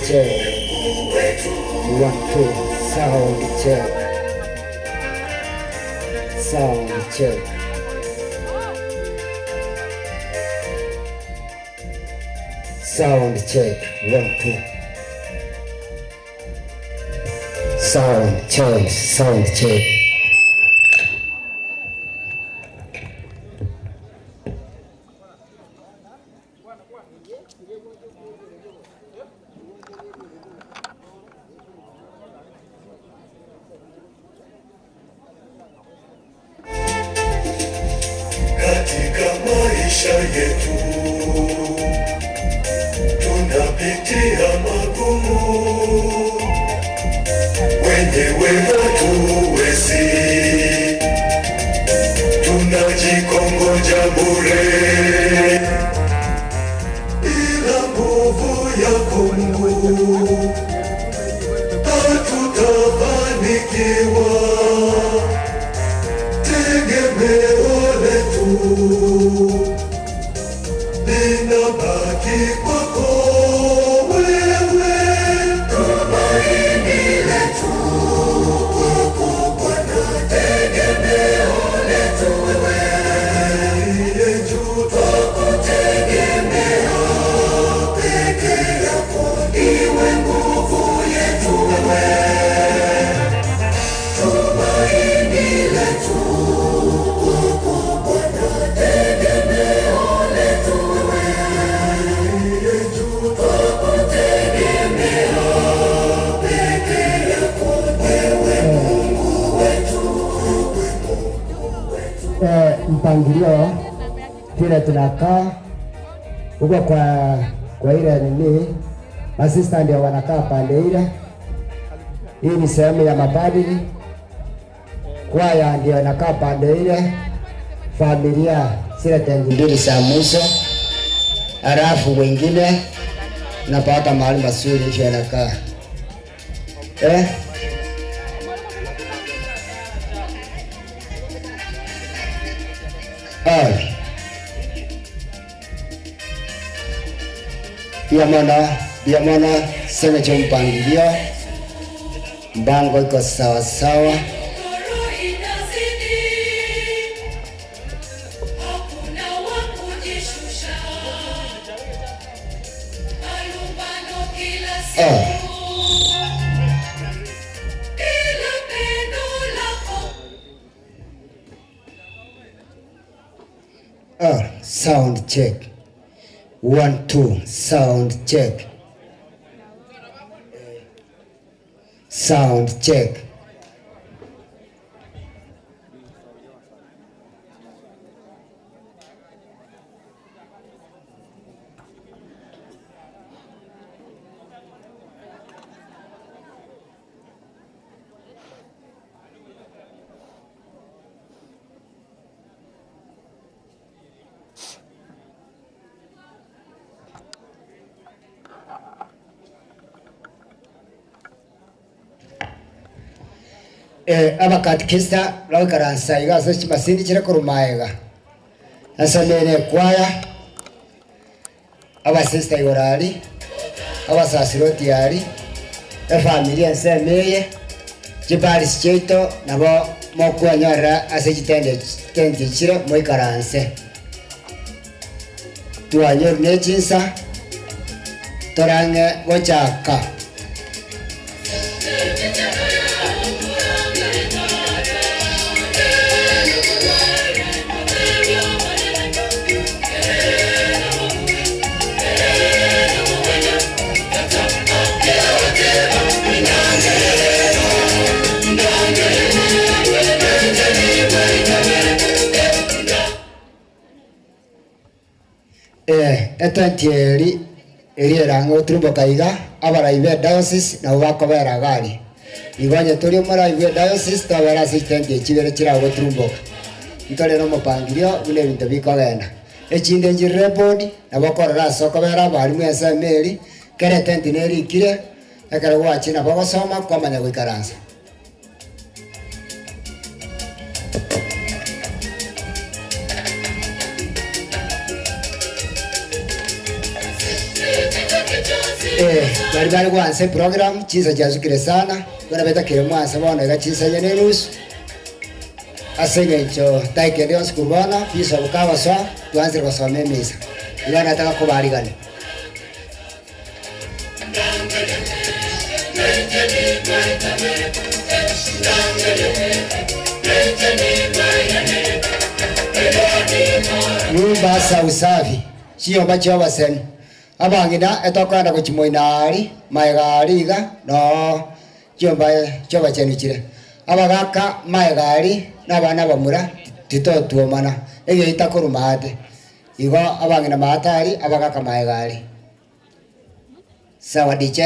Check. 1 2 sound check. Sound check. Sound check. 1 2. Sound check. Sound check. Katika maisha yetu tunapitia magumu, wenyewe hatuwezi, tunajikongoja bure, ila nguvu yako Mungu hatutafanikiwa. Tegemeo letu linabaki kwako wewe, tumaini letu kwako Bwana, tegemeo letu wewe, aliye juu twakutegemea, peke yako iwe nguvu yetu wewe, tumaini letu kwako Bwana, tegemeo letu wewe, aliye juu twakutegemea, peke yako wewe Mungu wetu. Mpangilio vile tunakaa huko kwa ile nini, masista ndio wanakaa pande ile. Hii ni sehemu ya mapadri, kwaya ndio inakaa pande ile, familia zile tenzi mbili za mwisho, halafu wengine napata mahali mazuri hivyo inakaa. Biamona sema cha mpangilio, mbango iko sawa sawa. Sound check. 1 2 sound check. Sound check. Abakatikista lawikaransa iga ase chimasindi chire korumaega asomere kwaya abasista igorari abasasiroti ari efamilia nsemeye chiparisi chiaito nabo mokwanyora ase chitende chitende chire moikaranse twanyorire ne chinsa torange gochaka. Etentieri eriera ngoturumbo kaiga abaraibe diocese nabo bakobera gari igonye turi muraibe diocese tabera assistant chibere chirago turumbo ntore no mupangilio bune bintu bikogenda echinde njirire board nabo korora sokobera barimu esemeri kere tenti nerikire ekero gwachina bagosoma kwamanya goikaransa. Thank you. Bari bari kwanza program chiza chazukire sana bana beta kire mwansa bona ga chiza yenerus asengencho taike ndio sikurbana pisa bukawa swa tuanze kusoma misa ila nataka kubarigana. Nyumba sa usafi sio bacho basen abangina etokanda kuchimoinari maegariga no chomba choba chenuchire abagaka maegari nabana bamura titotuomana egyo itakurumate igo abangina matari abagaka maegari sawa DJ.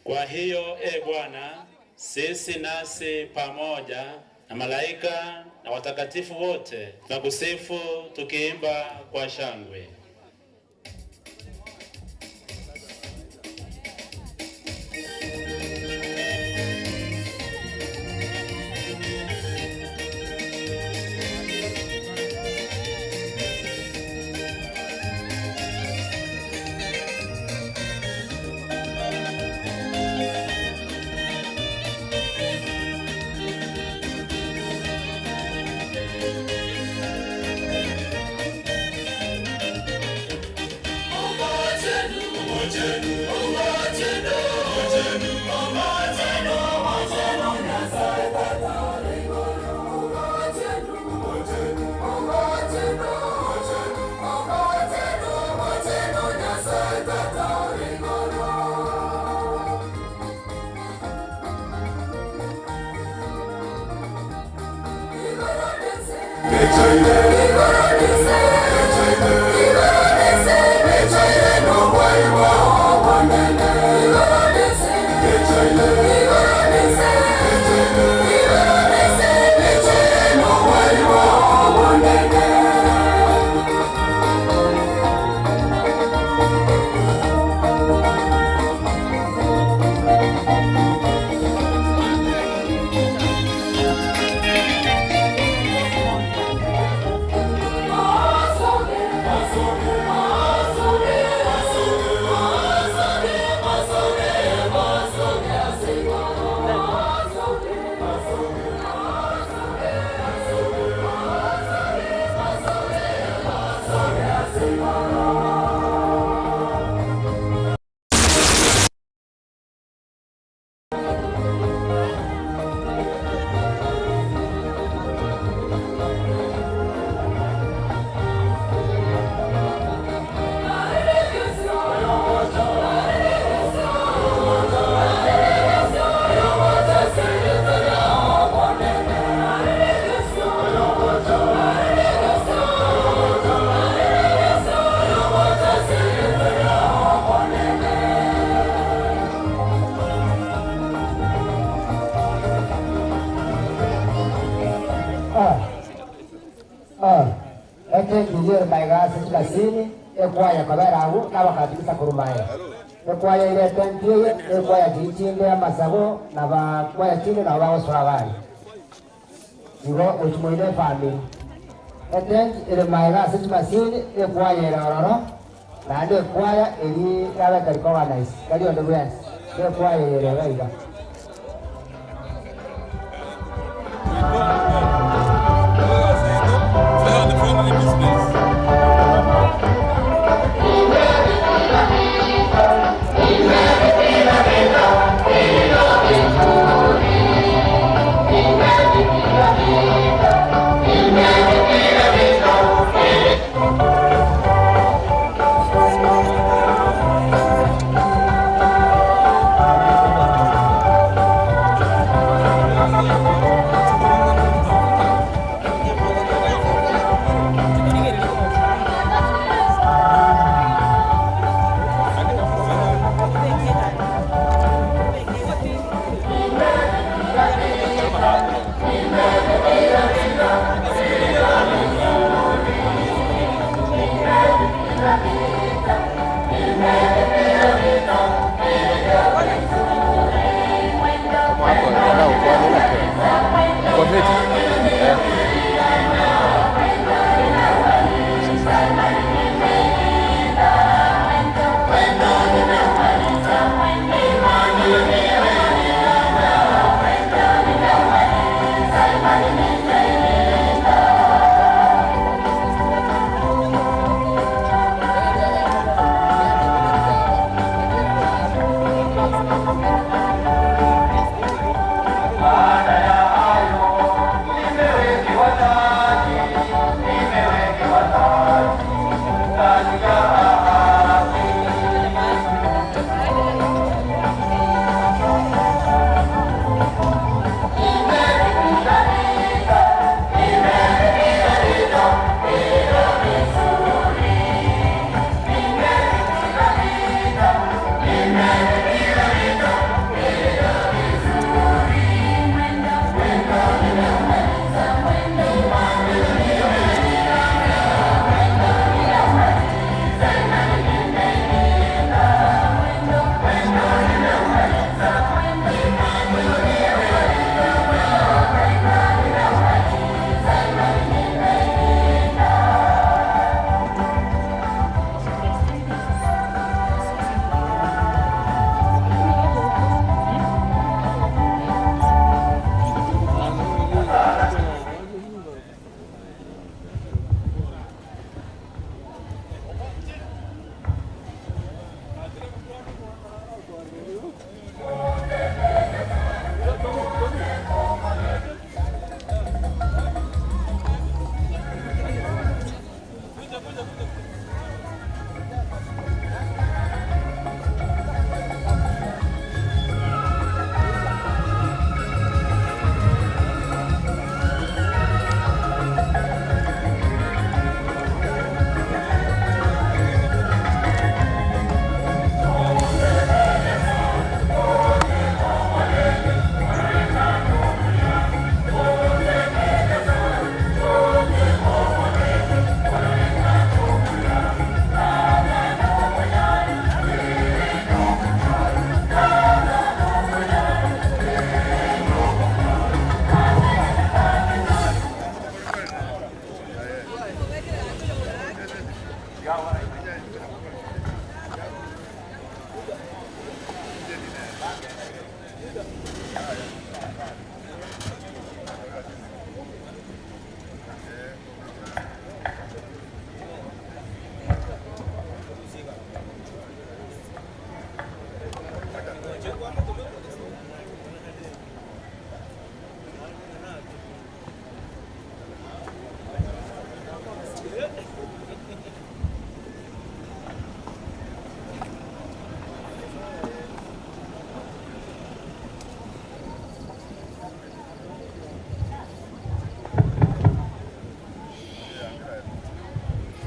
Kwa hiyo, e Bwana, sisi nasi pamoja na malaika na watakatifu wote tunakusifu tukiimba kwa shangwe. Ekwaya ile tentie, ekwaya jichinde amasago na bakwaya chinde na bawo swabali. Igo ochmoile family. Eten ile maiga simasini ekwaya ile ororo na ndio ekwaya eri yabe kariko nice. Kali ndo bwens. Ekwaya ile gaiga. Amen.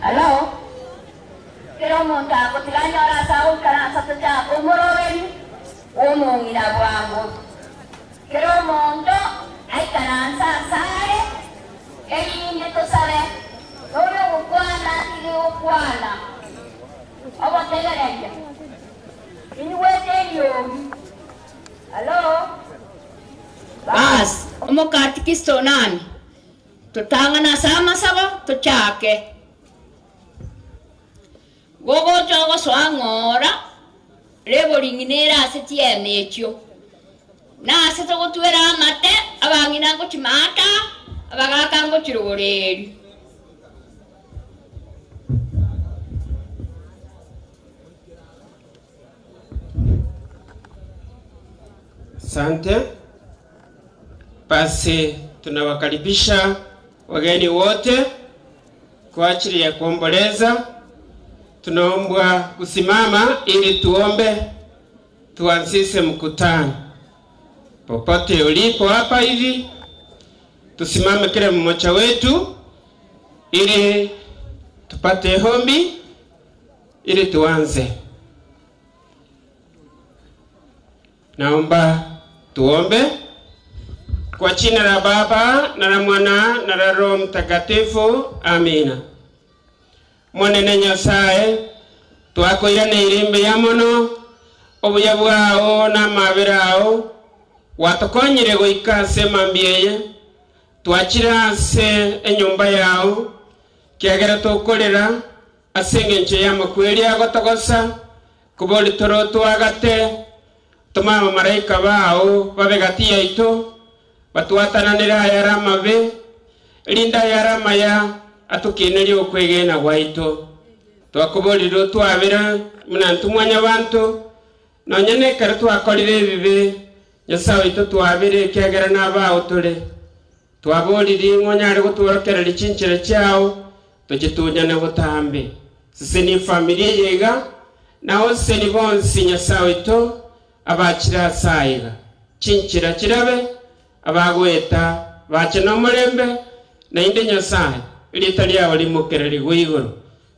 Hello? Kero omonto agotiganyora ase agoikaransa tochaka omoroberi omong'ina bwango. Kero omonto aikaransa asare erinde tosabe ore ogokwana tige gokwana ogotegereria inywete eriogi. Hello? Bas, omokatikisto nani totang'ana ase amasabo tochake. Gogocha gosoa ng'ora rebo ring'inera ase chieme echio na ase togotwera amate abang'ina ngochimata abagaka ngochirogoreri. Asante. Basi tunawakaribisha wageni wote kwa ajili ya kuomboleza. Tunaombwa kusimama ili tuombe, tuanzishe mkutano. Popote ulipo hapa hivi, tusimame kila mmoja wetu ili tupate hombi ili tuanze. Naomba tuombe. Kwa jina la Baba na la Mwana na la Roho Mtakatifu, amina. Mwanene Nyasaye twakoirane irimbe ya mono obuya bwao na mabera ao watukonyire goika ase mambieye twachira ase enyumba yao kiagera tukorera ase eng'encho ya makweri agotogosa kubori toro twagate tumama maraika bao babe gati yaito batwatananira ayara mabe rinda ayara maya atukinerio okwegena gwaito twakuborire twabira muna ntumwanya bantu nonye ekero twakorire ebibe Nyasaye oito twabire ekiagera nabao tore twaborire ng'onyare gotworokereria chinchera chiao tochitunyane botambe sisi ni familia yega nao seni bonsi Nyasaye oito abachira asaiga chinchera chirabe abagweta bache nomorembe nainde Nyasaye rita riao rimokereri igoro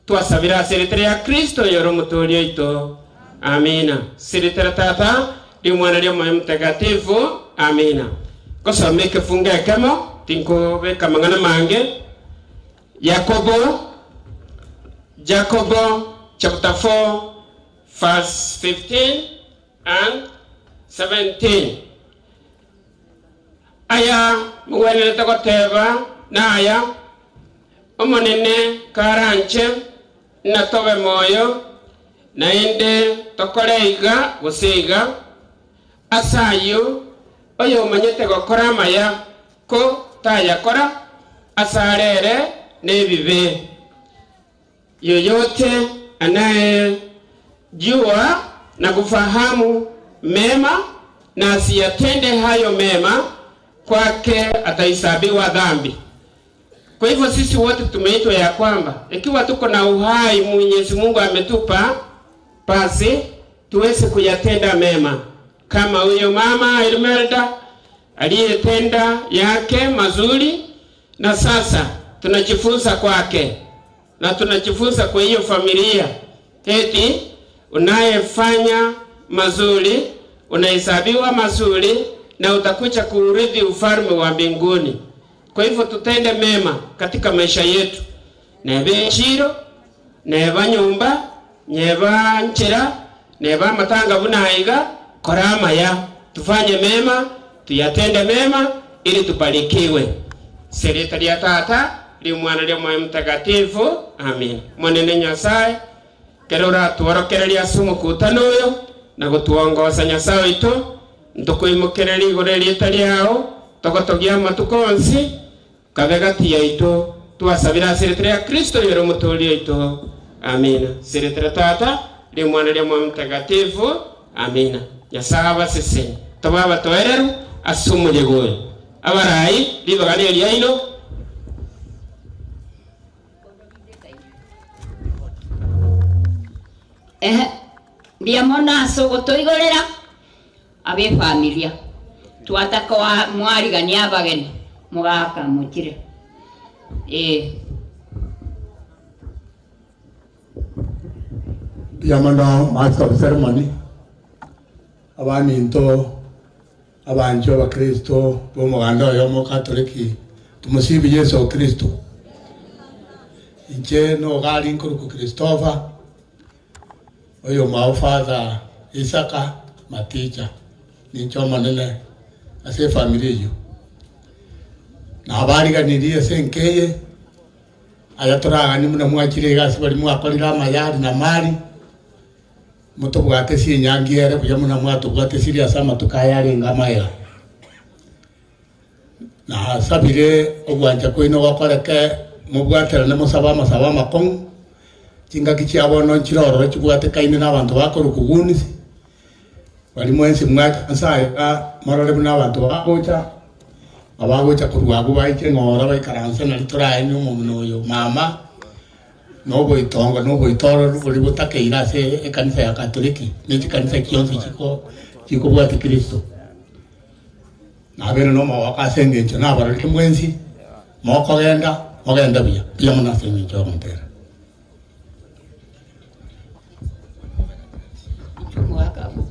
twasabira ase rita ria Kristo yoro mutorio ito amina. Siritera tata rimwana ria Moyo Mtakatifu amina. Kosome kifungu kemo tinkobeka mang'ana mange. Jacobo chapter 4 verse 15 and 17. Aya mwenelete goteba na aya omonene karanche natobe moyo naende tokore iga gose iga asayo oyo omanyete gokora amaya ko tayakora asarere nebibe. Yoyote anayejua na kufahamu mema na asiyatende hayo mema, kwake atahesabiwa dhambi. Kwa hivyo sisi wote tumeitwa ya kwamba ikiwa tuko na uhai Mwenyezi Mungu ametupa, basi tuweze kuyatenda mema kama huyo mama Imelda aliyetenda yake mazuri, na sasa tunajifunza kwake na tunajifunza kwa hiyo familia eti unayefanya mazuri unahesabiwa mazuri na utakuja kuurithi ufalme wa mbinguni. Kwa hivyo tutende mema katika maisha yetu. Nebe chiro, neba nyumba, neba nchera, neba matanga bunaiga, korama ya. Tufanye mema, tuyatende mema ili tubarikiwe. Serikali ya tata, limwana lya Mwoyo Mtakatifu. Amen. Mwenene Nyasaye kerora tuorokereria sumu kutano uyu na gutuongoza Nyasaye witu ntukwimukireria iguru riita riao togotogia matuko onsi kabe gati yaitu twasabira siritira ya Kristo yero muturi yaitu. Amina. Siritira Tata limwana lya Mwoyo Mtakatifu. Amina. Nyasaye abaseseni tobaba toereru asumuye abarai libagane lyaino ndiamona sogotoigorera abe familia twataka mwarigania abageni mugaka mukire ndiamona master of ceremony abaninto abanjo ba Kristo bo muganda yo mu Katoliki tumusibi Yesu Kristo inche no gali nkuru Christopher oyo mao father Isaka Maticha nincho manene ase family yo na abariganirie senkeye aya toragani muna mwakire gasi bari mwakorira amayari na mali mutobwate sinyangiere kuja muna mwatobwate siria sama tukayari ngamaya na sabire ogwanja kwino gokoreke mubwatera ne musaba masaba makong chingaki chiabono chiroro chibwate kaine n'abantu bakora kugunisi bari mwensi mwaka nsaye marore n'abantu bagocha abagocha kurwago baiche ngora baikaransa na ritoraye n'omuntu oyo mama nobo itongo nobo itoro buri butakeira se ekanisa ya Katoliki n'iki kanisa kionse chiko chiko bwate Kristo nabere no mawakasengencho nabarore mwensi mokogenda mogenda buya buya munasengencho ngontera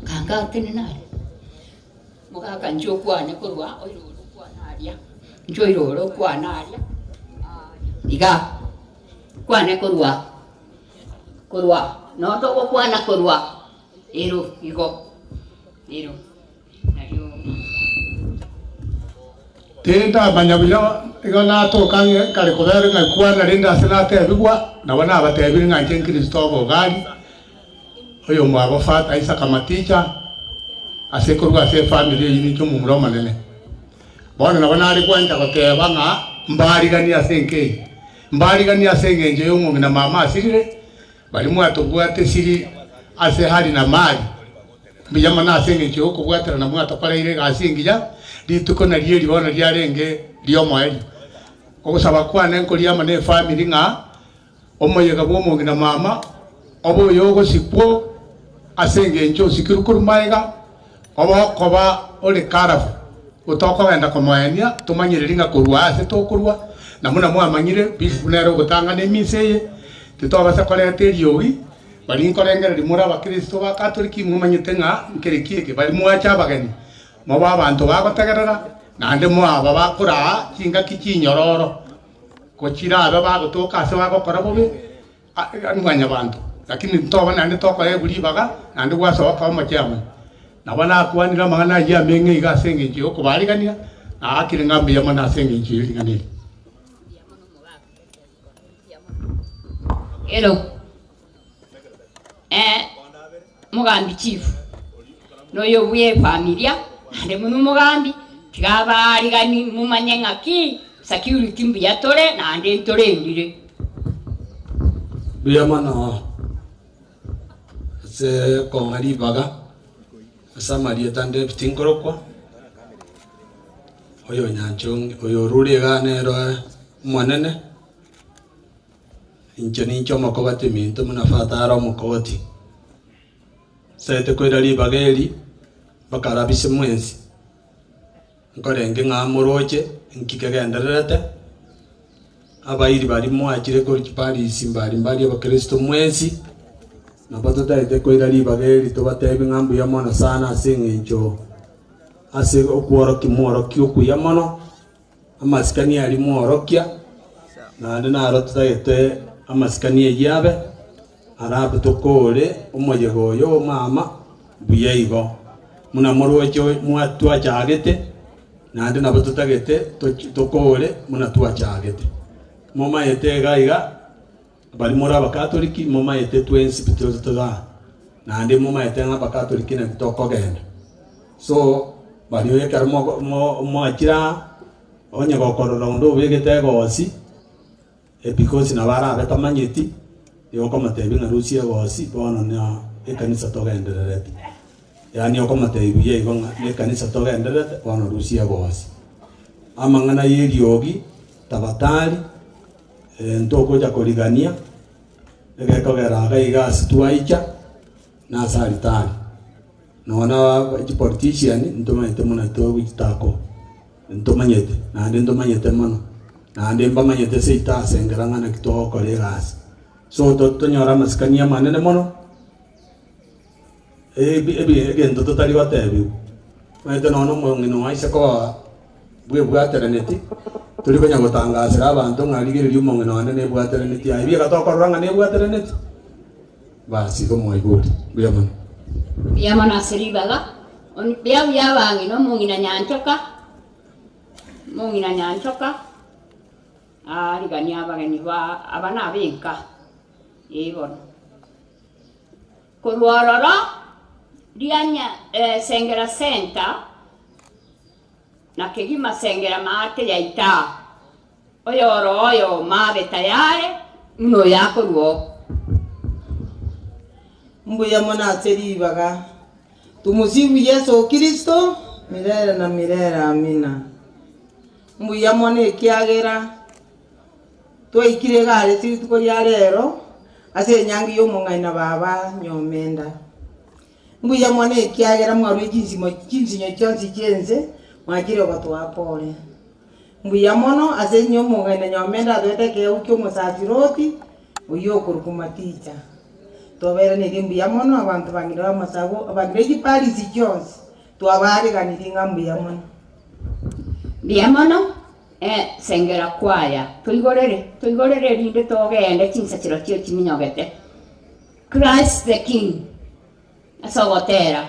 Kanga tenenare mugaka njo kwana korwa oiroro kwana aria njo iroro kwana aria iga kwana korwa korwa no togo kwana korwa ero igo ero nario tenda manyabila igo na to kange kare kobere ngai kwana rinda senate bigwa na bana batebiri nganje Kristo bogari oyo mwabo fata Isaka Maticha asekorwa ase family yini cyo mumuro manene bona nabona ari kwanja goteba nga mbarigania senke mbarigania sengenje yo ngina mama asirire bari mwatobwate siri ase hari na mali mbiyama na sengenje yo kubwatira na mwatokoreire gasingiya rituko na ryeri bona ryarenge ryo mweri ogusaba kwane nkoria mane family nga omoyega bwo mungina mama obo yogo sikwo asengenjo sikirukuru maega obo koba ole karafu utokogenda komoenia tumanyire ringa kurwa ase tokurwa na muna mwamanyire bifunero gutanga nemiseye titobasa korete riogi bari nkorengera rimura abakristo ba Katoliki mumanyite ng'a nkerekieke bari mwacha abageni moba abantu bagotegerera nande mwaba bakura chingaki chinyororo kochira aba bagotoka ase bagokora bobe mwanya bantu lakini ntoba nande tokore buri baga nande gwasoka omochama nabona kwanira mangana ya menge igasengenje okubarigania na akire ngambi ya mana sengenje iringanire ero mugambi chief noyo bwe familia nande munu mugambi tigabarigani mumanye ngaki security mbuya tore nande tore ndire biyamana se kongari baga Samaria tande tinkorokwa oyo nyancho oyo ruriga nero mwanene incho nincho makobati minto munafatara mukoti sete koira libageli bakarabise mwensi nkorenge ng'amoroche nkikegendererete abairi bari mwachire kori Paris mbari mbari abakristo mwensi nabatutaite koira libageli tobatebi ng'ambu ya mono sana ase eng'encho ase okworokia mworokia okuya mono amasikani ari mworokia naende naro tutaete amasikani eyabe arabe tokore omoyego oyo mama buya igo muna moroche mwatwachagete naende nabo tutagete tokore muna twachagete Momaete gaiga bari mora bakatoliki momaete twensi pitozo toda na ndi momaete nga bakatoliki na bitokogenda so bari yekar mo mo akira onye gokorora ndo ubegete gosi because na bara betamanyeti yoko matebi na rusia gosi bono na ekanisa togendererete yani yoko matebi ye igo na ekanisa togendererete bono rusia gosi amang'ana yeriogi tabatari ntoko ja korigania egekogera gaiga situaicha na saritari nona politician ntomanyete muna togitako ntomanyete nande ntomanyete mono nande mbamanyete seita sengeranga na kitoko regasi so totonyora masikania manene mono ebi egento totari batebi maete nono mongino aise ko bwebwateraneti turi konya gotangasira abantu ng'arigereria omong'ina one nebwateraneti aye biegatokorora ng'a nebwateraneti basi igo mwaigure mbuya mono mbuya mono ase ribaga mbuya buya abang'ina omong'ina nyanchoka arigania abageni ba aba nabenka ebono korwarora rianya sengera center na kegima sengera maate yaita oyoro oyo mabe tayare muno yakorwo mbuya mona aseribaga tumusifu Yesu Kristo milele na milele amina. Mbuya mona ekiagera twaikire gare rituko ria rero ase enyangi yo omong'aina baba nyomenda. Mbuya mona ekiagera mwarwe chinsimo chinsinyo chionsi chiense mwakire obatwapore. Mbuya mono ase nyomong'aina nyomenda atwete keu kio omosasiroti oyo okorukumaticha. Twaberanire mbuya mono abantu bangire bamasago abangire chiparisi chionsi twabareganire ng'a mbuya mono. Mbuya mono sengera kwaya tuigorere rinde togende chinsachiro chio chiminyogete Christ the King asogotera.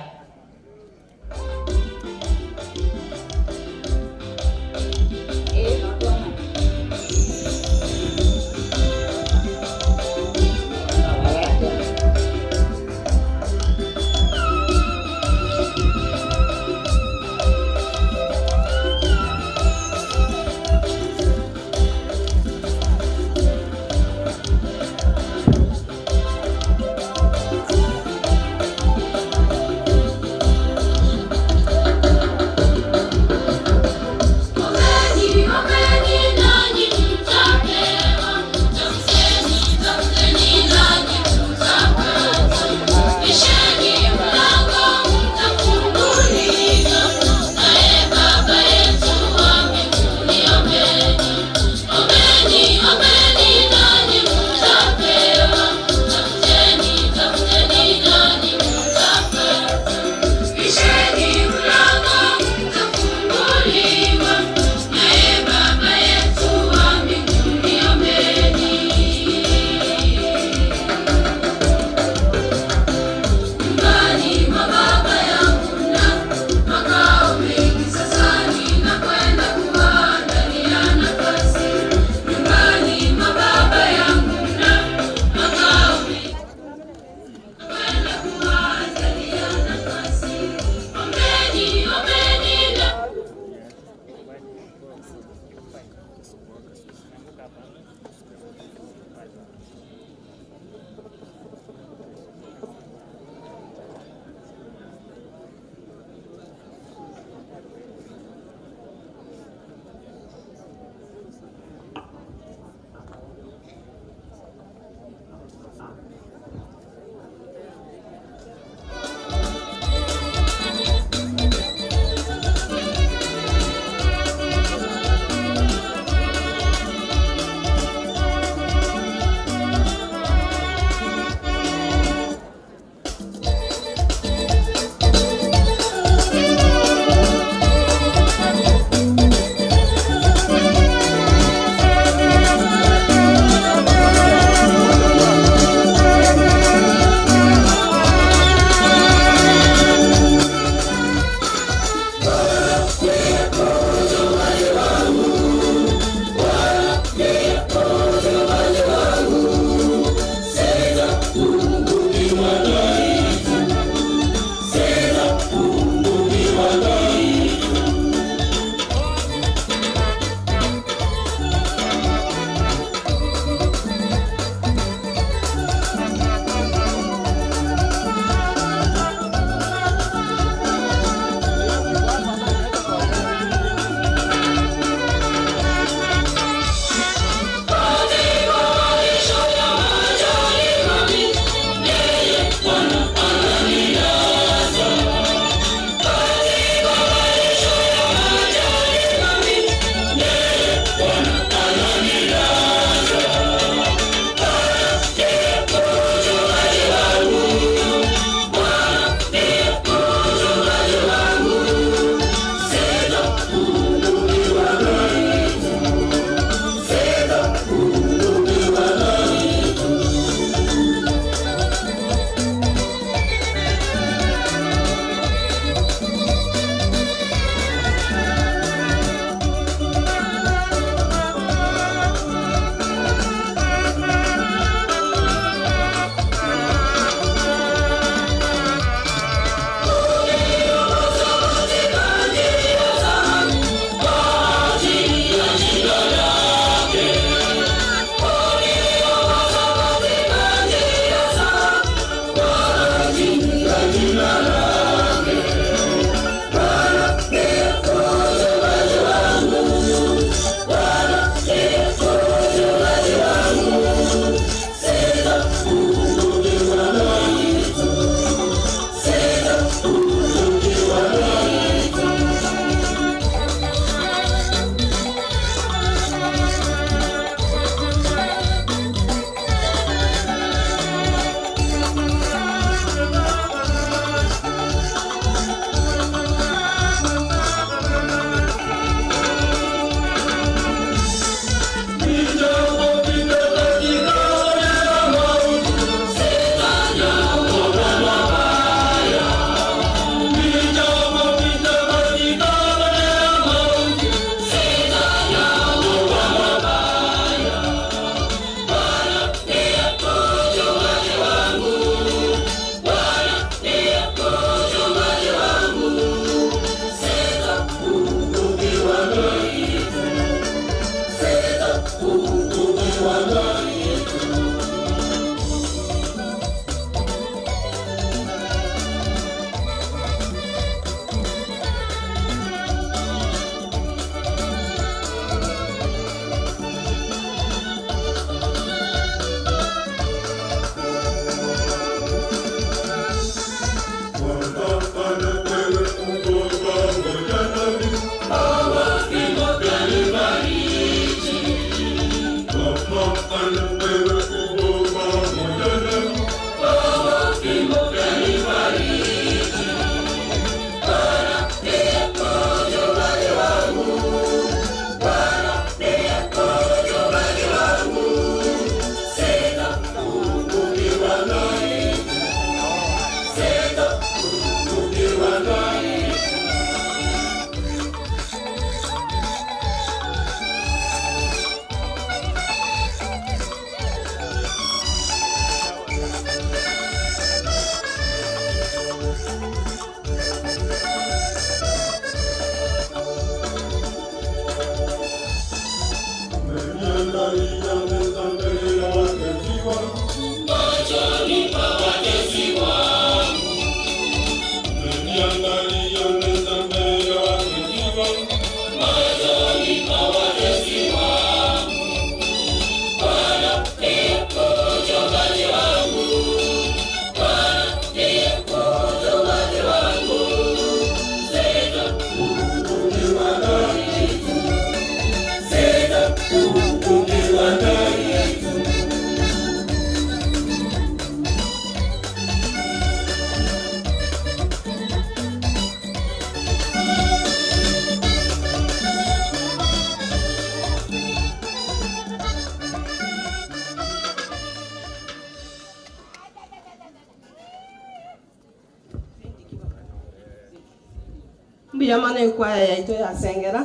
Mbuya mono ekwaya yaito yasengera.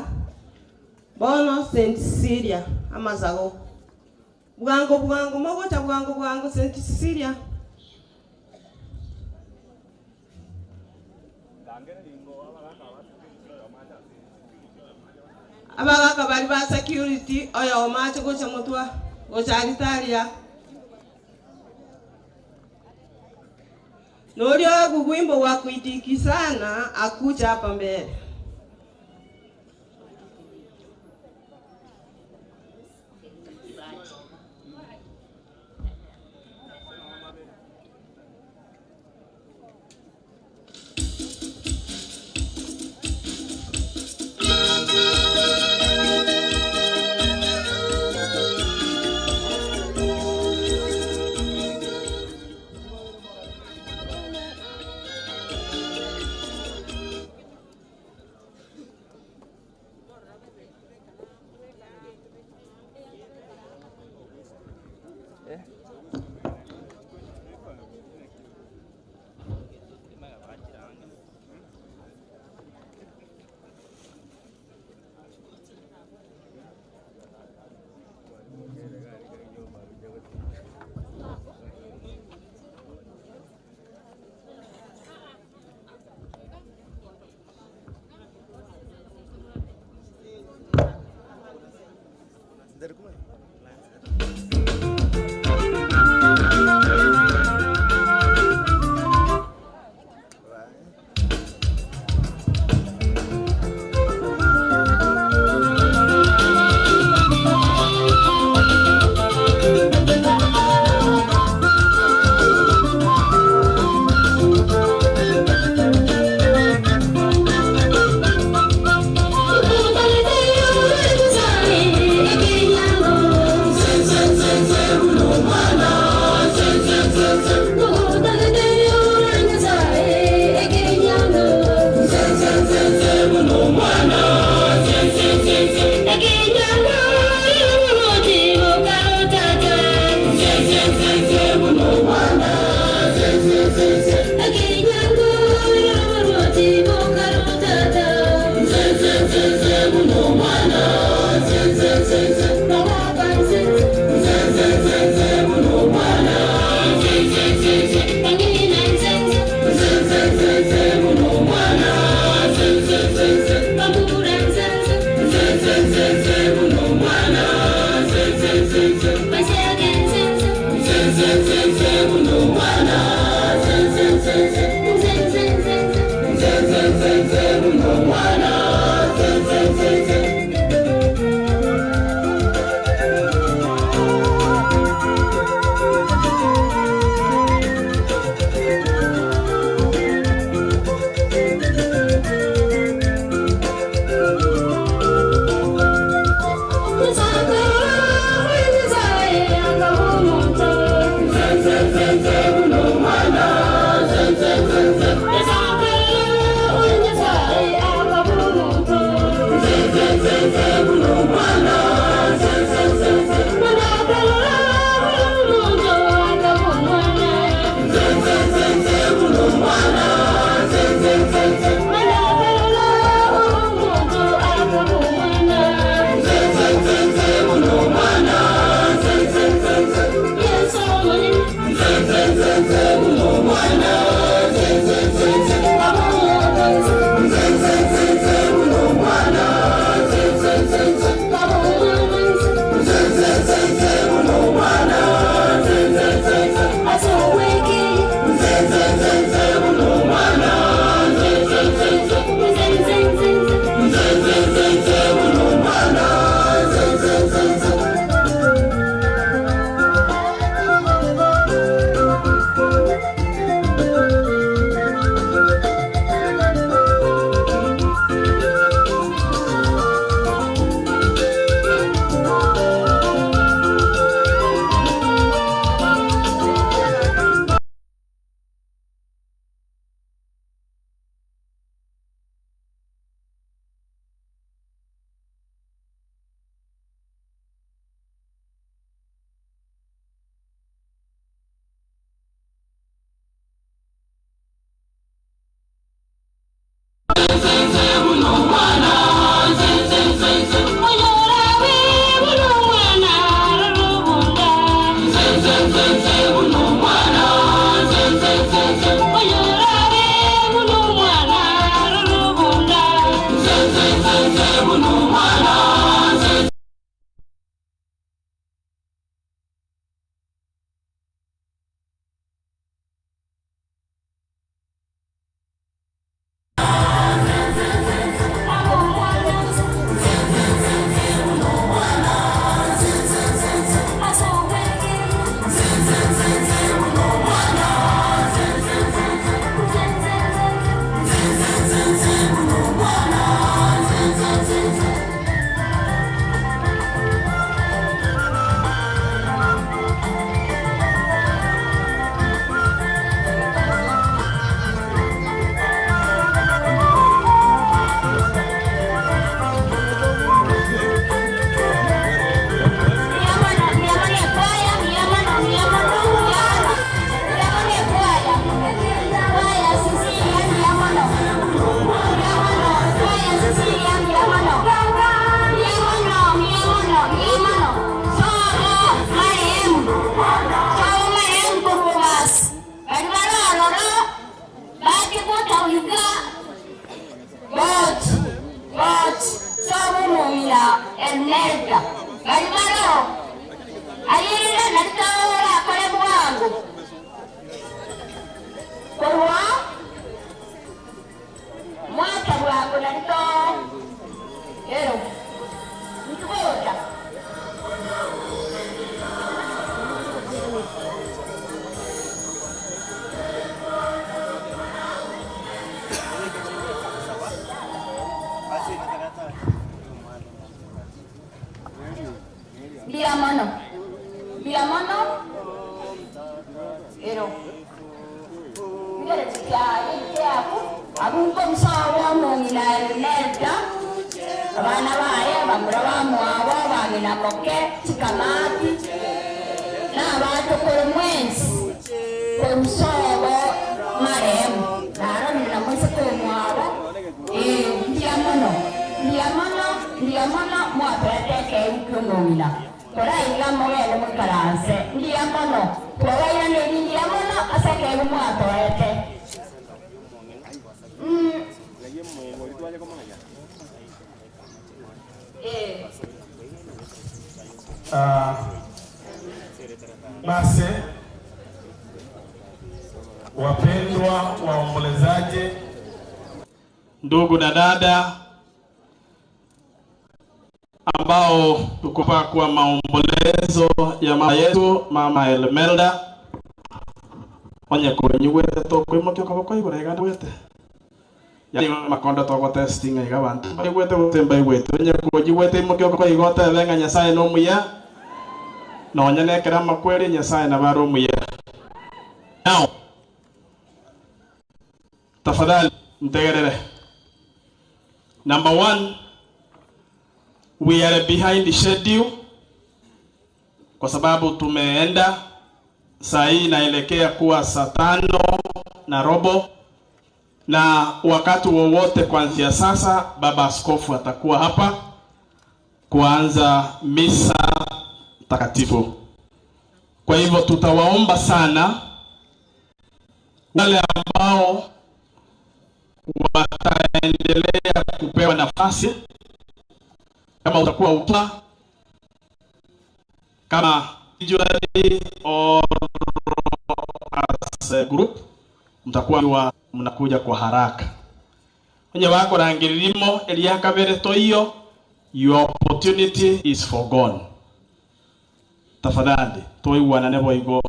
Bono St. Cecilia amazago. Bwango bwango mogocha bwango bwango St. Cecilia. Abagaka bari ba security oyo omache gocha mutwa gocha alitaria. Norio wimbo wa kuitikisana akuja hapa mbele. Basi wapendwa waombolezaji, ndugu na dada ambao tuko hapa kwa maombolezo ya mama yetu Mama Elmelda onye kwenyugwete tokwimokio kaboko igoro igandwete yani makondo toko testing iga bantu baigwete gutemba igwete onye kwenyugwete imokio kaboko igote benga Nyasaye no muya nonya nekera makweri Nyasaye na baro muya. Now tafadhali mtegerere. Number 1, we are behind the schedule kwa sababu tumeenda saa hii inaelekea kuwa saa 5:15, na wakati wowote kuanzia sasa baba askofu atakuwa hapa kuanza misa takatifu. Kwa hivyo tutawaomba sana wale ambao wataendelea kupewa nafasi, kama utakuwa upa kama individually or as a group, mtakuwa mnakuja kwa haraka. Onye wako rangirimo eliakabere toiyo, your opportunity is forgone. Tafadhali toiwana nebo igo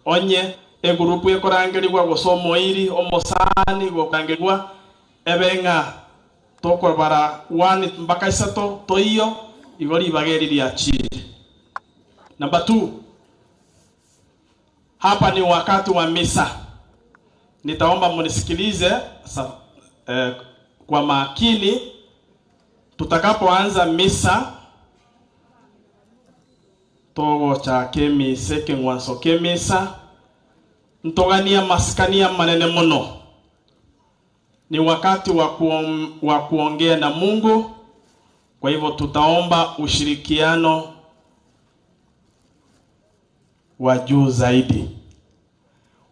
onye egurupu ekorangerigwa gosomo iri omosani gokangerigwa ebenga tokorbara 1 mpaka 3 toiyo igori bageri liachiri. Number 2, hapa ni wakati wa misa. Nitaomba munisikilize kwa makini. Tutakapoanza misa togo cha kemise kengwanso kemisa ntogania maskania manene mono. Ni wakati wa kuongea na Mungu. Kwa hivyo tutaomba ushirikiano wa juu zaidi.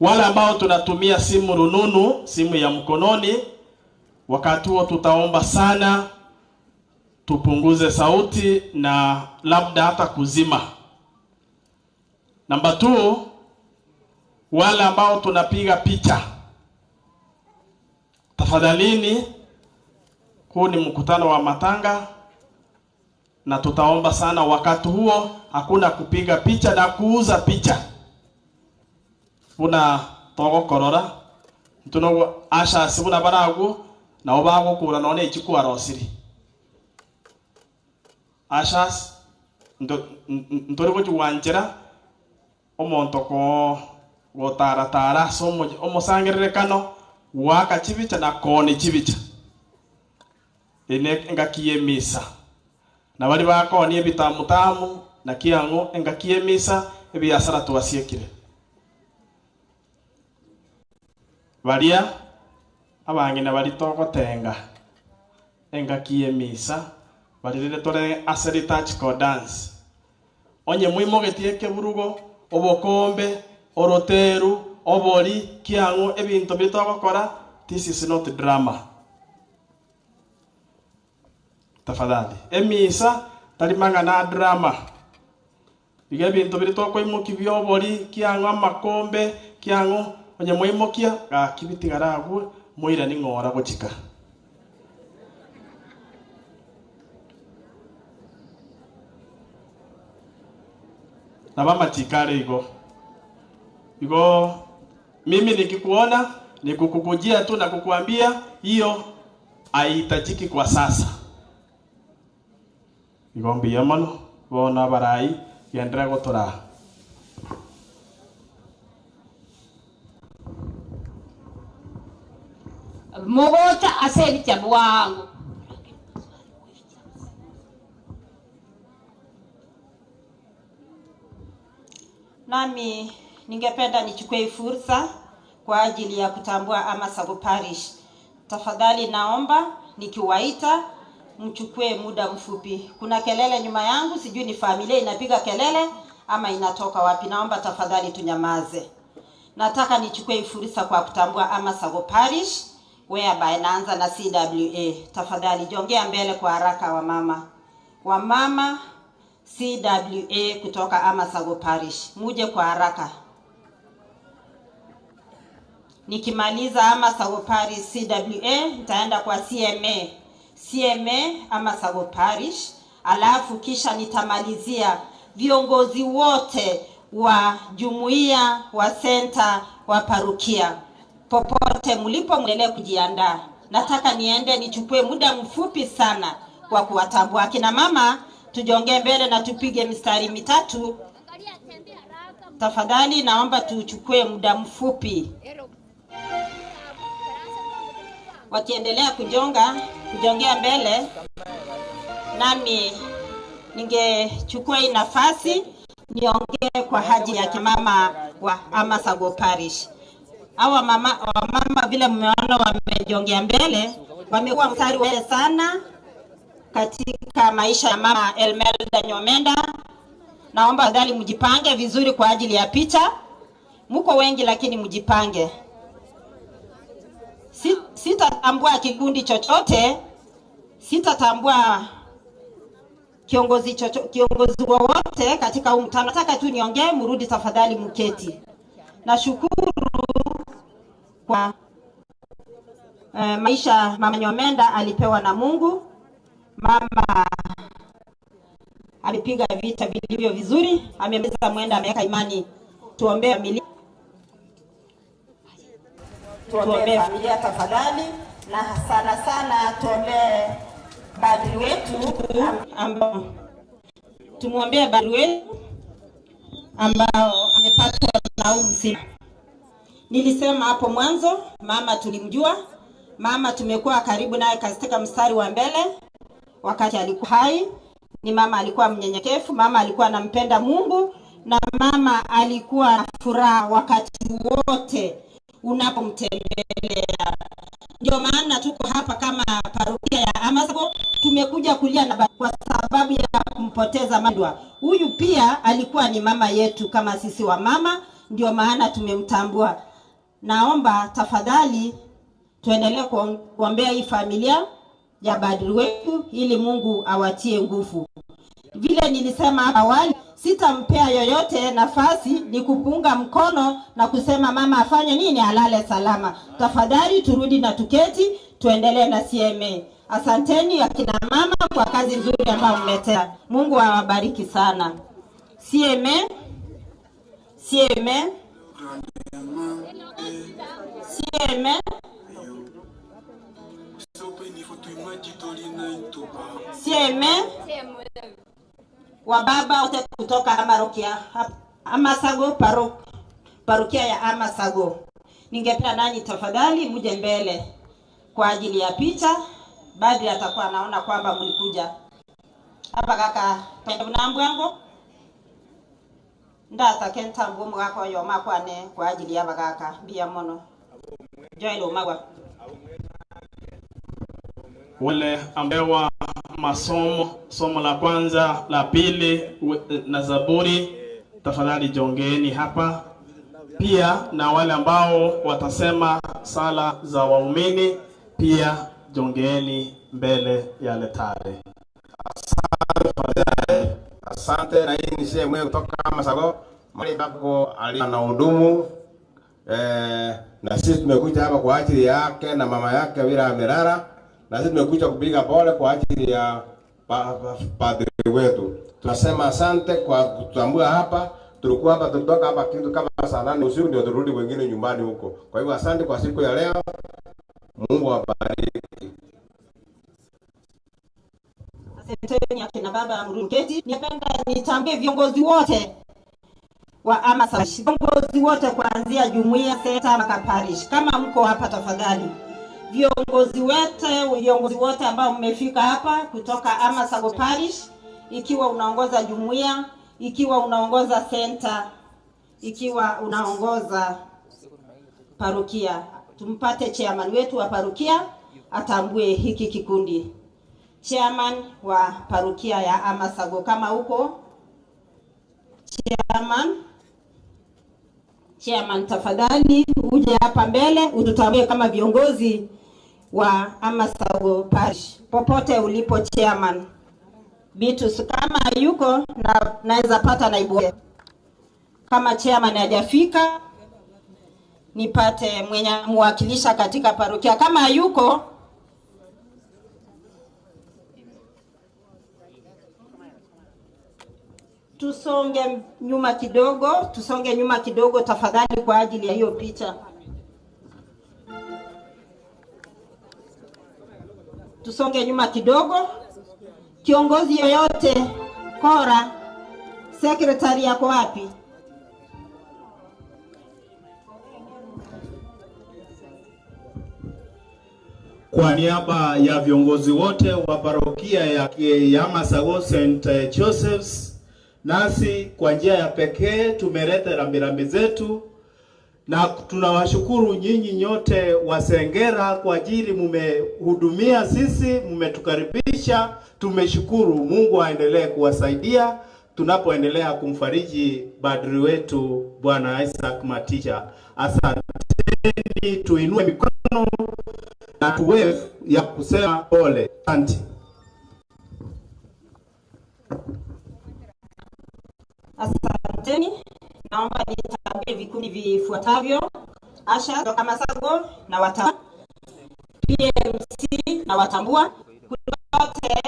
Wale ambao tunatumia simu rununu, simu ya mkononi, wakati huo tutaomba sana tupunguze sauti na labda hata kuzima. Namba 2, wale ambao tunapiga picha, tafadhalini, huu ni mkutano wa matanga na tutaomba sana wakati huo hakuna kupiga picha na kuuza picha. Buna togokorora ntuno asha sibuna baragu na obago kura none ichikuwa rosiri. Ashas ntore gochuanchera omonto ko gotaratara somo omosangererekano waka chibicha na kone chibicha ene engakiye misa na bali bakoni ebitamutamu na kiango engakiye misa ebiasara tuwasiekire baria abangina bali togotenga engakiye misa balirire tore aseri touch ko dance onye mwimogetie keburugo obokombe oroteru obori kiango ebinto bitogokora. This is not drama. Tafadhali emisa talimanga na drama biga ebinto bitokwa byobori kiango amakombe kiango onye mwimokia gakibitigara moira ni ngora gochika. Na mama chikare igo igo, mimi nikikuona nikukukujia tu na kukuambia hiyo haihitajiki kwa sasa. Igo mbiyamano bona barai yendera gotora. Mogota aseri bwangu. Nami ningependa nichukue fursa kwa ajili ya kutambua Amasago Parish. Tafadhali naomba nikiwaita mchukue muda mfupi. Kuna kelele nyuma yangu, sijui ni familia inapiga kelele ama inatoka wapi. Naomba tafadhali tunyamaze. Nataka nichukue fursa kwa kutambua Amasago Parish whereby naanza na CWA. Tafadhali jongea mbele kwa haraka wamama. Wamama CWA kutoka Amasago Parish, muje kwa haraka. Nikimaliza Amasago Parish CWA, nitaenda kwa CMA. CMA Amasago Parish, alafu kisha nitamalizia viongozi wote wa jumuiya, wa senta, wa parukia. Popote mlipo mwendelee kujiandaa. Nataka niende nichukue muda mfupi sana kwa kuwatambua kina mama. Tujongee mbele na tupige mistari mitatu. Tafadhali naomba tuchukue muda mfupi. Wakiendelea kujongea mbele, nami ningechukua hii nafasi niongee kwa haji ya kimama wa Amasago Parish. Hawa mama vile mmeona wamejongea mbele, wamekuwa mstari wa mbele sana katika maisha ya mama Elmelda Nyomenda. Naomba dhali mjipange vizuri kwa ajili ya picha. Mko wengi lakini mjipange. Sitatambua kikundi chochote, sitatambua kiongozi kiongozi wowote katika huu mkutano. Nataka tu niongee, mrudi tafadhali mketi. Nashukuru kwa maisha mama Nyomenda alipewa na Mungu. Mama amepiga vita vilivyo vizuri, amemeza mwenda, ameweka imani. Tuombee familia. Tuombee familia tafadhali, na sana sana tuombee badri wetu ambao tumuombee badri wetu ambao amepatwa na huu msiba. Nilisema hapo mwanzo, mama tulimjua, mama tumekuwa karibu naye katika mstari wa mbele wakati alikuwa hai. Ni mama alikuwa mnyenyekevu, mama alikuwa anampenda Mungu, na mama alikuwa na furaha wakati wote unapomtembelea. Ndio maana tuko hapa kama parokia ya Amasago, tumekuja kulia na kwa sababu ya kumpoteza Mandwa. Huyu pia alikuwa ni mama yetu kama sisi wa mama, ndio maana tumemtambua. Naomba tafadhali tuendelee kuombea hii familia ya badri wetu ili Mungu awatie nguvu. Vile nilisema awali, sitampea yoyote nafasi ni kupunga mkono na kusema mama afanye nini, alale salama. Tafadhali turudi na tuketi, tuendelee na CMA. Asanteni akina mama kwa kazi nzuri ambayo mmetenda. Mungu awabariki sana. CMA, CMA, CMA, CMA, wababa wote kutoka Amarokia, Amasago, parokia ya Amasago. Ningependa nanyi tafadhali muje mbele kwa ajili ya picha. Badri atakuwa anaona kwamba mlikuja. Hapa kaka nambwango ndata kenta mbumu gako yoma kwane kwa ajili ya bagaka bia mono Joel Omagwa. Wale ambewa masomo, somo la kwanza, la pili na Zaburi, tafadhali jongeeni hapa. Pia na wale ambao watasema sala za waumini, pia jongeeni mbele ya altare. Asante. Asante. Na hii ni sehemu kutoka Amasago, mahali ambapo anahudumu. Na sisi tumekuja hapa kwa ajili yake na mama yake Wira Amerara, na sisi tumekuja kupiga pole kwa ajili ya padri wetu. Tunasema asante kwa kutambua hapa. Tulikuwa hapa, tulitoka hapa kitu kama saa 8 usiku ndio turudi wengine nyumbani huko. Kwa hivyo asante kwa siku ya leo. Mungu awabariki. Asanteni akina baba mruketi. Nipenda nitambie viongozi wote wa Amasago, viongozi wote kuanzia jumuiya, seta mpaka parish. Kama mko hapa tafadhali, viongozi wote ambao mmefika hapa kutoka Amasago Parish, ikiwa unaongoza jumuiya, ikiwa unaongoza center, ikiwa unaongoza parokia, tumpate chairman wetu wa parokia atambue hiki kikundi. Chairman wa parokia ya Amasago, kama huko chairman tafadhali uje hapa mbele ututambue kama viongozi wa Amasago Parish. Popote ulipo chairman Bitus, kama yuko na naweza pata naibu. Kama chairman hajafika nipate mwenye mwakilisha katika parokia. Kama yuko tusonge nyuma kidogo, tusonge nyuma kidogo tafadhali kwa ajili ya hiyo picha. Tusonge nyuma kidogo. Kiongozi yoyote, Kora, sekretari yako wapi? Kwa niaba ya viongozi wote wa parokia ya Amasago St. Joseph's, nasi kwa njia ya pekee tumeleta rambirambi zetu na tunawashukuru nyinyi nyote Wasengera kwa ajili mumehudumia sisi, mmetukaribisha. Tumeshukuru. Mungu aendelee kuwasaidia tunapoendelea kumfariji badri wetu Bwana Isaac Maticha. Asanteni, tuinue mikono na tuwave ya kusema pole. Asante. Asanteni. Naomba nitambue vikundi vifuatavyo: Asha kutoka Amasago na watambua, PMC na watambua. Wote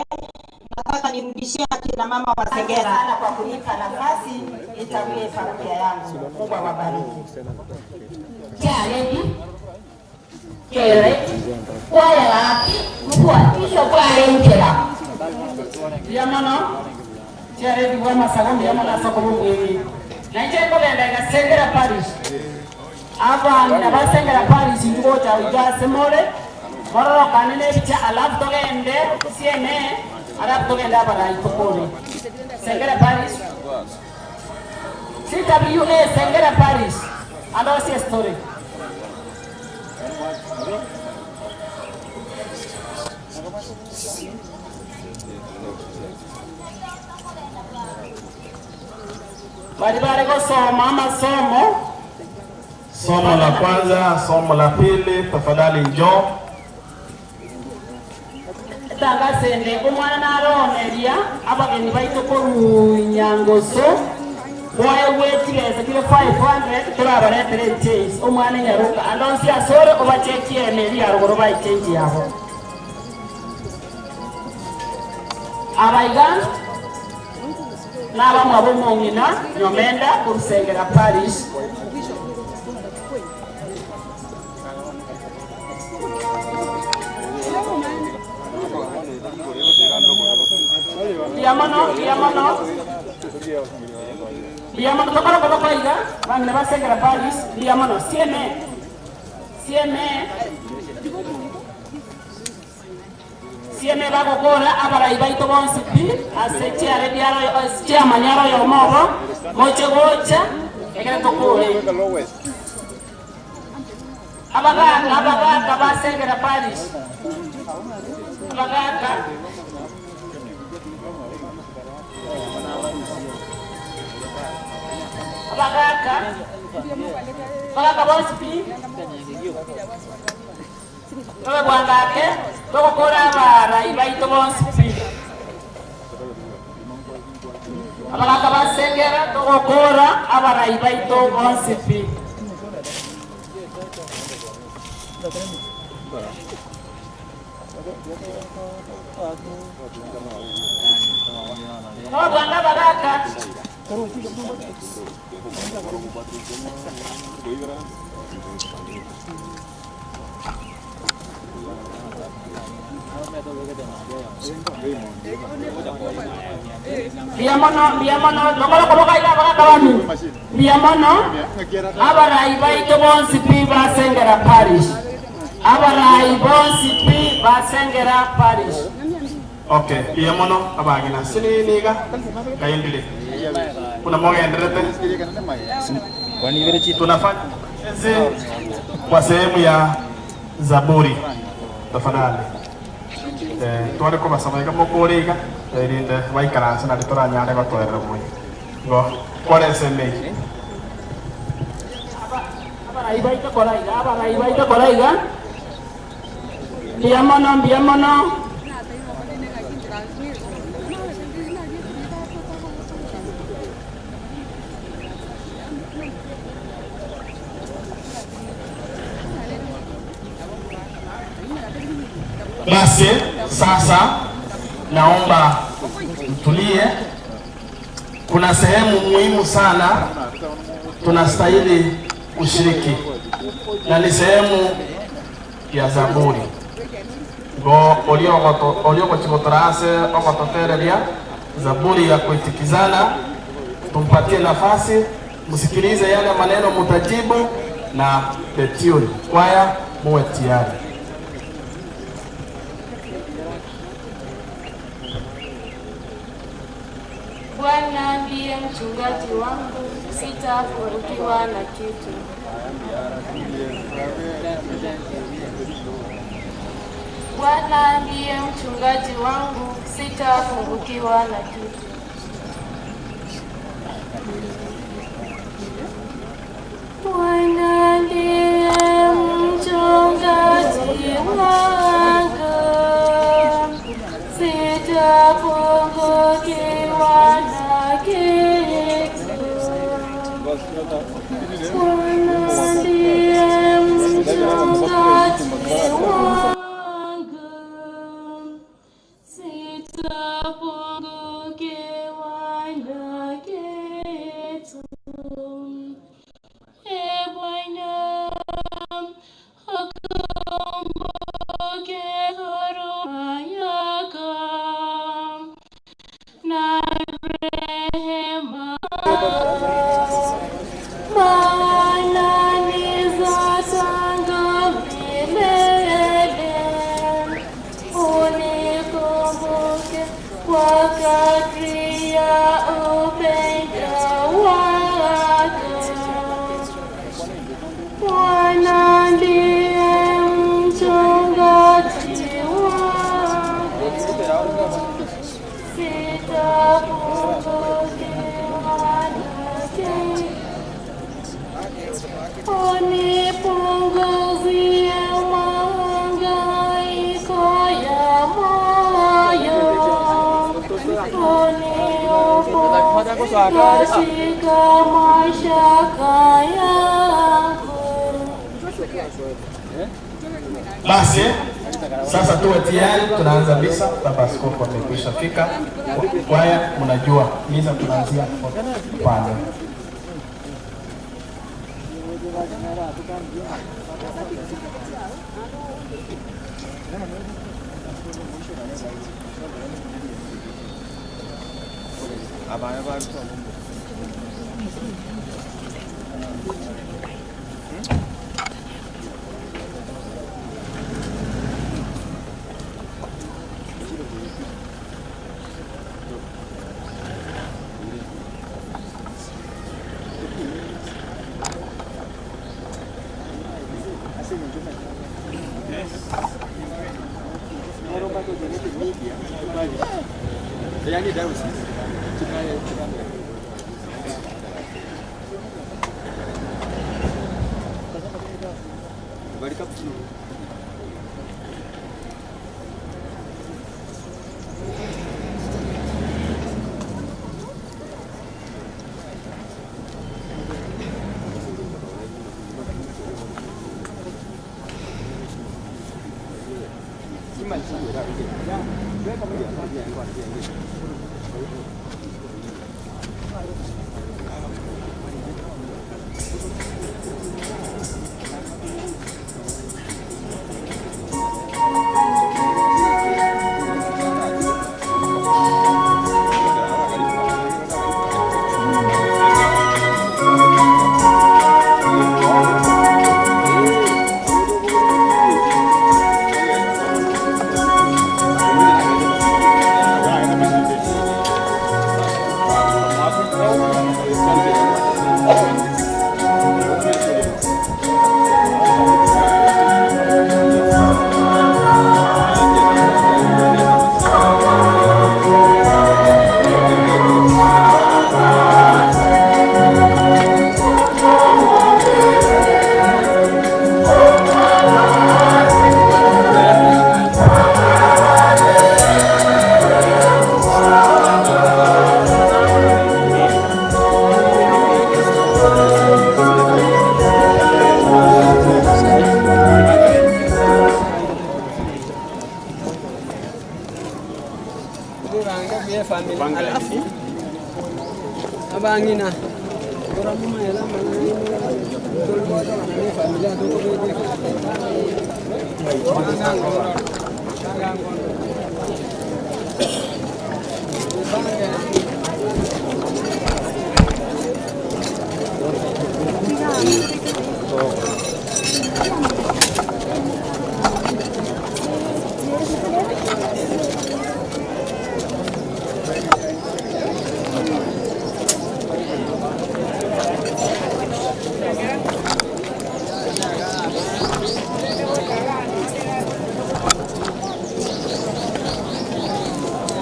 nataka nirudishie akina mama wa Sengera sana kwa kunipa nafasi nitambue familia yangu. Mungu awabariki. Naije Sengera Parish. Abana ba Sengera Parish njugocha ujasemore mororo kanene bicha alafu togende CMA alafu togende abara itokore. Sengera Parish CWA Sengera Parish. Ando si story. Bali bali kusoma masomo. Somo la kwanza, somo la pili, tafadhali njoo. Tangasende omwana naroneria abageni baito korunyangoso waewekirese kire 500 turabaretere chase omwana nyaruka andonsi asore obachekie emeri yaruguru baichenji yabo abaiga n'abamwe ab'omong'ina nyomenda kurusengera parish. Biamono tokoro koboko iga bang'ina basengera parish biamono CMA CMA bagokora abarai baito bonsi pi ase chiare diaro chairman yaro yomobo moche gocha egere tokore abagaka basengera parish abagaka abagaka bonsi pi tobe bwangake togokora abarai baito bonsi pi abagaka basengera togokora abarai baito bonsi pi. Tobe bwanga abagaka. Biamono lokolo koboka ila abagaka bami biamono abarai baito bonsi pi basengera parish abarai bonsi pi basengera parish. Okay, biamono abagina sininiga kaindile kuna moja endelete tunafanya kwa sehemu ya Zaburi tafadhali. Tware ko basamaika mokorega erinde baikaransa na toranyare gotwerera mwe go kore seme abarai baito koraiga abarai baito koraiga biamono Basi sasa naomba mtulie. Kuna sehemu muhimu sana tunastahili kushiriki na ni sehemu ya Zaburi. Go oliokochikotorase okototereria Zaburi ya kuitikizana, tumpatie nafasi msikilize yale maneno mutajibu na the tune. Kwaya muwe tayari. Bwana ndiye mchungaji wangu, sitapungukiwa na kitu. Bwana ndiye mchungaji wangu, sitapungukiwa na kitu. Bwana ndiye mchungaji wangu, sitapungukiwa na kitu. Bwana ndiye mchungaji wangu, sitapungukiwa na kitu. Ee Bwana Unipunguzie mahangaiko ya moyo, uniokoe katika mashaka yangu. Basi sasa tuwe tayari, tunaanza misa. Baba Askofu amekwisha fika. Kwaya, mnajua misa tunaanzia pale.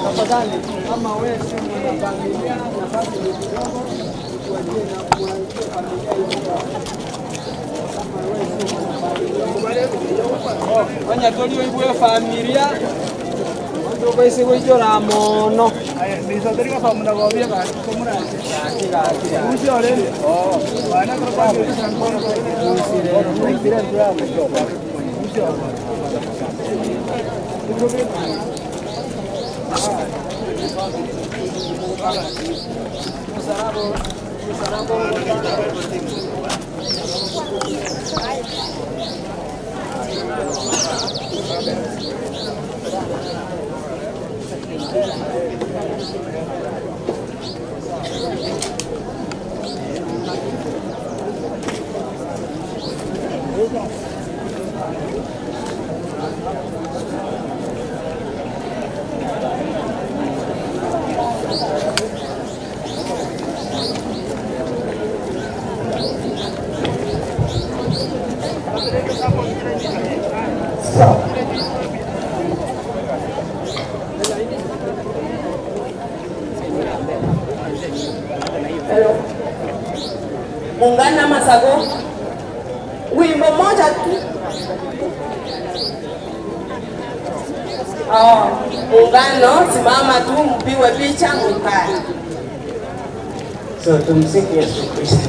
Tafadhali, kama wewe si mwanafamilia, nafasi ni kidogo, tuachie na kuanzia familia hiyo. Kama wewe si mwanafamilia, fanya tolio ibwe familia. Ndio basi gwijora mono. Nisoterika famuna gobia ka komura. Usi ore. Oh, bana kropa. Usi re. Usi ore. Mungana Masago. Wimbo moja tu. Oh, muungano, simama tu mpigwe picha mkae. So tumsifu Yesu Kristo.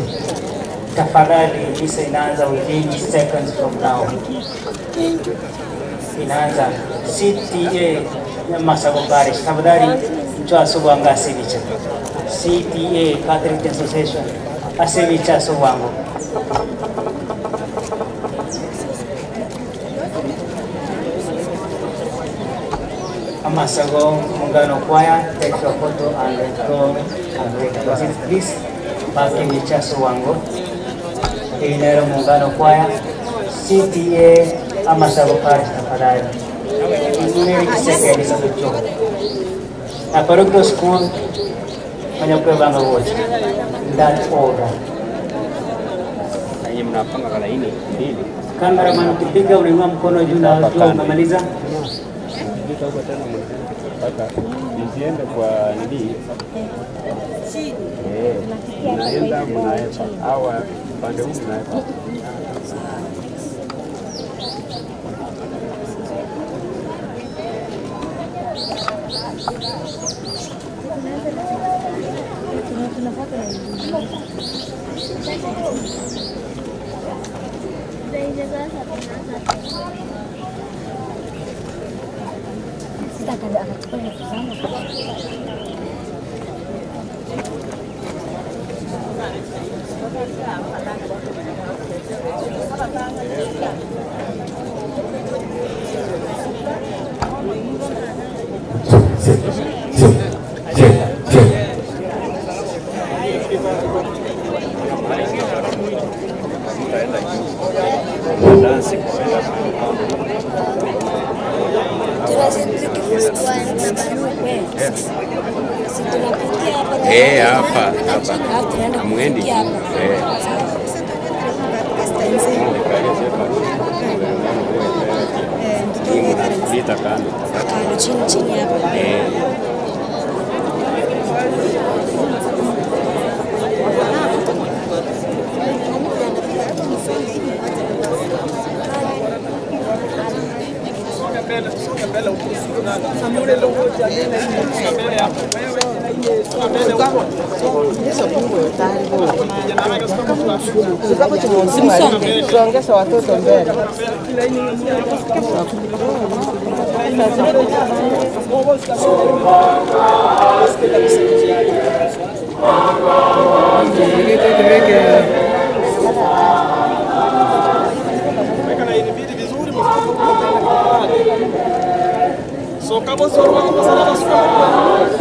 Tafadhali, misa inaanza within seconds from now. Inaanza CTA Masago Parish. Tafadhali mtu asubwanga asibicha. CTA Catholic Association asibicha asubwango. Amasago Muungano Choir, take your photo and go and take your seat, please. Baki Michaso Wango. Inero Muungano Choir, CTA Amasago Parish tafadhali. Inuneri kiseke alizocho. Na parochial school manyakwe banga wote. In that order. Na nyinyi mnapanga laini mbili. Cameraman ukipiga unainua mkono juu na juu umemaliza. Huko tena mpaka msiende kwa nini? Mnaenda mnaepa hawa upande huu mnaepa. Hapa hapa amwendi lita kando chini chini hapa. Tuongeze watoto mbele. So kama sio kwa salama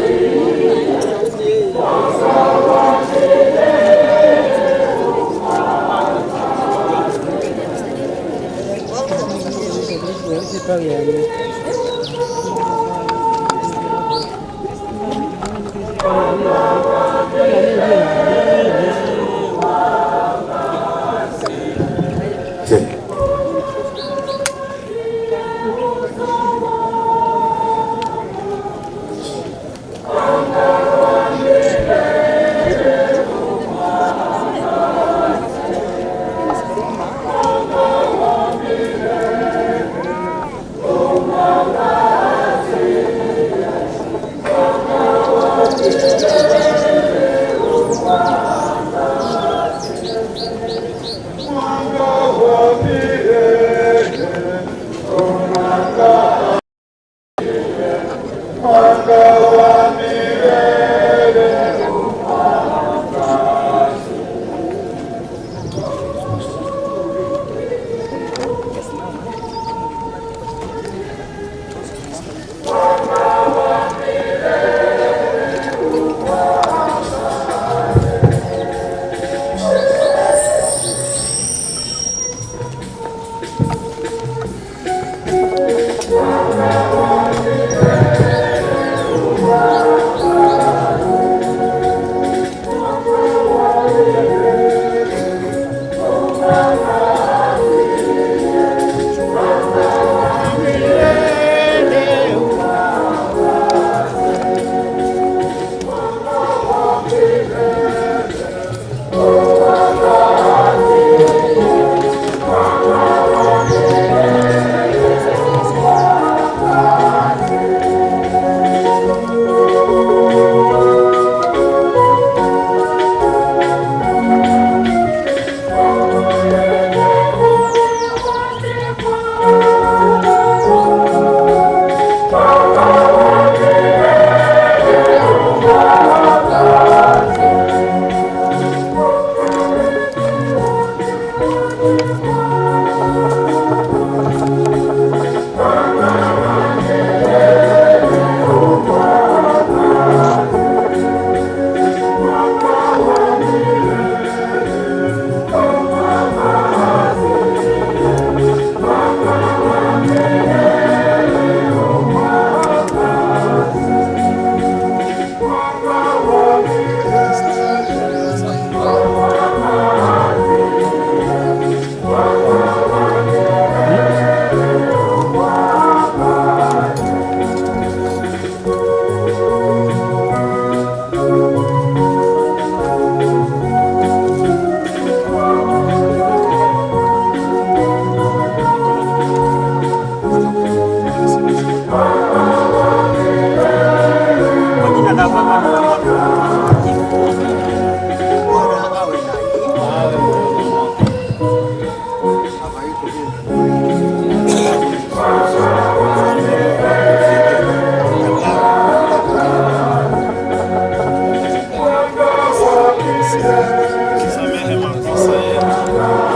Tusamehe makosa yetu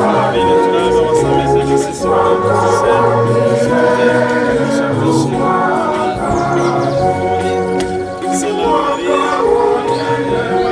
kama vile tunavyowasamehe na sisi waliotukosea, usitutie katika kishawishi, Salamu Maria, umejaa neema,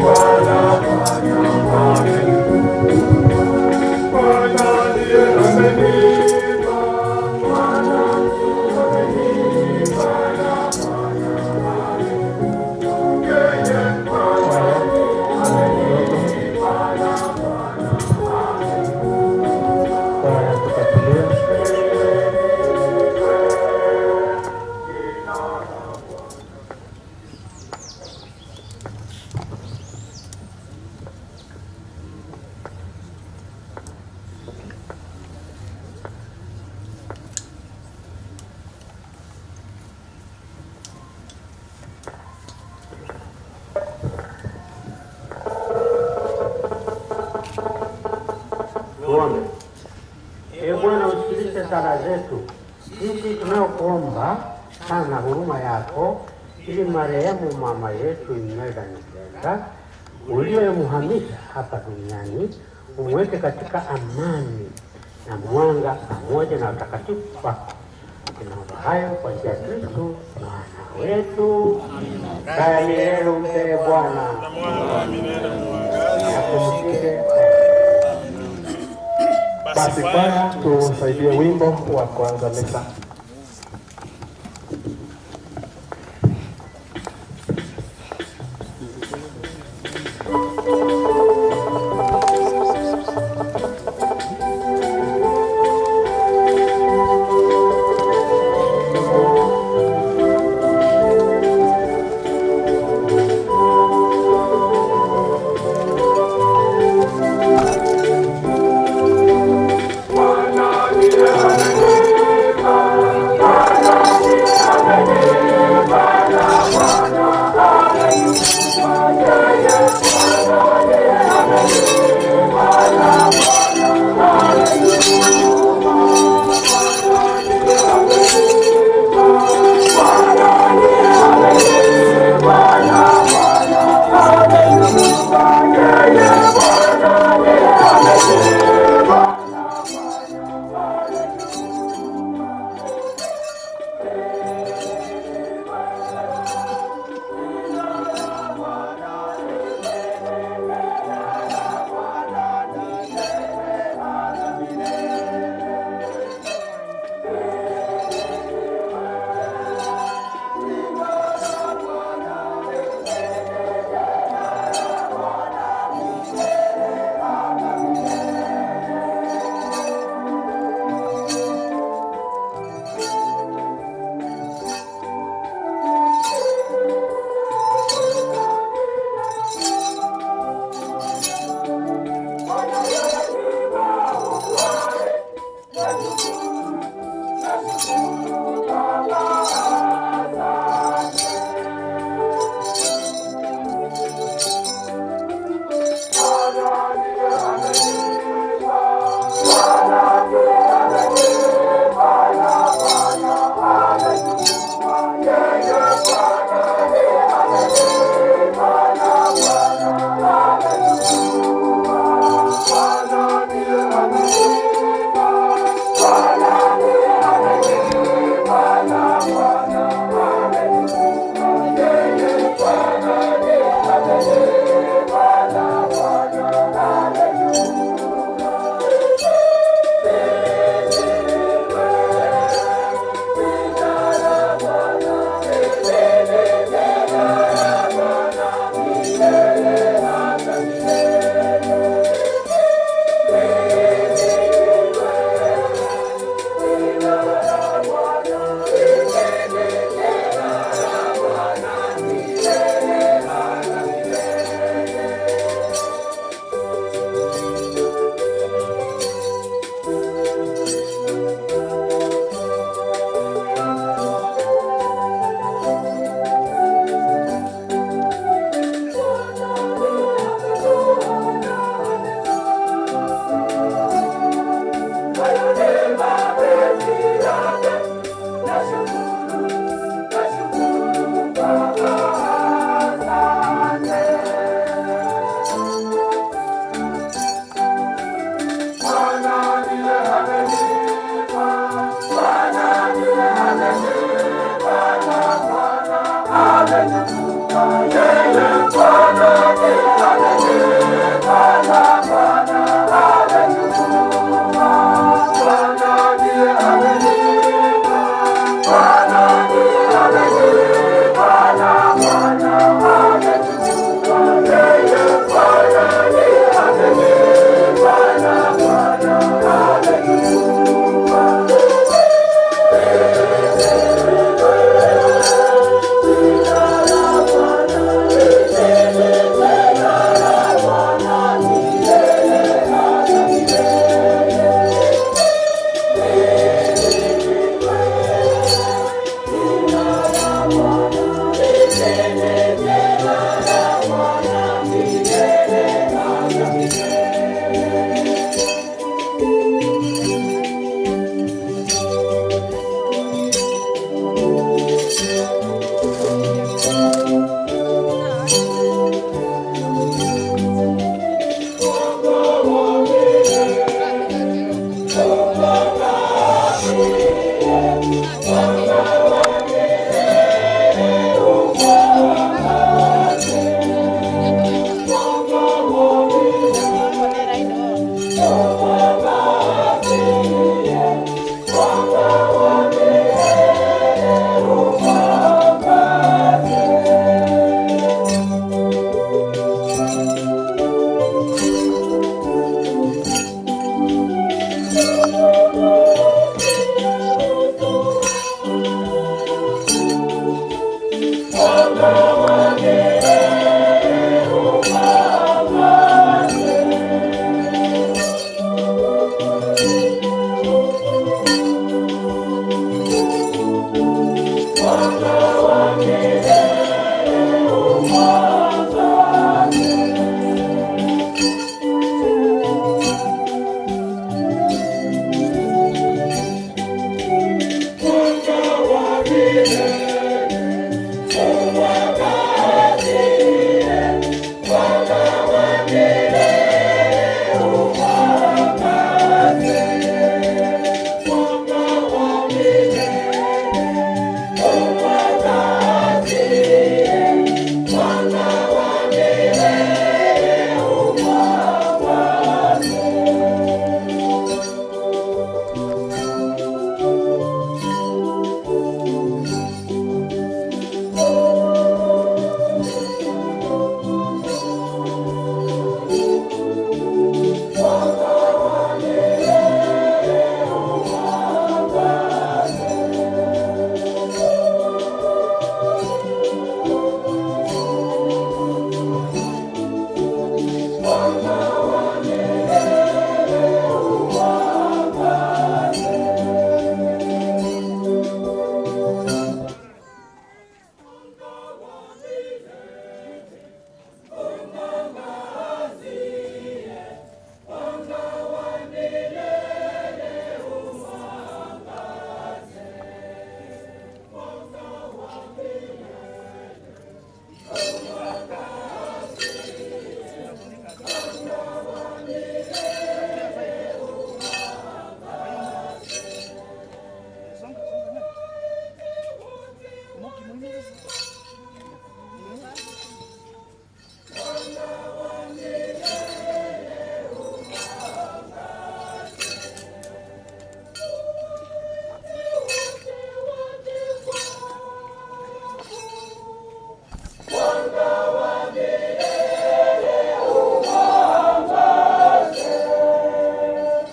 Bwana yu nawe, Tuombe. Ee Bwana, usikilize sala zetu sisi tunayokuomba sana huruma yako, ili marehemu mama yetu Imelda Nyabenda uliyemhamisha hapa duniani umweke katika amani na mwanga pamoja na utakatifu wako. Tunaomba hayo kwa njia ya Kristo Bwana wetu. Kaya milele umpe Bwana. Apumzike. Basi kwaya tusaidie wimbo wa kwanza misa. Bwana ndiye amenipa.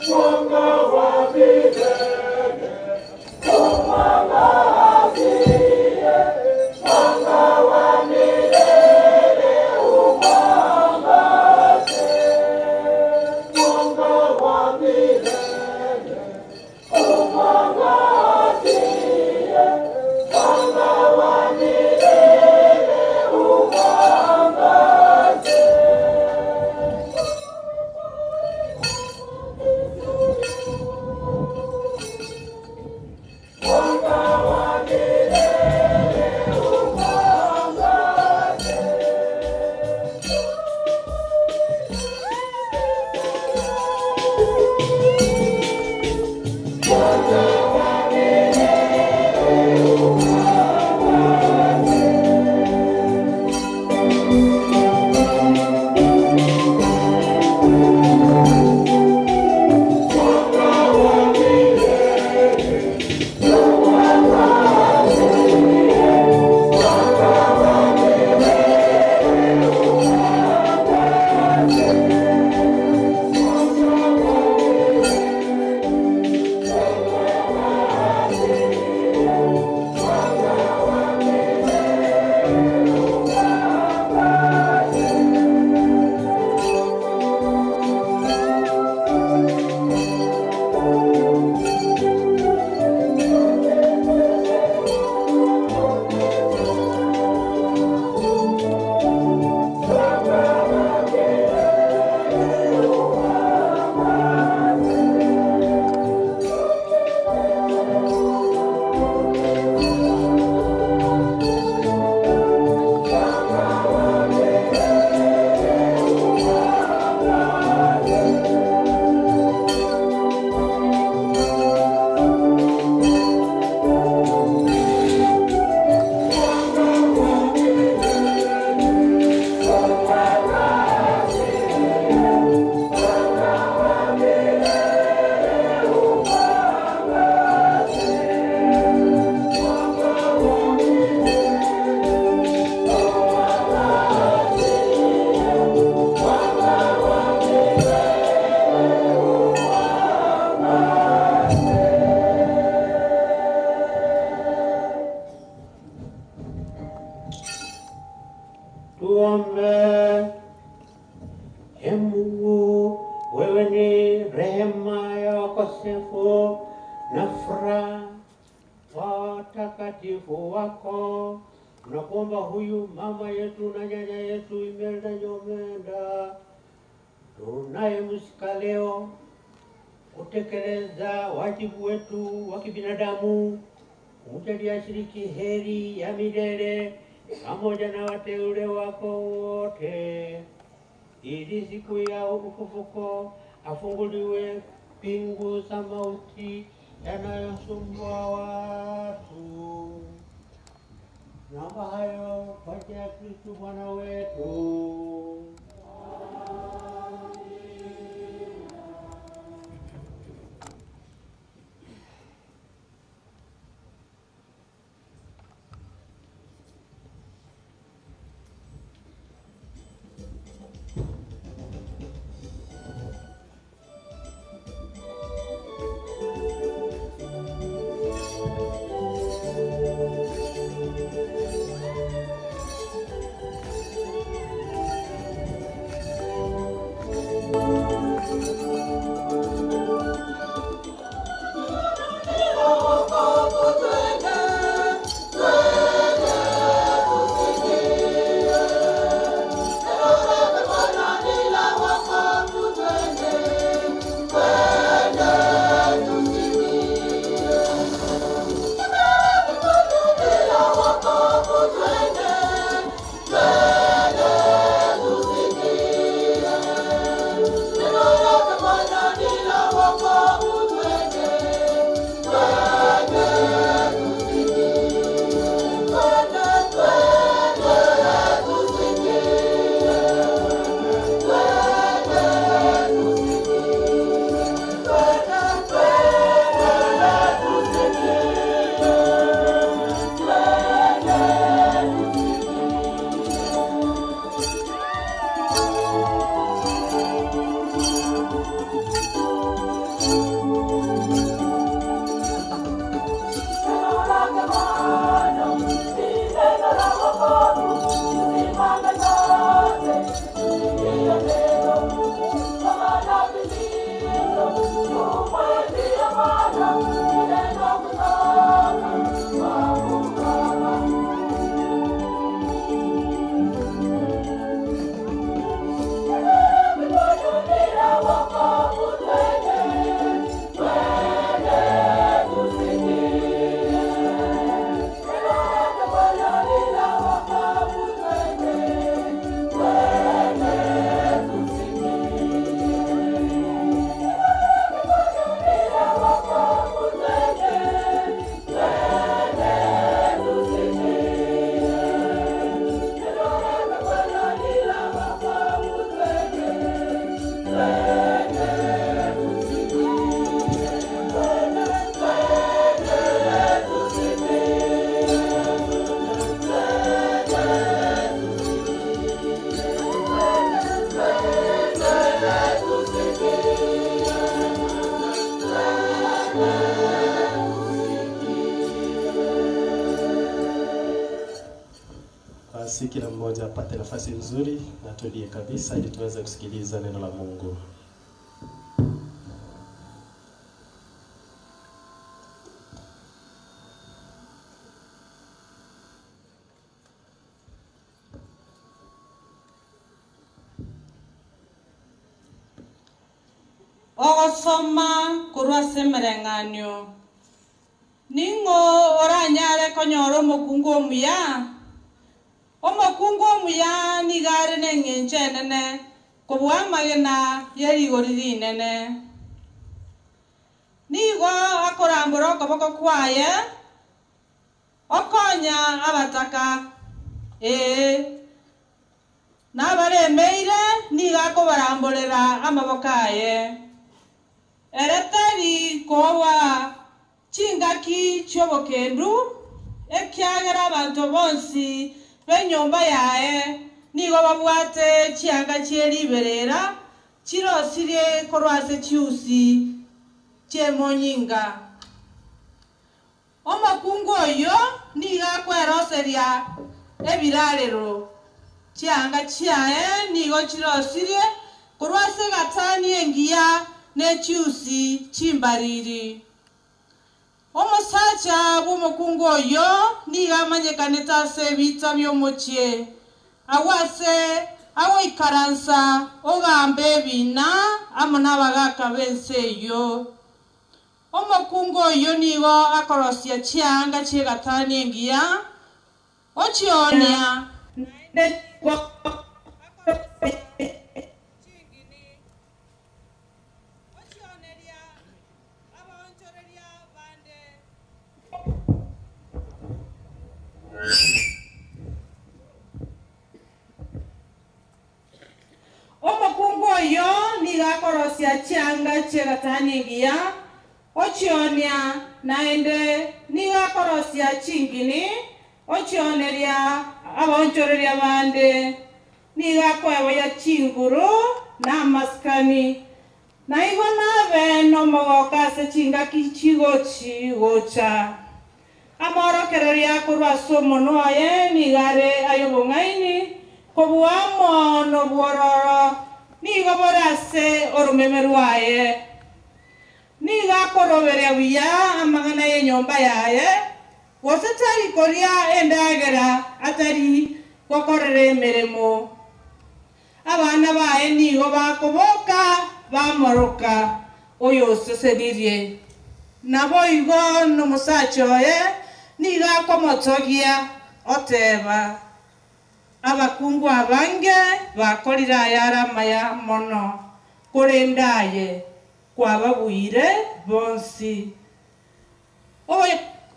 Mwanga wa milele, Tuombe. Ee Mungu, wewe ni rehema ya wakosefu na furaha watakatifu wako. Tunakuomba huyu mama yetu na nyanya yetu Imelda Nyomenda tunayemsika leo kutekeleza wajibu wetu wa kibinadamu, umjalie ashiriki heri ya milele pamoja na wateule wako wote, ili siku ya ufufuko afunguliwe pingu za mauti yanayosumbua watu. Naomba hayo kwa njia ya Kristo Bwana wetu. Basi kila mmoja apate nafasi nzuri na tulie kabisa ili tuweze kusikiliza neno la Mungu. Ogosoma kurwa semereng'anio ning'o oranyare konyora omokungu omuya. Omokungu omuya nigare neng'encho enene kobua amagena yerigori rinene. Nigo akorambora okoboko kwaye okonya abataka ee nabaremeire nigo akobaramborera amaboko aye. Ereteri kowa chingaki chiobokendu ekiagera abanto bonsi benyomba yae nigo babwate chianga chieriberera chirosirie korwa ase chiusi chiemonyinga. Omokungu oyo nigo akweroseria ebirarero Chianga chiae nigo chirosirie korwa ase gatani engiya ne chiusi chimbariri. Omosacha bw'omokungu oyo nigo amanyekanete ase ebita by'omochie. Agwase agoikaransa ogamba ebina amo n'abagaka b'ense eyo. Omokungu oyo nigo akorosia chianga chi'egatani engiya ochionia naende omokungu oyo nigo akorosia chianga chi'egatani engiya ochionia naende nigo akorosia chingini ochioneria abonchoreria bande. Nigo akoeboya chinguru na amasikani naigo nabe nomogoka ase chingaki chigochi gocha. Amorokereria korwa ase omonwa oye nigo are ay'obong'aini kobua mono bwororo nigo bore ase oromeme rwaye. Nigo akoroberia buya amang'ana y'enyomba yaye gose tari koria endagera atari gokorera emeremo. Abana baye nigo bakoboka bamoroka oyo osesenirie. Nabo igo nomosacha oye nigo akomotogia oteba abakungu abange bakorire ayare amaya mono korende aye kwababwire bonsi.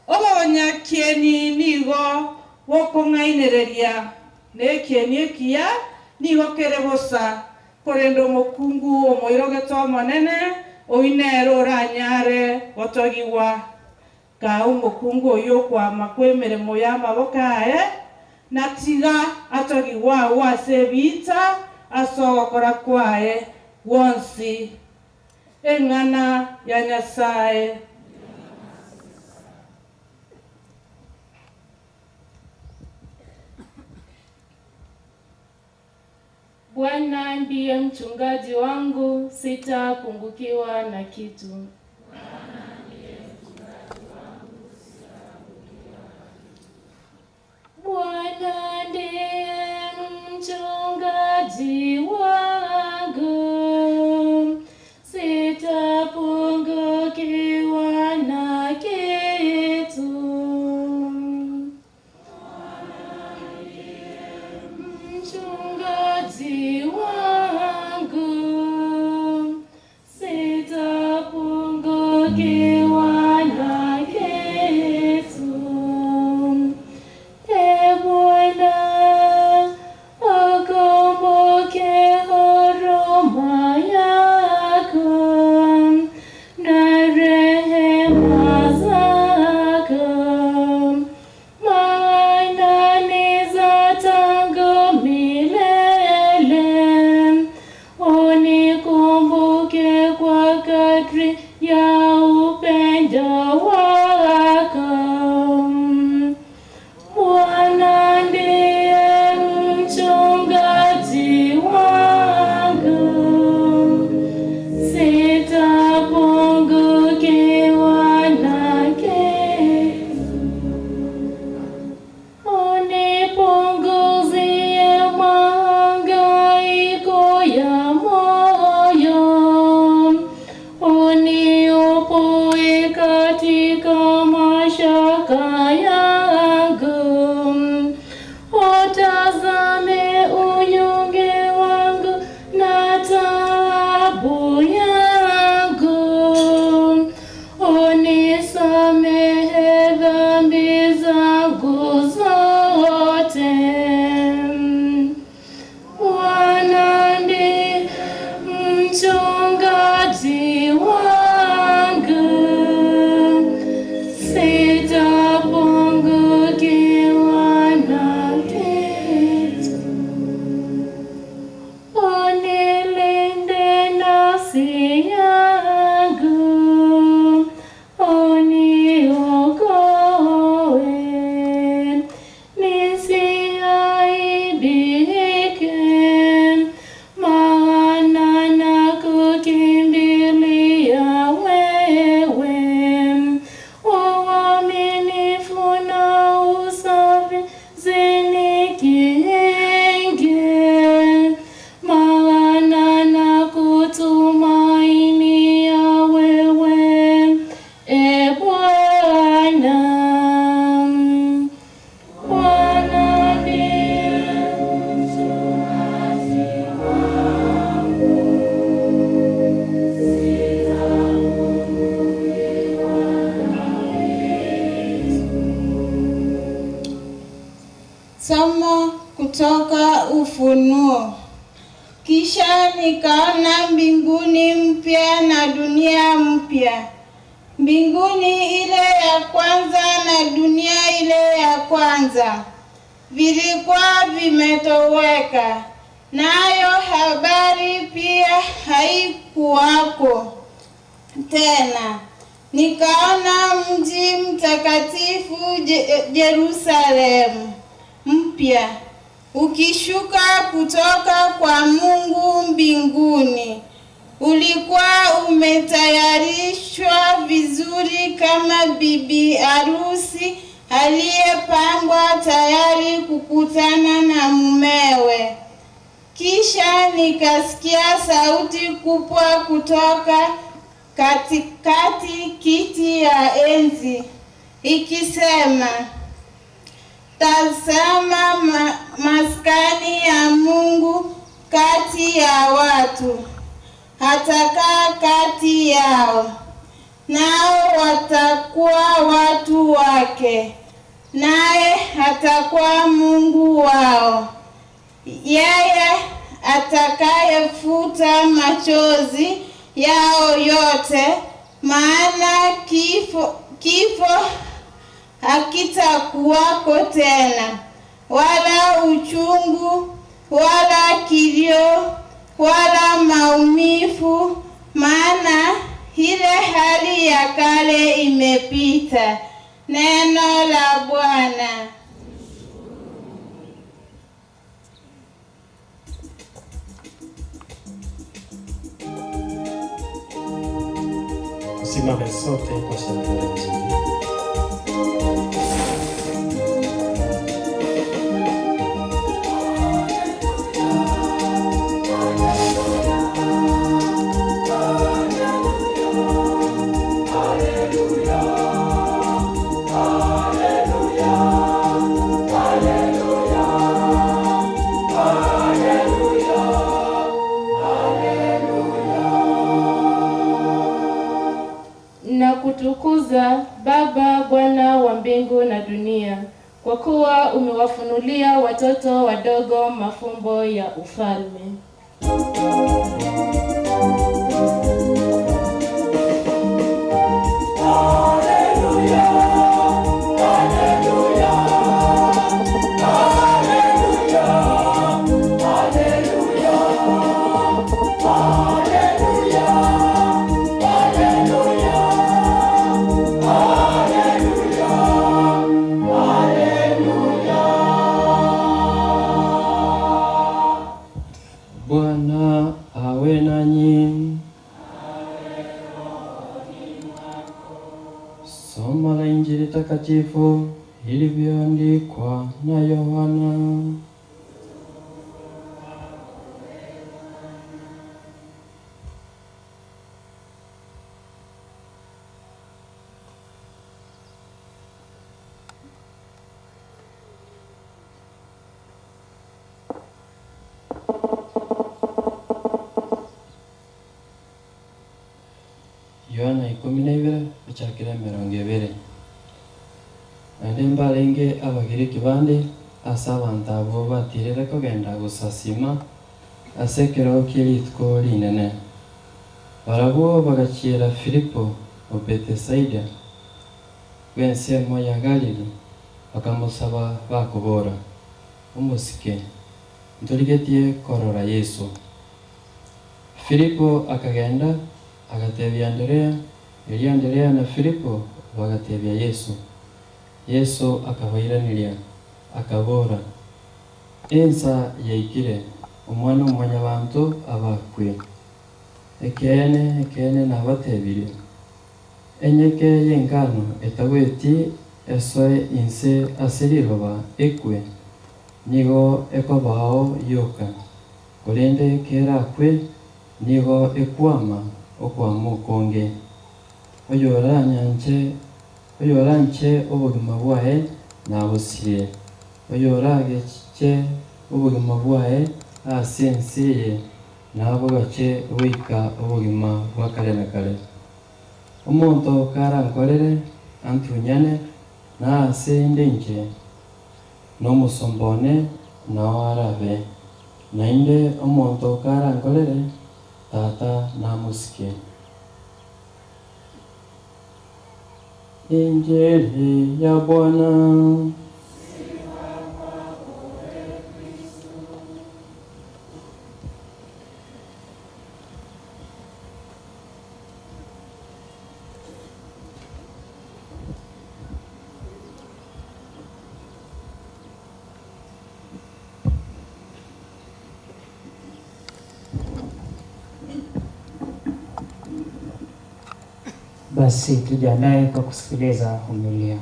Obonyakieni nigo bokong'ainereria na ekieni ekiya nigo kere bosa korende omokungu omoirogete omonene oinere oranyare gotogiwa. Ka omokungu oyo okwama kwa emeremo y'amaboko aye natiga atogiwa agwo ase ebita ase ogokora kwaye gwonsi. Eng'ana ya Nyasaye. Bwana ndiye mchungaji wangu, sitapungukiwa na kitu. Bwana ndiye mchungaji wangu, sitapungukiwa na kitu. Mchungaji wangu, sitapungukiwa na kitu. E Bwana, ukumbuke huruma yako na rehema zako, maana ni za tangu milele. Somo kutoka Ufunuo. Kisha nikaona mbinguni mpya na dunia mpya. Mbinguni ile ya kwanza na dunia ile ya kwanza vilikuwa vimetoweka, nayo habari pia haikuwako tena. Nikaona mji mtakatifu Yerusalemu mpya ukishuka kutoka kwa Mungu mbinguni. Ulikuwa umetayarishwa vizuri kama bibi harusi aliyepangwa tayari kukutana na mumewe. Kisha nikasikia sauti kubwa kutoka katikati kiti ya enzi ikisema, tazama maskani ya Mungu kati ya watu, atakaa kati yao, nao watakuwa watu wake, naye atakuwa Mungu wao. Yeye atakayefuta machozi yao yote, maana kifo hakitakuwako tena, wala uchungu, wala kilio, wala maumivu, maana ile hali ya kale imepita. Neno la Bwana. Tusimame sote kwa shangwe la Injili. Na kutukuza Baba, Bwana wa mbingu na dunia, kwa kuwa umewafunulia watoto wadogo mafumbo ya ufalme. Bwana awe nanyi. Somo la Injili takatifu ilivyoandikwa na Yohana. Yohana 12 echakira 20. Naende mbarenge Abagiriki bande ase abanto abo batirire kogenda gusasima ase ekero kia rituko rinene. Barabwo bagachiera Filipo o Betesaida bw'ensemo ya Galili, bakamusaba bakobora, omosike, ntorigetie korora Yesu. Filipo akagenda agatebia Anderea, eria Anderea na Filipo bagatebia Yesu. Yesu akabairaniria akabora, ensa yaikire omwana omwanyabanto abakwe. Ekeene ekeene nabatebire, enyeke y'engano etagweti esoe inse ase riroba ekwe, nigo ekobao yoka, korende kerakwe nigo ekwama okwama okonge. Oyoranche obogima bwaye nabusire, oyorageche obogima bwaye ase ense eye nabogache goika obogima bwa kare na kare. Omonto karankorere antunyane na ase inde inche N'omusombone nao arabe. Nainde omonto karankorere tata namusike. Injili ya Bwana. Basi tujiandae kwa kusikiliza homilia.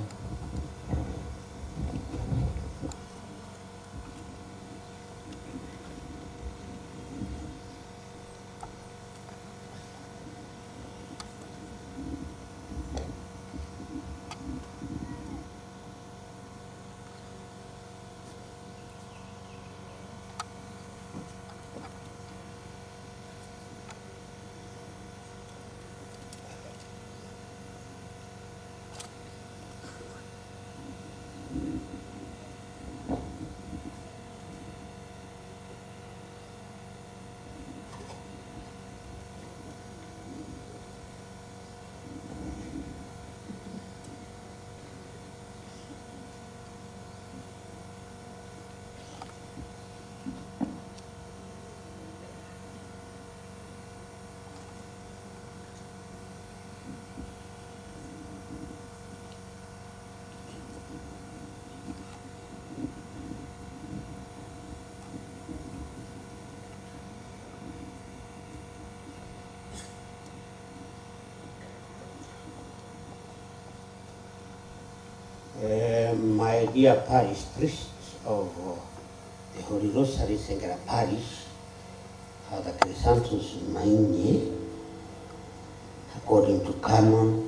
My dear parish priests of the Holy Rosary Sengera Parish, Father Chrysanthus Mainye, according to Canon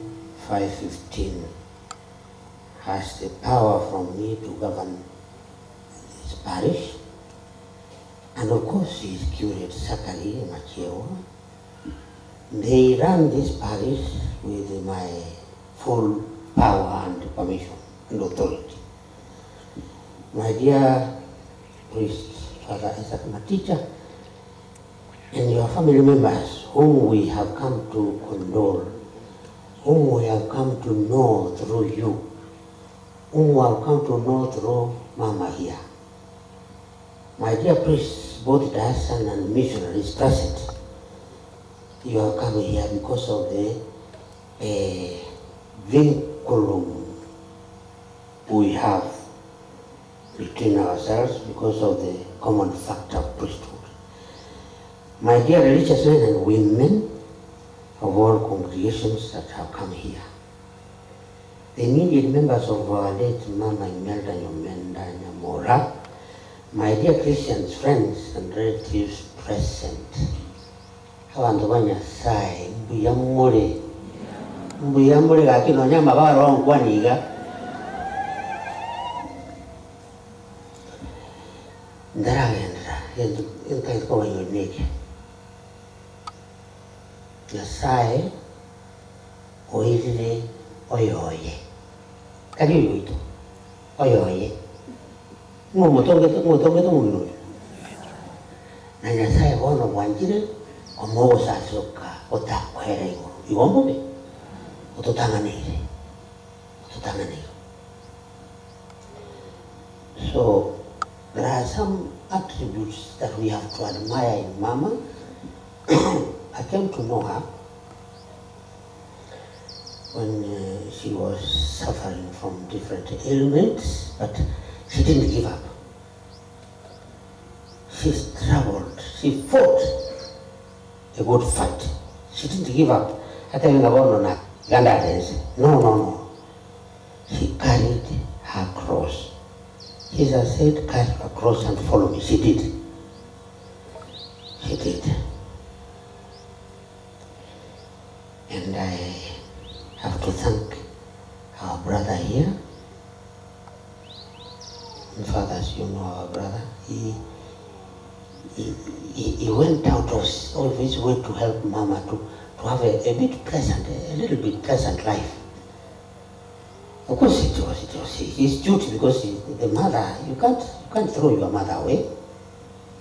515, has the power from me to govern this parish. And of course, his curate Zachary Machewa. They run this parish with my full power and permission and authority. My dear priests, Father Isaac Maticha, and your family members whom we have come to condole, whom we have come to know through you, whom we have come to know through Mama here. My dear priests, both diocesan and missionaries present, you have come here because of the vinculum we have between ourselves because of the common factor of priesthood. My dear religious men and women of all congregations that have come here, the immediate members of our late Mama Imelda Nyomenda Nyamora, my dear Christians, friends and relatives present, abantu ba Nyasaye mbuyamule mbuyamule gakino nyama barongwaniga ndaragendera enkaikobanyoneke Nyasaye oirire oyoye kari oyoito oyoye ng'omotongeto mumino na Nyasaye bono bwanjire omogosasoka otakwera igoro igombobe ototang'aneire ototang'aneire. So there are some attributes that we have to admire in Mama. I came to know her when she was suffering from different ailments, but she didn't give up. She struggled, she fought a good fight. She didn't give up. No, no, no. She carried her cross. Jesus said, carry her cross and follow me. She did. She did. And I have to thank our brother here. And fathers, you know our brother. He went out of his way to help Mama to have a bit pleasant, a little bit pleasant life. Of course it was his duty because the mother, you can't throw your mother away.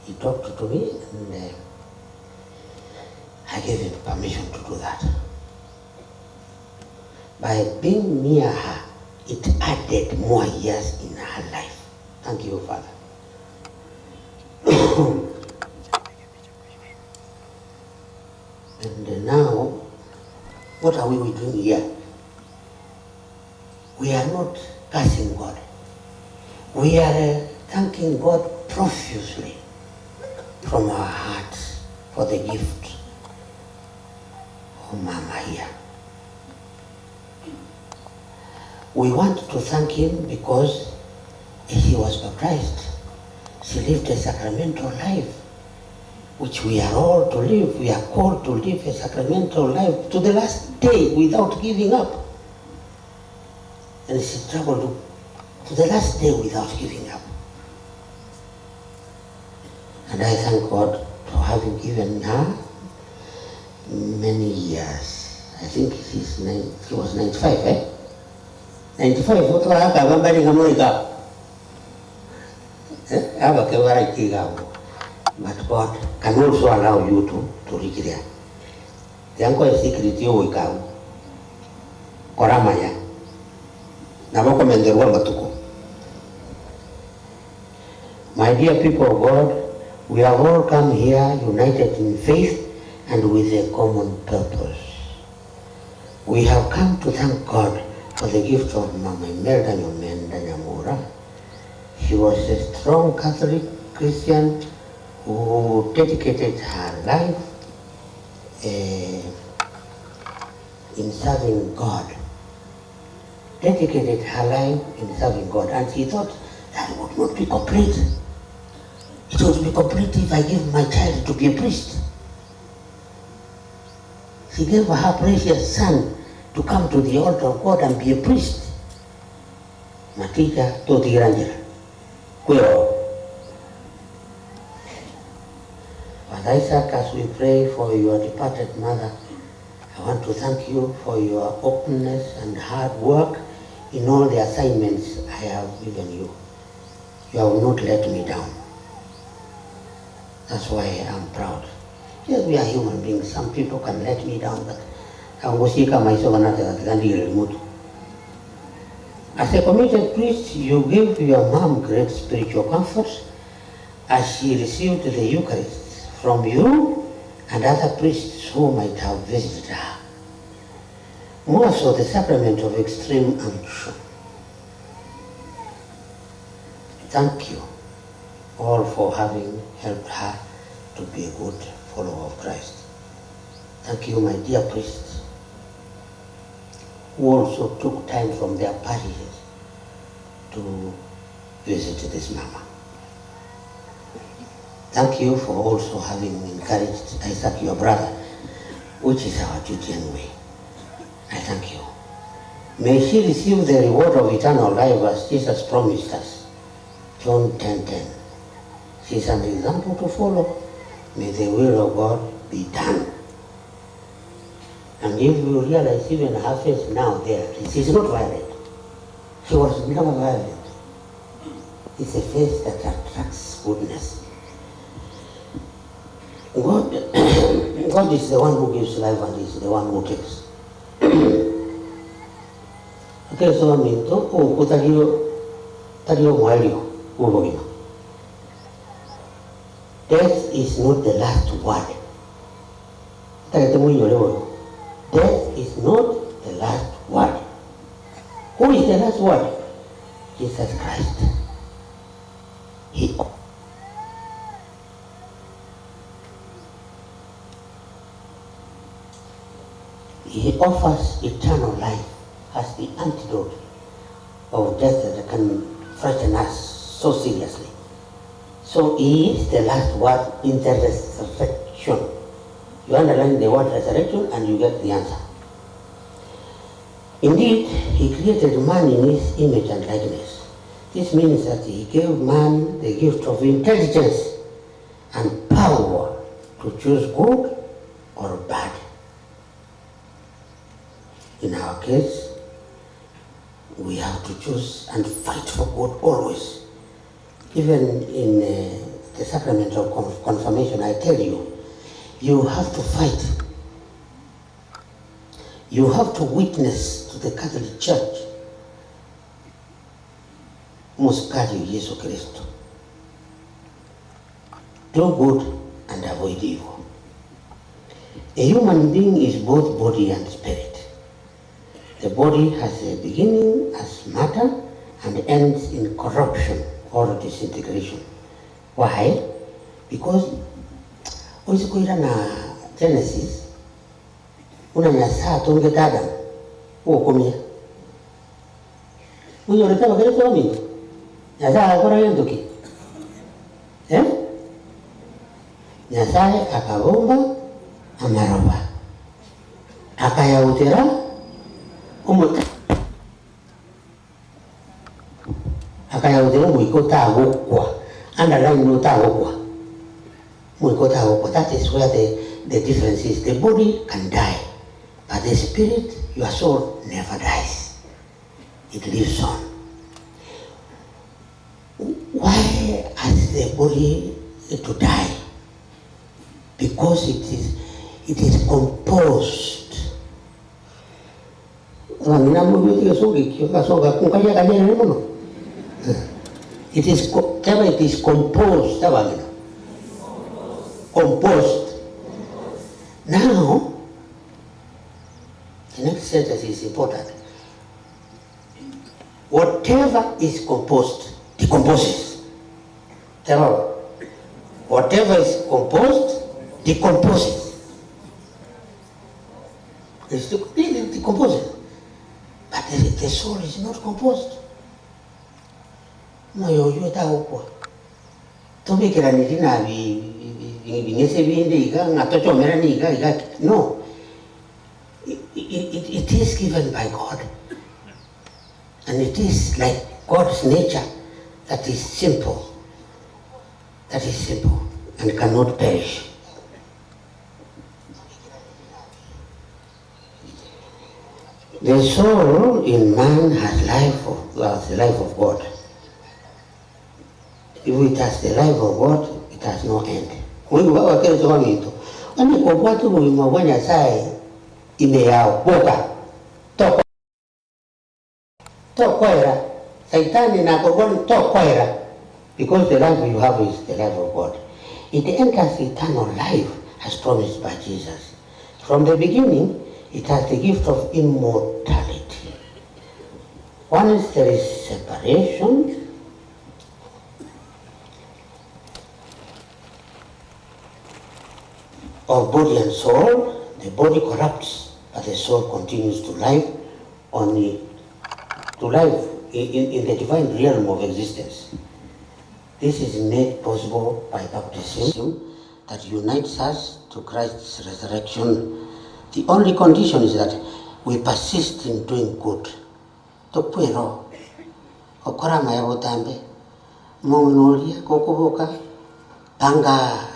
He talked to me, and I gave him permission to do that. By being near her, it added more years in her life. Thank you, Father. And now, what are we doing here? We are not cursing God. We are thanking God profusely from our hearts for the gift of Mama here. We want to thank him because he was baptized. She lived a sacramental life, which we are all to live. We are called to live a sacramental life to the last day without giving up. And she struggled to the last day without giving up. And I thank God for having given her many years. I think she was 95, eh? 95, what but God can also allow you to reach there. The uncle is secret, you will come. Koramaya. My dear people of God, we have all come here united in faith and with a common purpose. We have come to thank God for the gift of Mama Imelda Nyomenda Nyamura. She was a strong Catholic Christian who dedicated her life in serving God. Dedicated her life in serving God, and she thought that would not be complete. It would be complete if I give my child to be a priest. She gave her precious son to come to the altar of God and be a priest. Matika totiranjira. Kwero. Father Isaac, as we pray for your departed mother, I want to thank you for your openness and hard work in all the assignments I have given you. You have not let me down. That's why I am proud. Yes, we are human beings. Some people can let me down, but as a committed priest, you give your mom great spiritual comfort as she received the Eucharist from you and other priests who might have visited her. More so, the sacrament of extreme unction. Thank you all for having helped her to be a good follower of Christ. Thank you, my dear priests, who also took time from their parishes to visit this mama. Thank you for also having encouraged Isaac, your brother, which is our duty anyway. I thank you. May she receive the reward of eternal life as Jesus promised us. John 10:10. She is an example to follow. May the will of God be done. And if you realize even her face now there, she is not violent. She was never violent. It's a face that attracts goodness. God, God is the one who gives life and is the one who takes. Okay, so minto o kutario mwalio ubogima. Death is not the last word. Death is not the last word. Who is the last word? Jesus Christ. He offers eternal life as the antidote of death that can frighten us so seriously. So he is the last word in the resurrection. You underline the word resurrection and you get the answer. Indeed, he created man in his image and likeness. This means that he gave man the gift of intelligence and power to choose good or bad. In our case, We have to choose and fight for good always. Even in the sacrament of confirmation, I tell you, you have to fight. You have to witness to the Catholic Church. Muscari Jesu Cristo. Do good and avoid evil. A human being is both body and spirit. The body has a beginning as matter and ends in corruption or disintegration. Why? Because oisikuira na Genesis una nyasaa tongete Adam uokomia uyoreta bakere tomi nyasaa akora yenduki eh Nyasaye akabumba amaroba akayautera umuta akayautera mwiko utagukwa underline utagukwa mwiko utagukwa. That is where the difference is. The body can die, but the spirit, your soul, never dies. It lives on. Why has the body to die? Because it is composed. It is it is composed. Composed. Now, the next sentence is important. Whatever is composed decomposes. Whatever is composed decomposes. It's decomposes. But the soul is not composed. Moyo utagukwa. Tobikira nirina bingese binde iga ngatochomera niga iga. No. It is given by God. And it is like God's nature that is simple. That is simple and cannot perish. The soul in man has life of, the life of God. If it has the life of God, it has no end. Because the life you have is the life of God. It enters eternal life as promised by Jesus. From the beginning, it has the gift of immortality. Once there is separation, of body and soul, the body corrupts, but the soul continues to live on the, to live in the divine realm of existence. This is made possible by baptism that unites us to Christ's resurrection. The only condition is that we persist in doing good. Tokwero, okora maya botambe, mongolia kokoboka, panga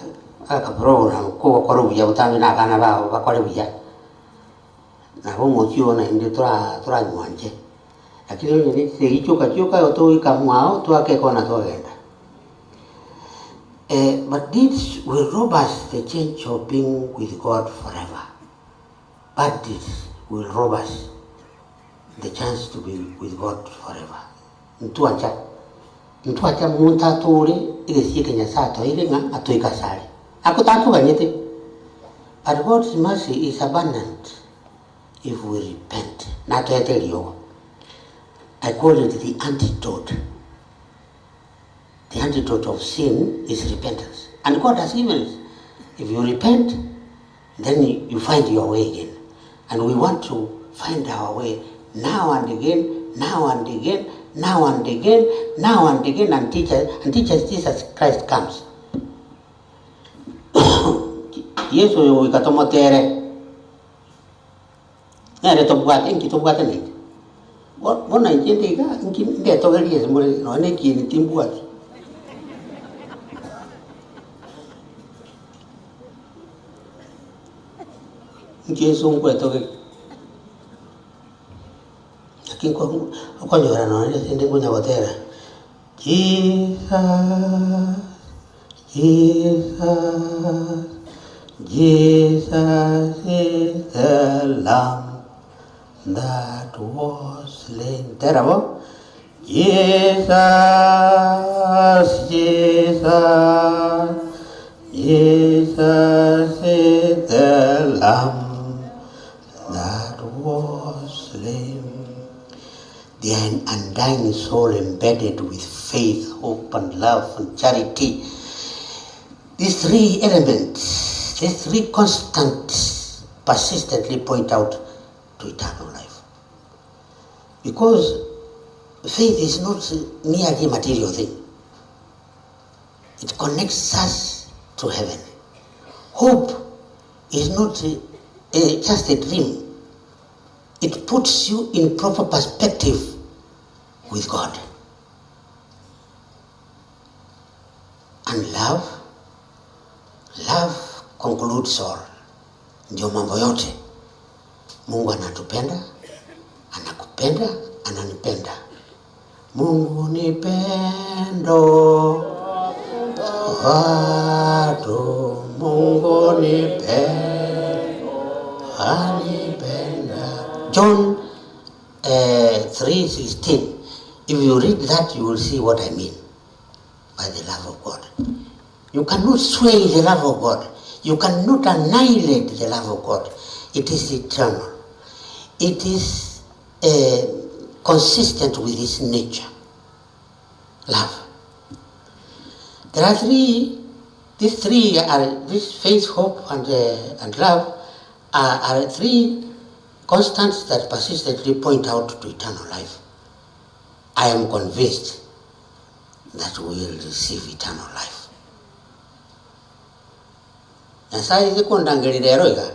akaprogram ko buya botambe na bana bao bakore buya. Nabo mochiona inde tora nyanje. Lakini ni segichoka choka otoika mwao twake kona togenda. But deeds will rob us the chance of being with God forever. Bad deeds will rob us the chance to be with God forever. Ntuacha muntu atore igesieke Nyasaye toire nga atoika sare. Akutatuganyete. But God's mercy is abundant if we repent. Natoetelio. I call it the antidote. The antidote of sin is repentance. And God has given it. If you repent, then you find your way again. And we want to find our way now and again, now and again, now and again, now and again, until Jesus Christ comes. Yesu ikatomotere. Nere tobwate inki tobwate niki. Bona injende iga inki ndetogerie muri no neki timbwate. Jesu ngwetoge. Okonyora nonye sinde kunyagotera. Jesus, Jesus, Jesus is the Lamb that was slain. Terabo. Jesus, Jesus, Jesus is the Lamb that was slain. The undying soul embedded with faith, hope, and love, and charity. These three elements, these three constants, persistently point out to eternal life. Because faith is not merely a material thing. It connects us to heaven. Hope is not just a dream. It puts you in proper perspective with God. And love, love concludes all. Ndio mambo yote. Mungu anatupenda, anakupenda, ananipenda. Mungu ni pendo, watu, Mungu ni pendo, anipenda. John 3:16. If you read that, you will see what I mean by the love of God. You cannot sway the love of God. You cannot annihilate the love of God. It is eternal. It is consistent with His nature. Love. There are three. These three are this faith, hope, and love are three constants that persistently point out to eternal life. I am convinced that we will receive eternal life. Nyasaye zikundangelira iga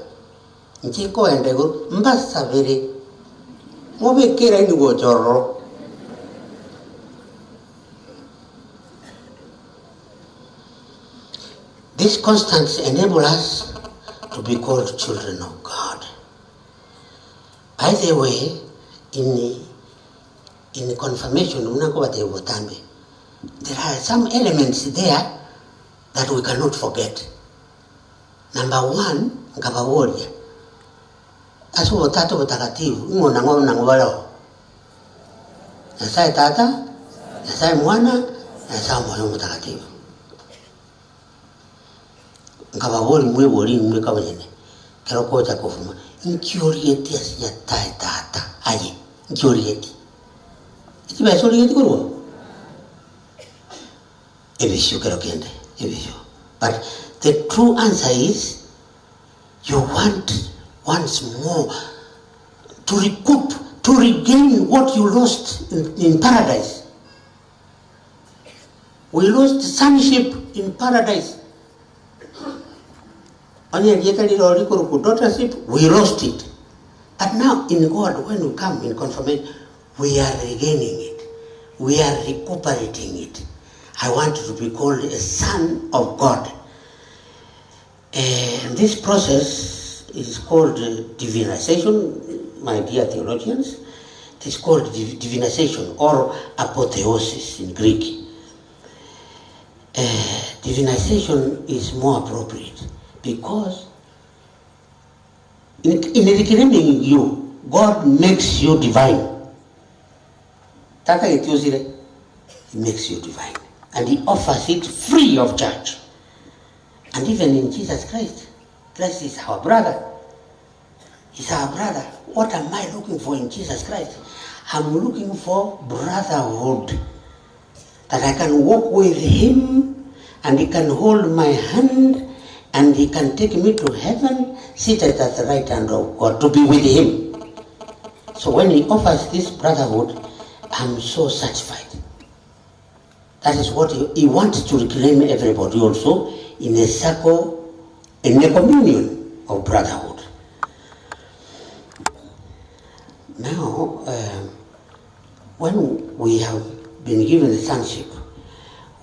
nchikoenda iguru mbasabire mubikira inigochororo. These constants enable us to be called children of God. By the way, in confirmation, there are some elements there that we cannot forget. Number one, ngabaworia. Asu utatu utakatifu, ngona ngona ngobalo. Nyasaye Tata, Nyasaye Mwana, Nyasaye Moyo Mtakatifu. Ngabawori mwebori mwe kabanyene. Kero koja kofuma. Nkiorieti asinyatae tata. Aye, nkiorieti. Ichiba sorieti kurwa. Ebisho kero kende, ebisho. But the true answer is you want once more to recoup, to regain what you lost in paradise. We lost sonship in paradise. Daughtership, we lost it. But now in God, when we come in confirmation, we are regaining it. We are recuperating it. I want to be called a son of God. And this process is called divinization, my dear theologians. It is called divinization or apotheosis in Greek. Divinization is more appropriate because in reclaiming you, God makes you divine. He makes you divine. And He offers it free of charge. And even in Jesus Christ, Christ is our brother. He's our brother. What am I looking for in Jesus Christ? I'm looking for brotherhood. That I can walk with Him and He can hold my hand and He can take me to heaven, seated at the right hand of God, to be with Him. So when He offers this brotherhood, I'm so satisfied. That is what He wants to reclaim everybody also in a circle, in a communion of brotherhood. Now, when we have been given the sonship,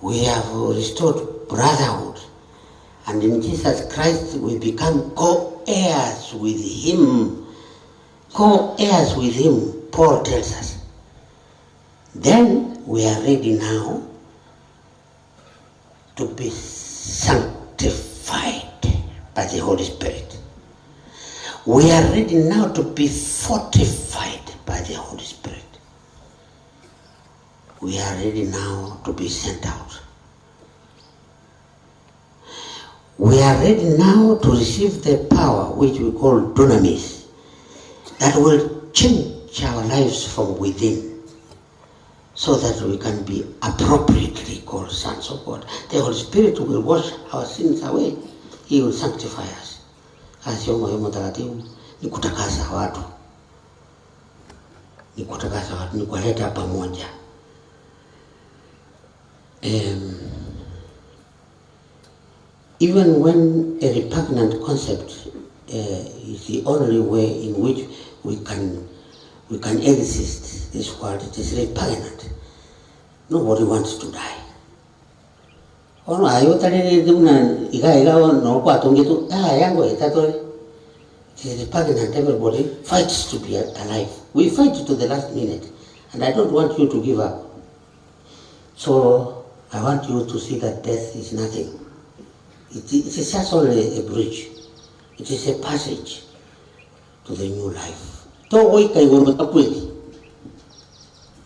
we have restored brotherhood. And in Jesus Christ, we become co-heirs with Him. Co-heirs with Him, Paul tells us. Then we are ready now to be sanctified by the Holy Spirit. We are ready now to be fortified by the Holy Spirit. We are ready now to be sent out. We are ready now to receive the power which we call dunamis, that will change our lives from within, so that we can be appropriately called sons of God. The Holy Spirit will wash our sins away. He will sanctify us. Kazi ya Roho Mtakatifu ni kutakasa watu, ni kutakasa watu, ni kuwaleta pamoja. Even when a repugnant concept is the only way in which we can exist this world, it is repugnant. Nobody wants to die. Ono ayo tali una iga iga no kwa tungi tu ah yango ita. It is repugnant. Everybody fights to be alive. We fight to the last minute, and I don't want you to give up. So I want you to see that death is nothing. It is just only a bridge. It is a passage to the new life. To oika igoro takweli.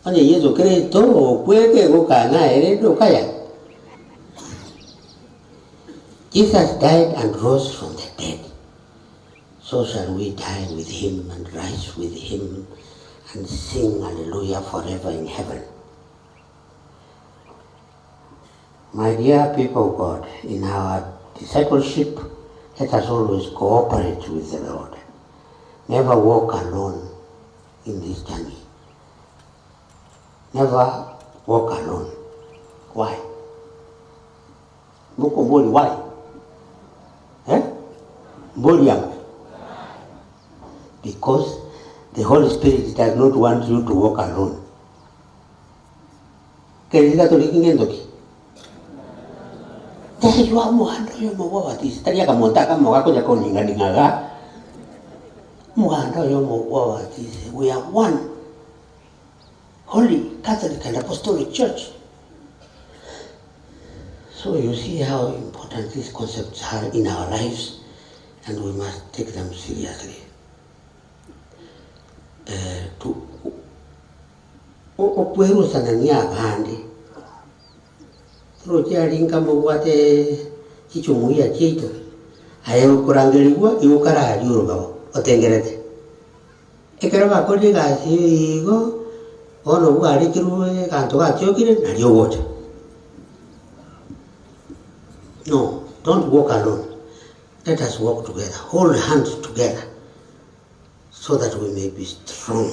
Ane Yesu Kristo okweke gokana ere dokaya. Jesus died and rose from the dead. So shall we die with him and rise with him and sing hallelujah forever in heaven. My dear people of God, in our discipleship, let us always cooperate with the Lord. Never walk alone in this journey. Never walk alone. Why? Why? Eh? Because the Holy Spirit does not want you to walk alone. We are one Holy Catholic and Apostolic Church. So you see how important these concepts are in our lives, and we must take them seriously. Okwerusanania abandi turochiaringa mubwate chichumuia chiito aye okurangerigwa igo karari orobabo otengerete ekero bakorire egasi igo bono bwarikirwe eganto gachiokire nario ogocha. No, don't walk alone. Let us walk together, hold hands together, so that we may be strong.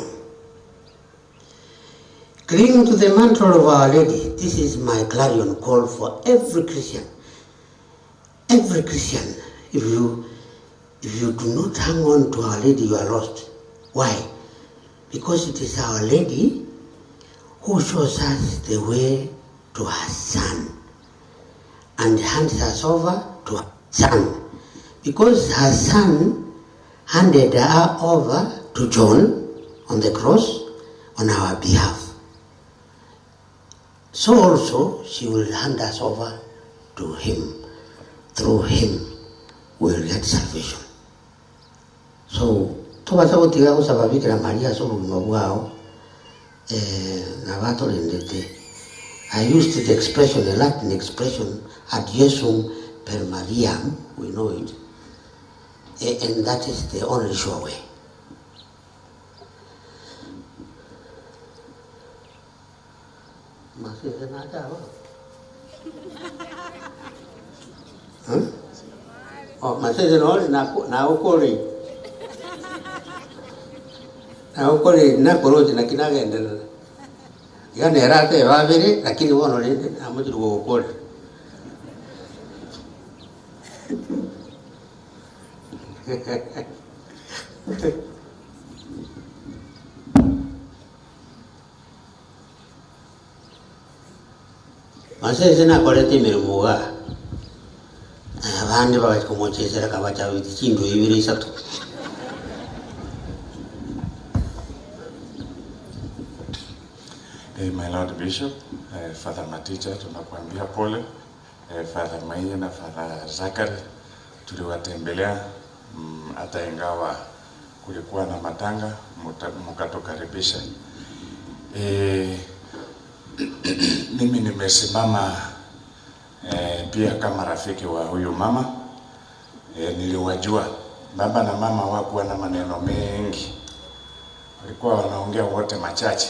Cling to the mantle of Our Lady. This is my clarion call for every Christian. Every Christian, if you do not hang on to Our Lady, you are lost. Why? Because it is Our Lady who shows us the way to her Son and hands us over to her Son. Because her Son handed her over to John on the cross on our behalf. So also she will hand us over to him. Through him we will get salvation. So tobasa gotiga gosaba Bikira Maria so obogima bwao nabatorendete. I used the expression, the Latin expression, ad Jesum per Mariam, we know it, and that is the only sure way. Oh, masese no na ukori. Na ukori na koroji na kinagenda. Yani erate babere lakini wono rende amujiru ukori. Masese na korete mirumuga. Abandi bakakomochesera kabacha chindu ibiri isatu. My Lord Bishop, Father Maticha, tunakuambia pole. Father Maia na Father Zachary tuliwatembelea, hata ingawa kulikuwa na matanga, mkatukaribisha. Mimi nimesimama pia kama rafiki wa huyu mama. Niliwajua baba na mama hawakuwa na maneno mengi, walikuwa wanaongea wote machache.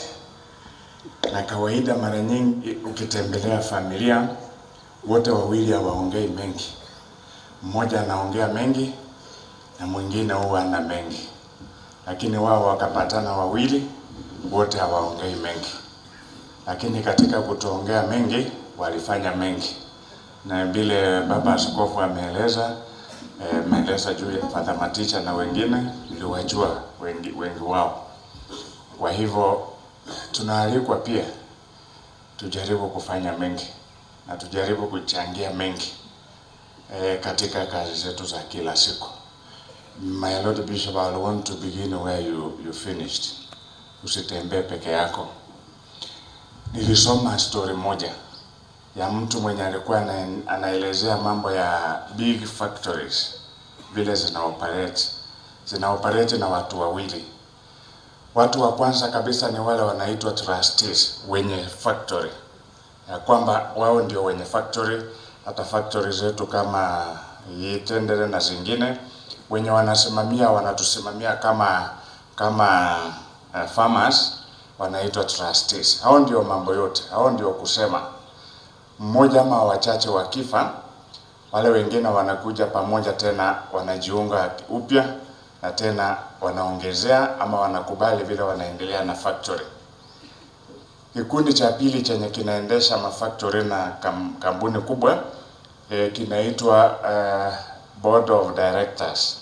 Na kawaida mara nyingi ukitembelea familia, wote wawili hawaongei mengi. Mmoja anaongea mengi na mwingine huwa ana mengi. Lakini wao wakapatana wawili, wote hawaongei mengi. Lakini katika kutoongea mengi, walifanya mengi. Na vile baba askofu ameeleza, ameeleza juu ya Father Maticha na wengine, niliwajua wengi wao. Kwa hivyo tunaalikwa pia tujaribu kufanya mengi na tujaribu kuchangia mengi katika kazi zetu za kila siku. My Lord Bishop, I want to begin where you finished. Usitembee peke yako. Nilisoma story moja ya mtu mwenye alikuwa anaelezea mambo ya big factories, vile zina operate. Zina operate na watu wawili. Watu wa kwanza kabisa ni wale wanaitwa trustees, wenye factory. Ya kwamba wao ndio wenye factory, hata factory zetu kama Itendere na zingine, wenye wanasimamia, wanatusimamia kama farmers, wanaitwa trustees. Hao ndio mambo yote, hao ndio kusema. Mmoja ama wachache wakifa, wale wengine wanakuja pamoja tena, wanajiunga upya na tena wanaongezea ama wanakubali vile wanaendelea na factory. Kikundi cha pili chenye kinaendesha mafactory na kampuni kubwa kinaitwa Board of Directors.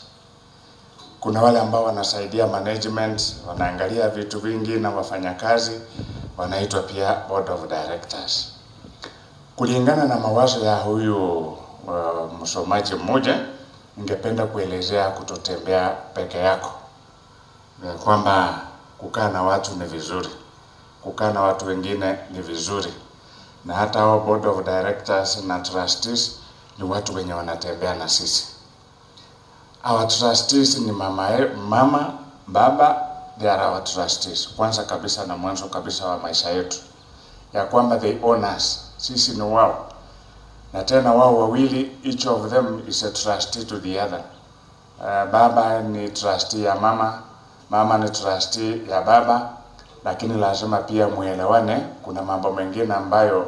Kuna wale ambao wanasaidia management, wanaangalia vitu vingi na wafanyakazi, wanaitwa pia Board of Directors. Kulingana na mawazo ya huyu msomaji mmoja, ningependa kuelezea kutotembea peke yako. Kwamba kukaa na watu ni vizuri, kukaa na watu wengine ni vizuri. Na hata hao Board of Directors na trustees ni watu wenye wanatembea na sisi. Our trustees ni mama, baba, they are our trustees. Kwanza kabisa na mwanzo kabisa wa maisha yetu, ya kwamba they own us, sisi ni wao. Na tena wao wawili, each of them is a trustee to the other. Baba ni trustee ya mama, mama ni trustee ya baba, lakini lazima pia muelewane. Kuna mambo mengine ambayo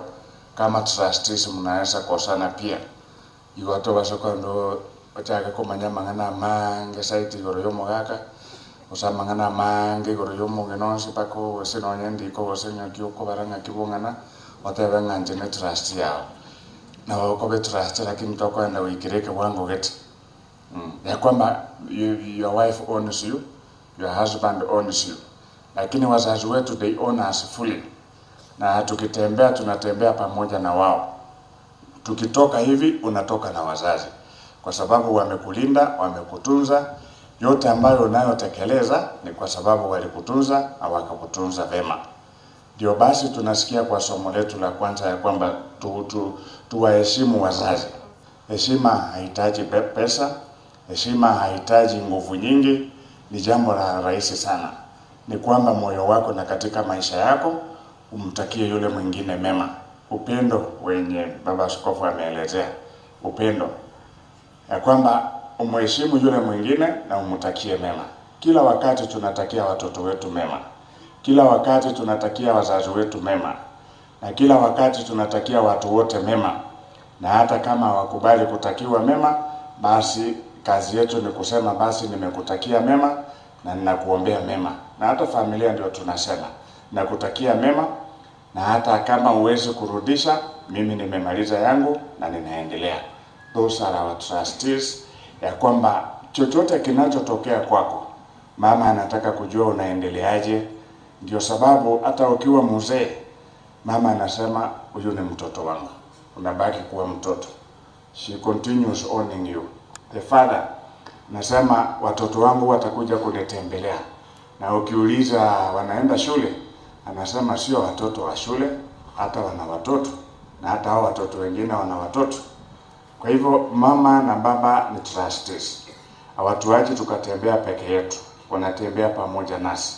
kama trustees mnaweza kosana pia. Igoto basokondo ochake komanya mang'ana mange saiti igoro yomogaka, gose amang'ana mange igoro yomong'ina onsi mpaka gose nonye ndiko gose ng'aki okobara ng'aki bong'ana, otebe ng'a inche ne trust yao. Na okobe trust lakini tokoenda goikera ekewango gete. Ya kwamba your wife owns you, your husband owns you. Lakini wazazi wetu they own us fully. Na tukitembea tunatembea pamoja na wao. Tukitoka hivi unatoka na wazazi, kwa sababu wamekulinda, wamekutunza. Yote ambayo unayotekeleza ni kwa sababu walikutunza na wakakutunza vema. Ndio basi tunasikia kwa somo letu la kwanza ya kwamba tuwaheshimu wazazi. Heshima haihitaji pesa, heshima haihitaji nguvu nyingi, ni jambo la rahisi sana. Ni kwamba moyo wako na katika maisha yako umtakie yule mwingine mema. Upendo wenye baba askofu ameelezea, upendo ya kwamba umheshimu yule mwingine na umtakie mema. Kila wakati tunatakia watoto wetu mema, kila wakati tunatakia wazazi wetu mema, na kila wakati tunatakia watu wote mema. Na hata kama hawakubali kutakiwa mema, basi kazi yetu ni kusema basi nimekutakia mema na ninakuombea mema. Na hata familia ndio tunasema nakutakia mema, na hata kama huwezi kurudisha, mimi nimemaliza yangu na ninaendelea. Those are our trustees, ya kwamba chochote kinachotokea kwako, mama anataka kujua unaendeleaje. Ndio sababu hata ukiwa mzee, mama anasema huyu ni mtoto wangu, unabaki kuwa mtoto. She continues owning you. The father nasema watoto wangu watakuja kunitembelea, na ukiuliza wanaenda shule, Anasema sio watoto wa shule, hata wana watoto na hata hao watoto wengine wana watoto. Kwa hivyo mama na baba ni trustees. Hawatuachi tukatembea peke yetu, wanatembea pamoja nasi.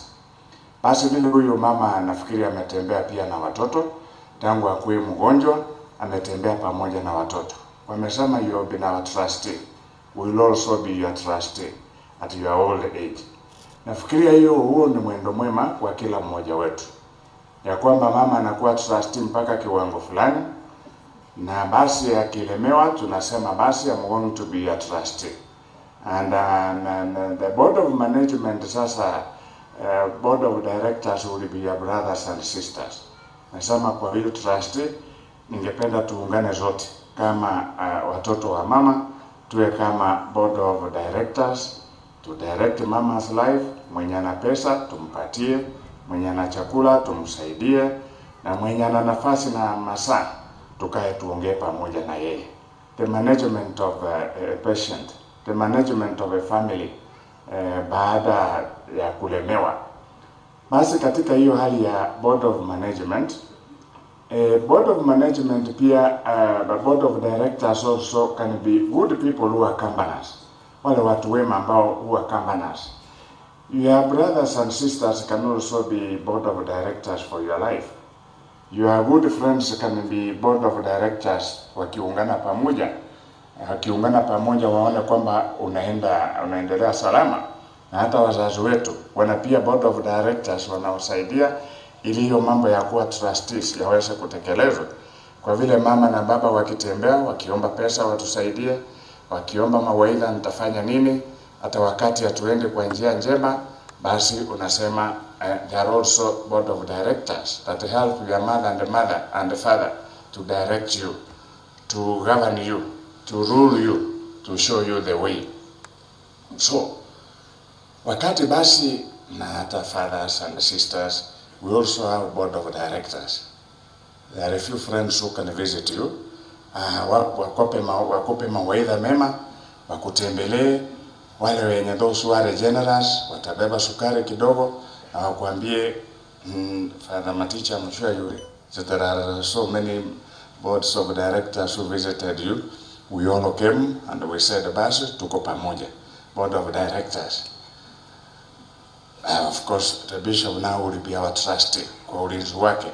Basi vile huyu mama nafikiri ametembea pia na watoto tangu akuwe mgonjwa, ametembea pamoja na watoto. Wamesema you have been our trustee, we will also be your trustee at your old age. Nafikiria hiyo, huo ni mwendo mwema kwa kila mmoja wetu, ya kwamba mama anakuwa trustee mpaka kiwango fulani, na basi akilemewa tunasema basi I'm going to be your trustee. And the board of management sasa, board of directors will be your brothers and sisters. Nasema kwa hiyo trustee, ningependa tuungane zote kama watoto wa mama, tuwe kama board of directors, to direct mama's life. Mwenye ana pesa tumpatie, mwenye ana chakula tumsaidie, na mwenye ana nafasi na masaa tukae tuongee pamoja na yeye. The management of a patient, the management of a family baada ya kulemewa. Basi katika hiyo hali ya board of management, board of management pia, the board of directors also can be good people who are accompaniers. Wale watu wema ambao huwa accompaniers. Your brothers and sisters can also be board of directors for your life. Your good friends can be board of directors wakiungana pamoja. Wakiungana pamoja waone kwamba unaendelea salama. Na hata wazazi wetu wana pia board of directors wanaosaidia ili hiyo mambo ya kuwa trustees yaweze kutekelezwa. Kwa vile mama na baba wakitembea, wakiomba pesa watusaidie, wakiomba mawaidha nitafanya nini, hata wakati hatuendi kwa njia njema, basi unasema there are also board of directors that help your mother and father to direct you, to govern you, to rule you, to show you the way. So wakati basi na hata fathers and sisters, we also have board of directors. There are a few friends who can visit you, wakope mawaidha mema, wakutembelee. Wale wenye those who are generous watabeba sukari kidogo na wakuambie, Father Maticha, I'm sure you that there are so many boards of directors who visited you. We all came and we said basi tuko pamoja, board of directors. Of course the bishop now will be our trustee kwa ulinzi wake,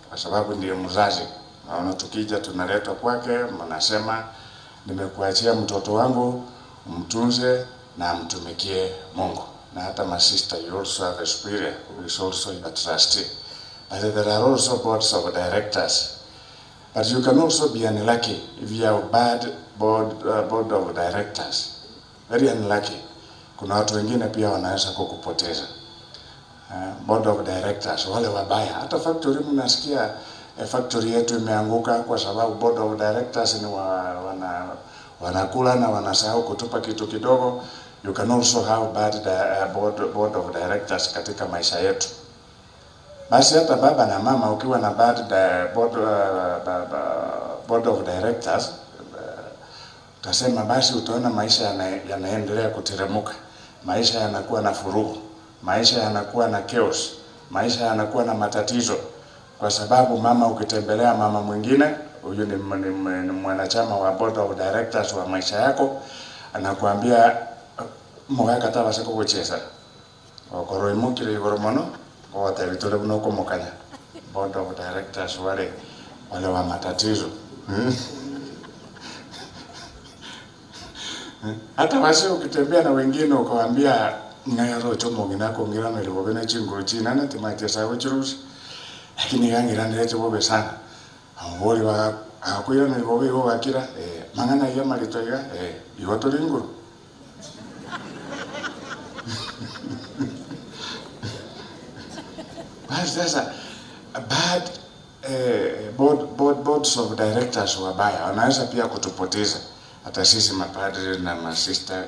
kwa sababu ndiye mzazi. Naona tukija tunaletwa kwake, mnasema nimekuachia mtoto wangu, mtunze na mtumikie Mungu. Na hata masista, you also have a superior who is also a trustee. But there are also boards of directors. But you can also be unlucky if you have bad board of directors. Very unlucky. Kuna watu wengine pia wanaweza kukupoteza. Board of directors, wale wabaya. Hata factory mnasikia factory yetu imeanguka kwa sababu board of directors ni wanakula na wanasahau kutupa kitu kidogo. You can also have bad board of directors katika maisha yetu. Basi hata baba na mama ukiwa na bad board of directors, utasema basi utaona maisha yanaendelea kuteremuka. Maisha yanakuwa na furugu, maisha yanakuwa na chaos, maisha yanakuwa na matatizo. Kwa sababu mama ukitembelea mama mwingine, huyu ni mwanachama wa board of directors wa maisha yako, anakuambia mugaka tabase kugucheza okoro imukire igoro mono otabitore buno kumukanya. Board of directors wale wa matatizo. Hata wasi ukitembea na wengine ukawaambia ngayaro chomo nginako ngirano ilibobena chinguru chinana timachesa uchirusi, lakini gangirandire chibobe sana ambori wa akwira nilibobe igo gakira mangana ya marito iga igo tori nguru. Basi sasa bad boards of directors wabaya wanaweza pia kutupoteza hata sisi mapadri na masista.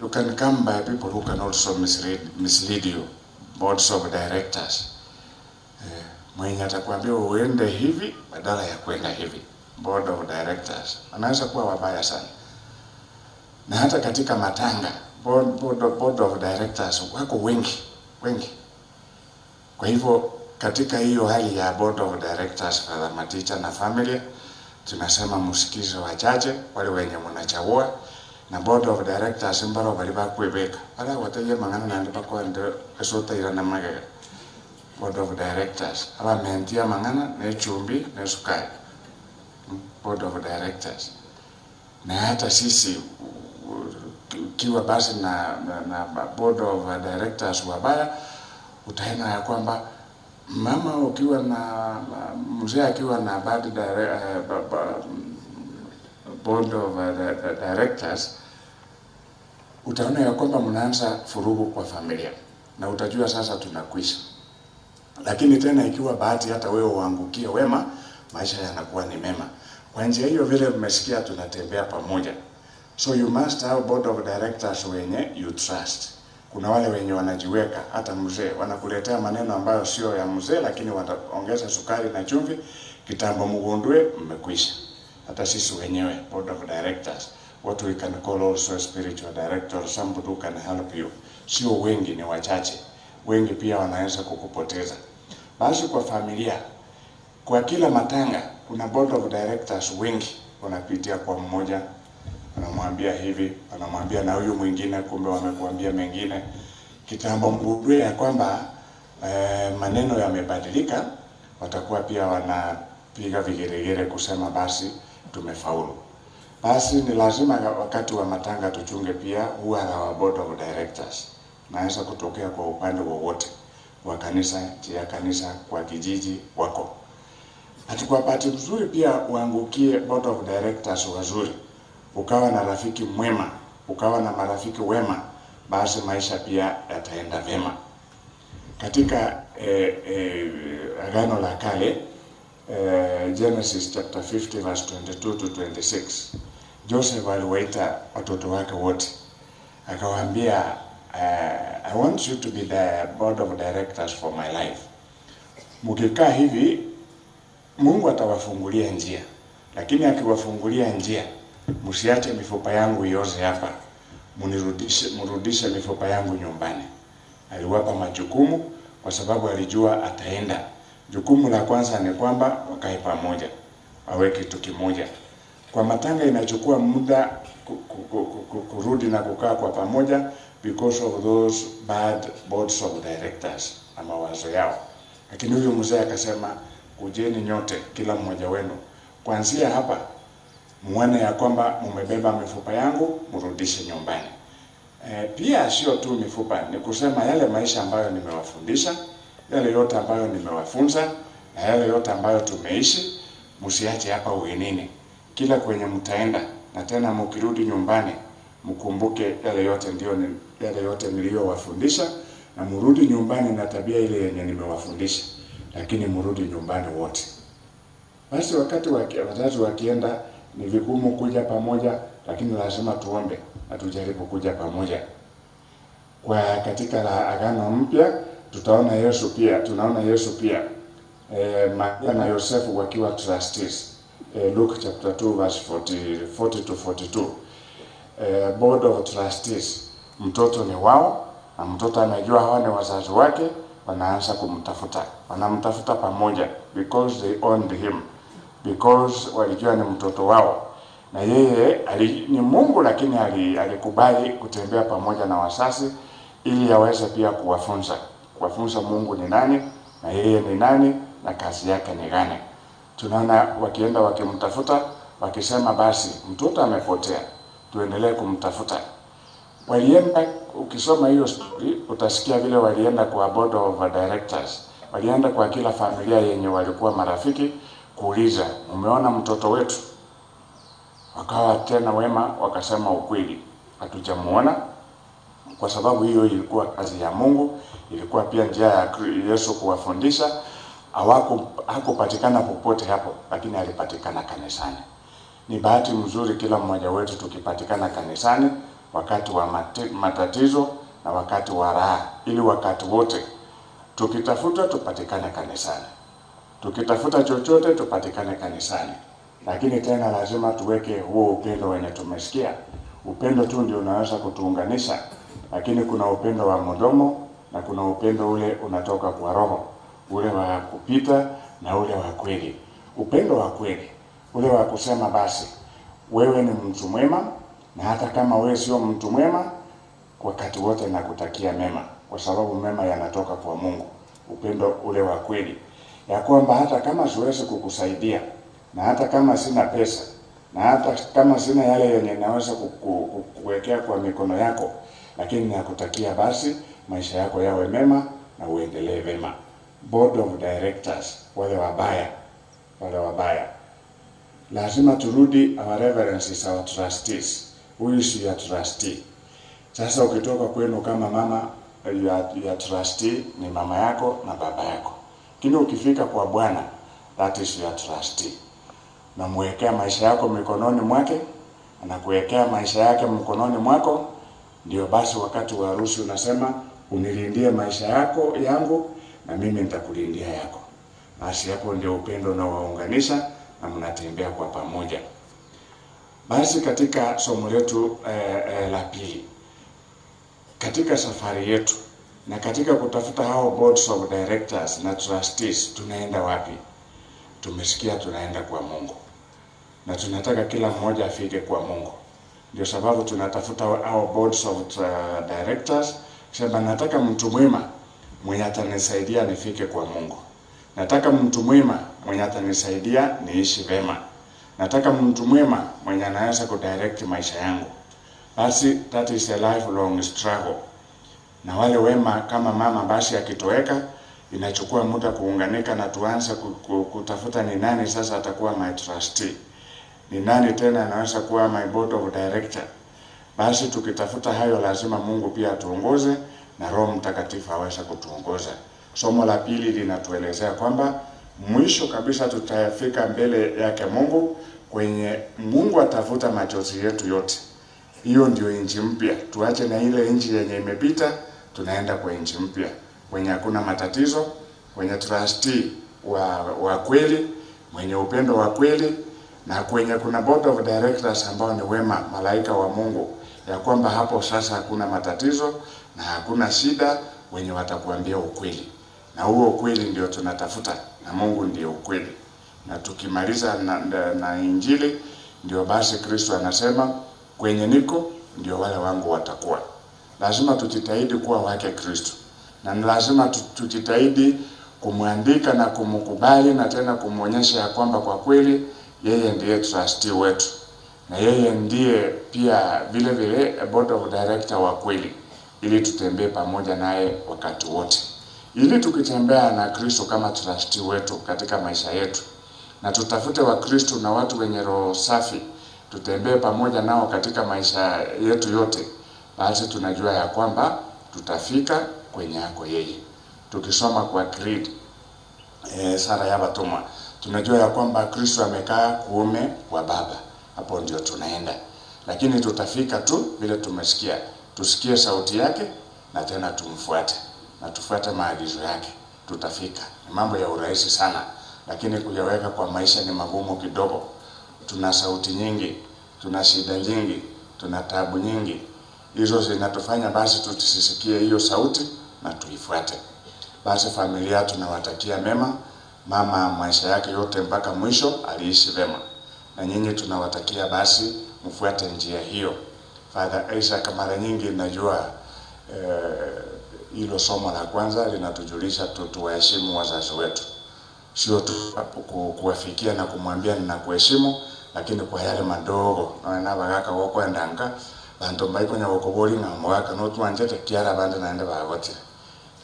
You can come by people who can also mislead you. Boards of directors. Mwenye atakwambia uende hivi badala ya kwenda hivi. Board of directors anaweza kuwa wabaya sana. Na hata katika matanga, board of directors wako wengi, wengi. Kwa hivyo katika hiyo hali ya board of directors, Father Maticha na family, tunasema msikize wachache wale wenye mnachagua na board of directors mbaro bali bakwebeka ala wateye mangana nandi bakwande esota ira na magega. Board of directors aba mentia mangana ne chumbi ne sukari. Board of directors. Na hata sisi ukiwa basi na board of directors wabaya, utaona ya kwamba mama ukiwa na mzee akiwa na bad board of directors, utaona ya kwamba mnaanza furugu kwa familia na utajua sasa tunakwisha. Lakini tena ikiwa bahati hata wewe uangukie wema, maisha yanakuwa ni mema. Kwa njia hiyo vile mmesikia tunatembea pamoja. So you must have board of directors wenye you trust. Kuna wale wenye wanajiweka, hata mzee wanakuletea maneno ambayo sio ya mzee, lakini wataongeza sukari na chumvi, kitambo mgundue mmekwisha. Hata sisi wenyewe board of directors, what we can call also spiritual director, somebody who can help you. Sio wengi, ni wachache. Wengi pia wanaweza kukupoteza. Basi kwa familia, kwa kila matanga kuna board of directors wengi wanapitia kwa mmoja, wanamwambia hivi, wanamwambia na huyu mwingine, kumbe wamekuambia mengine. Kitambo mgundue ya kwamba maneno yamebadilika, watakuwa pia wanapiga vigeregere kusema basi tumefaulu. Basi ni lazima wakati wa matanga tuchunge pia who are our board of directors. Naweza kutokea kwa upande wowote wa kanisa, ya kanisa, kwa kijiji wako. Hata bahati nzuri pia uangukie board of directors wazuri, ukawa na rafiki mwema, ukawa na marafiki wema, basi maisha pia yataenda vema. Katika Agano la Kale, Genesis chapter 50 verse 22 to 26, Joseph aliwaita watoto wake wote akawaambia, I want you to be the board of directors for my life. Mkikaa hivi Mungu atawafungulia njia, lakini akiwafungulia njia, msiache mifupa yangu ioze hapa, mrudishe mifupa yangu nyumbani. Aliwapa majukumu kwa sababu alijua ataenda. Jukumu la kwanza ni kwamba wakae pamoja, wawe kitu kimoja. Kwa matanga inachukua muda kurudi na kukaa kwa pamoja because of those bad boards of directors na mawazo yao. Lakini huyu mzee akasema, kujeni nyote, kila mmoja wenu, kuanzia hapa muone ya kwamba mumebeba mifupa yangu, mrudishe nyumbani. Pia sio tu mifupa, ni kusema yale maisha ambayo nimewafundisha, yale yote ambayo nimewafunza, na yale yote ambayo tumeishi, msiache hapa ugenini. Kila kwenye mtaenda, na tena mkirudi nyumbani, mkumbuke yale yote ndio yale yote niliyowafundisha, na mrudi nyumbani na tabia ile yenye nimewafundisha, lakini mrudi nyumbani wote. Basi wakati wazazi wakienda ni vigumu kuja pamoja, lakini lazima tuombe na tujaribu kuja pamoja. Kwa katika la Agano Mpya tutaona Yesu pia, tunaona Yesu pia Maria na Yosefu wakiwa trustees. Luke chapter 2 verse 40 to 42. Board of trustees, mtoto ni wao na mtoto anajua hawa ni wazazi wake, wanaanza kumtafuta, wanamtafuta pamoja because they owned him, because walijua ni mtoto wao, na yeye ni Mungu, lakini alikubali kutembea pamoja na wazazi ili aweze pia kuwafunza Mungu ni nani na yeye ni nani na kazi yake ni gani. Tunaona wakienda wakimtafuta, wakisema basi mtoto amepotea, tuendelee kumtafuta. Walienda, ukisoma hiyo story utasikia vile walienda kwa board of directors, walienda kwa kila familia yenye walikuwa marafiki kuuliza, umeona mtoto wetu? Wakawa tena wema, wakasema ukweli, hatujamuona. Kwa sababu hiyo ilikuwa kazi ya Mungu, ilikuwa pia njia ya Yesu kuwafundisha. Hakupatikana popote hapo, lakini alipatikana kanisani. Ni bahati mzuri kila mmoja wetu tukipatikana kanisani wakati wa matatizo na wakati wa raha, ili wakati wote tukitafuta tupatikane kanisani, tukitafuta chochote tupatikane kanisani. Lakini tena lazima tuweke huo upendo wenye tumesikia. Upendo tu ndio unaweza kutuunganisha, lakini kuna upendo wa mdomo na kuna upendo ule unatoka kwa Roho, ule wa kupita na ule wa kweli. Upendo wa kweli ule wa kusema basi wewe ni mtu mwema, na hata kama wewe sio mtu mwema, wakati wote nakutakia mema, kwa sababu mema yanatoka kwa Mungu. Upendo ule wa kweli ya kwamba hata kama siwezi kukusaidia, na hata kama sina pesa, na hata kama sina yale yenye naweza kukuwekea kwa mikono yako, lakini nakutakia basi maisha yako yawe mema na uendelee vema. Board of directors wale wabaya, lazima turudi. Our reverences, our trustees. Huyu si ya trustee. Sasa ukitoka kwenu kama mama, ya trustee ni mama yako na baba yako, lakini ukifika kwa Bwana, that is your trustee. Namwekea maisha yako mikononi mwake, anakuwekea maisha yake mkononi mwako. Ndio basi wakati wa harusi unasema unilindie maisha yako yangu, na mimi nitakulindia yako. Basi hapo ndio upendo unaowaunganisha na mnatembea kwa pamoja. Basi katika somo letu la pili, katika safari yetu na katika kutafuta hao boards of directors na trustees, tunaenda wapi? Tumesikia tunaenda kwa Mungu, na tunataka kila mmoja afike kwa Mungu. Ndio sababu tunatafuta hao boards of directors, sema nataka mtu mwema mwenye atanisaidia nifike kwa Mungu. Nataka mtu mwema mwenye atanisaidia niishi vema. Nataka mtu mwema mwenye anaweza kudirect maisha yangu. Basi that is a lifelong struggle. Na wale wema kama mama basi akitoweka, inachukua muda kuunganika na tuanze kutafuta ni nani sasa atakuwa my trustee. Ni nani tena anaweza kuwa my board of director. Basi tukitafuta hayo, lazima Mungu pia atuongoze na Roho Mtakatifu aweze kutuongoza. Somo la pili linatuelezea kwamba mwisho kabisa tutafika mbele yake Mungu, kwenye Mungu atafuta machozi yetu yote. Hiyo ndio nchi mpya. Tuache na ile nchi yenye imepita, tunaenda kwa nchi mpya kwenye hakuna matatizo, kwenye trustee wa kweli, mwenye upendo wa kweli, na kwenye kuna board of directors ambao ni wema, malaika wa Mungu, ya kwamba hapo sasa hakuna matatizo na hakuna shida, wenye watakuambia ukweli. Na huo ukweli ndio tunatafuta, na Mungu ndio ukweli. Na tukimaliza na Injili, ndio basi Kristo anasema kwenye niko ndio wale wangu watakuwa. Lazima tujitahidi kuwa wake Kristo, na lazima tujitahidi kumwandika na kumkubali na tena kumuonyesha ya kwamba kwa kweli yeye ndiye trustee wetu, na yeye ndiye pia vile vile board of director wa kweli, ili tutembee pamoja naye wakati wote. Ili tukitembea na Kristo kama trustee wetu katika maisha yetu, na tutafute wa Kristo na watu wenye roho safi, tutembee pamoja nao katika maisha yetu yote, basi tunajua ya kwamba tutafika kwenye yako yeye. Tukisoma kwa creed, sara ya Watumwa, tunajua ya kwamba Kristo amekaa kuume kwa Baba. Hapo ndio tunaenda. Lakini tutafika tu vile tumesikia. Tusikie sauti yake na tena tumfuate, na tufuate maagizo yake, tutafika. Ni mambo ya urahisi sana, lakini kuyaweka kwa maisha ni magumu kidogo. Tuna sauti nyingi, tuna shida nyingi, tuna taabu nyingi. Hizo zinatufanya basi tusisikie hiyo sauti na tuifuate. Basi familia tunawatakia mema. Mama maisha yake yote mpaka mwisho aliishi vema, na nyinyi tunawatakia basi mfuate njia hiyo. Father Isaac, mara nyingi najua hilo somo la kwanza linatujulisha tuwaheshimu wazazi wetu, sio tu kuwafikia na kumwambia ninakuheshimu, lakini kwa yale madogo na bagaka gokwendanga bantu mbaikonya gokobori ng'a omogaka notwanchete kiara bande naende bagotire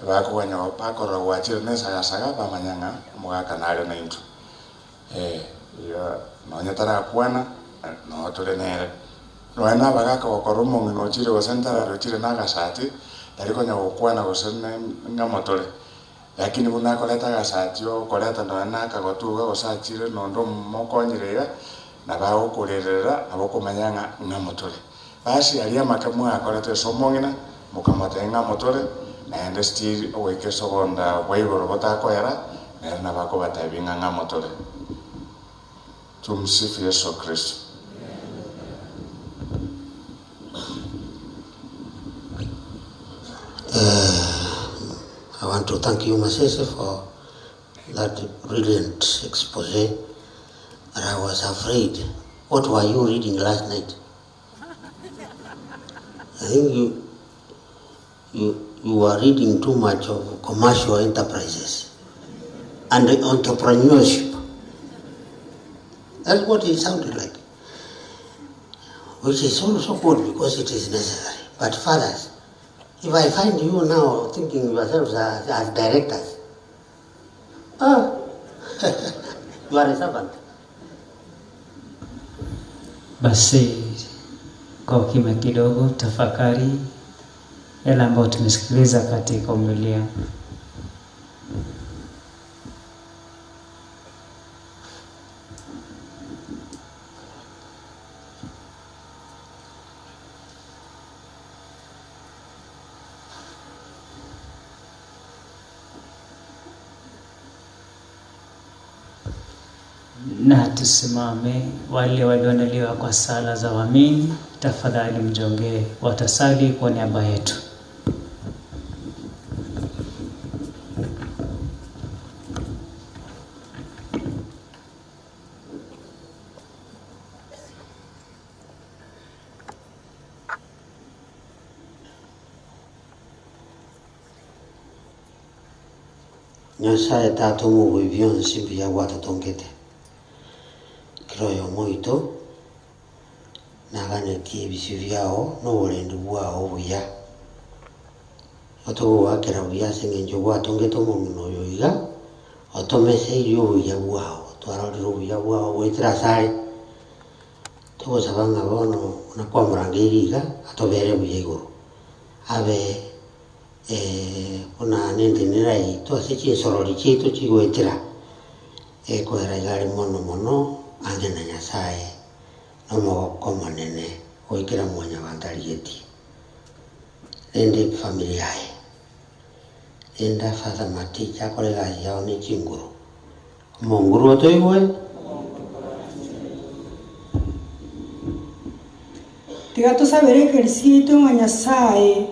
bakonya bakorora gwachire nesagasaga bamanya ng'a omogaka nare naintwe nonya tarakwana no tore nere nonya nabagaka gokora omong'ina ochire gose ntarare ochire na agasati tarikonya gokwana gose ng'amotore, lakini buna akoreta agasati okoreta nonya nakagotuga gose achire nondo mokonyire iga nabagokorerera nabo okomanya ng'a ng'amotore. Basi aria make mwakorete ase omong'ina mokamotebia ng'amotore naende still ogoika ase obonda bwa igoro botakoera nere nabakobatebia ng'a ng'amotore. Tumsifu Yesu Kristo. want to thank you, Masese, for that brilliant expose. But I was afraid. What were you reading last night? I think you were reading too much of commercial enterprises and entrepreneurship. That's what it sounded like, which is also good because it is necessary. But fathers, if I find you now thinking yourselves as directors, you are a servant. Basi kwa ukimya kidogo tafakari yale ambayo tumesikiliza katika homilia. Na tusimame. Wale walioandaliwa kwa sala za waamini, tafadhali mjongee, watasali kwa niaba yetu. Nyasaye Tata omububi byonsi mbuya gwatutongete kiroyo moito naganetie ebisio byao n'oburendi bwao buya otogwakera buya ase eng'encho gwatongete omong'ina oyo iga otomeseirie obuya bwao twarorire obuya bwao bwetera asare togosaba ng'a bono nakwamorangeirie iga atobere buya igoro abe buna nentenera yaito ase chinsorori chiaito chigwetera ekwera iga ari mono mono ange na Nyasaye nomogoko monene goikera mwanya bantarigeti rende family yaye enda Father Maticha akore egasi yao ne chinguru omonguru otoigwe. Tiga tosabere ekerisi yaito ng'a Nyasaye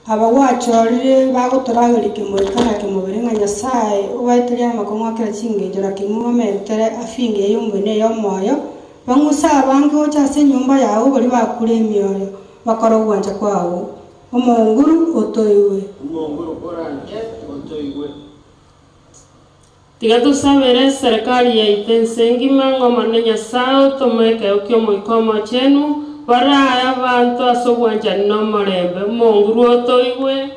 abagwachorire bagotorageria kimoika na kimobere ng'a Nyasaye obaeteria amakong'u akera chingencho na kimwe bamentere afinge ey'omwene ey'omoyo bang'usa abange gocha ase enyomba yago baria bakure emioyo bakora ogwancha kwago omonguru otoigwe. Omonguru koranje otoigwe. Tiga tusabere serikali yaito ense engima ng'a Omonene Nyasaye otomeke okia omoika omochenu baraya abantu ase obwanchani na omorembe omonguru otoigwe.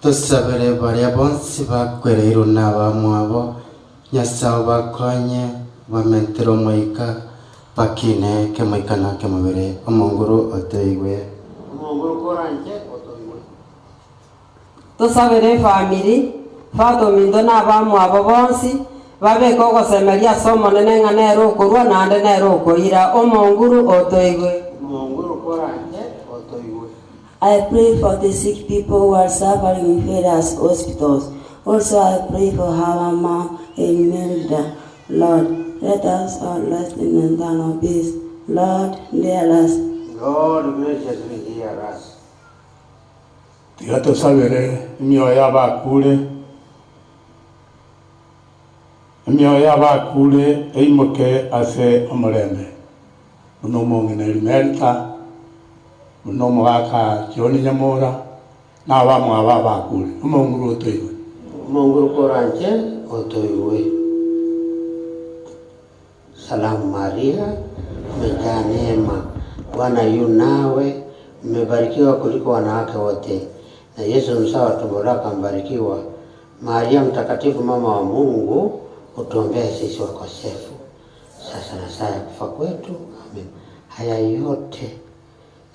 Tusabere baria bonsi bakwereirwe na abamwabo Nyasaye obakonye bamentere omoika bakine kemoika na kemobere omonguru otoigwe. Omonguru koranje otoigwe. Tusabere family Father ominto na abamwabo bonsi babeke ogosemeria ase omonene ng'a nere okorwa naende nere okoira omonguru otoigwe. Omonguru koranje otoigwe. I pray for the sick people who are suffering in various hospitals. Also, I pray for our mom in Merida. Lord, let us all rest in eternal peace. Lord, hear us. Lord, graciously hear us. Tiga tusabere emioyo y'abakure emioyo y'abakure eimoke ase omorembe buno omong'ina Erimerita buno omogaka John Nyamora na abamwabo abakure omonguru otoigwe. Omonguru koranje otoigwe. Salamu Maria, umejaa neema, Bwana yu nawe, umebarikiwa kuliko wanawake wote, na Yesu mzao wa tumbo lako amebarikiwa. Maria mtakatifu, mama wa Mungu, utuombee sisi wakosefu, sasa na saa ya kufa kwetu. Amen. Haya yote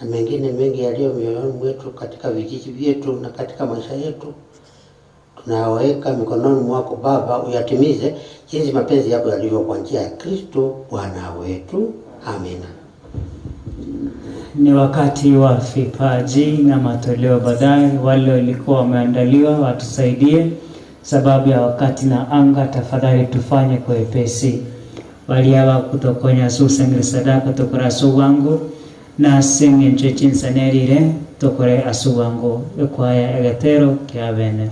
na mengine mengi yaliyo mioyoni mwetu, katika vijiji vyetu na katika maisha yetu, tunaweka mikononi mwako Baba, uyatimize jinsi mapenzi yako yalivyo kwa njia ya Kristo Bwana wetu. Amina. Ni wakati wa vipaji na matoleo baadaye. Wale walikuwa wameandaliwa watusaidie, sababu ya wakati na anga, tafadhali tufanye kwa wepesi. Waliawa kutokonya susengere sadaka tokora su wangu Na sing'encho chinsanerire tokore asuwango ekwaya egetero kia bene.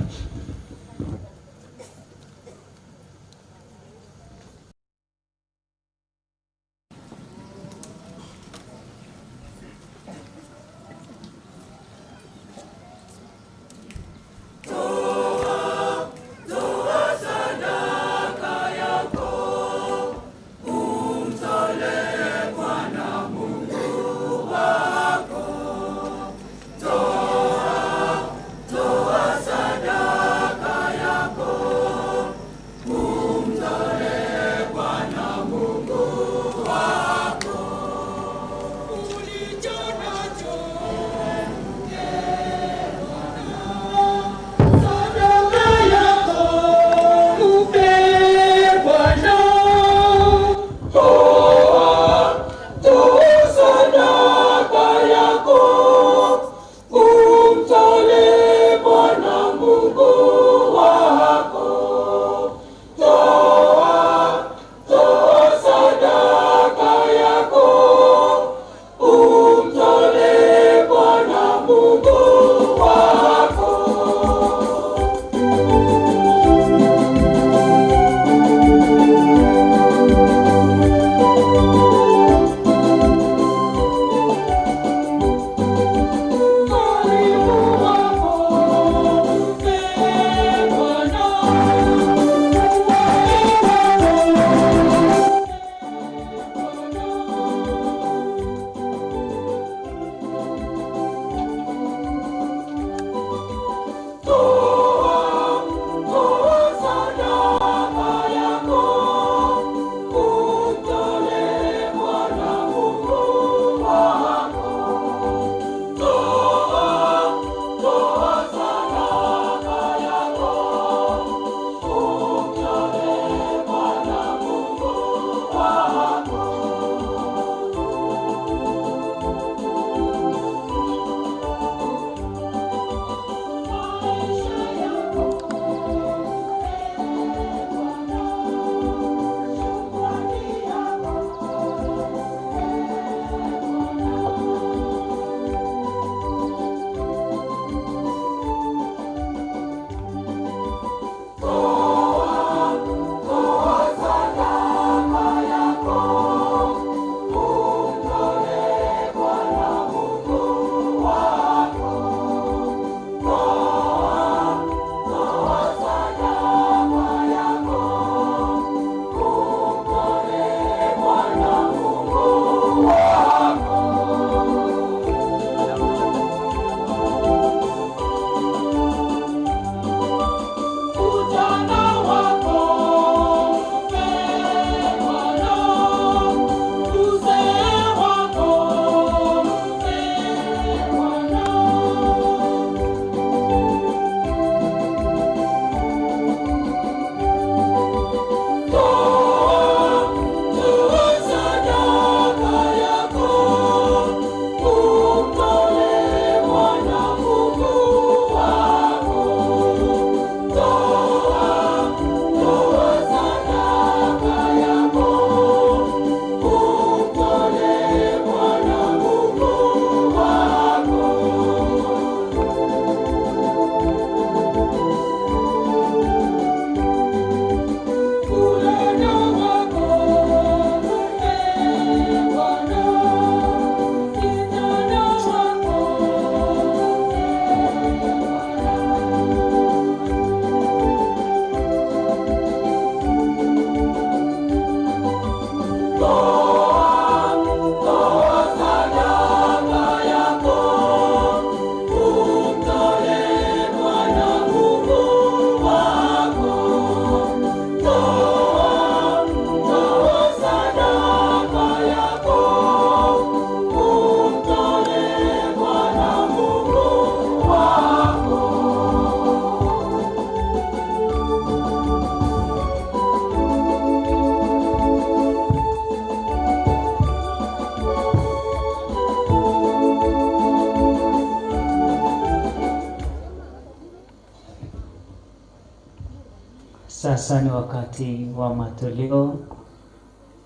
Sasa ni wakati wa matoleo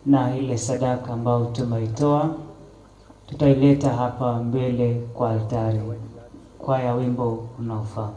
na ile sadaka ambayo tumeitoa. Tutaileta hapa mbele kwa altari. Kwaya, wimbo unaofaa.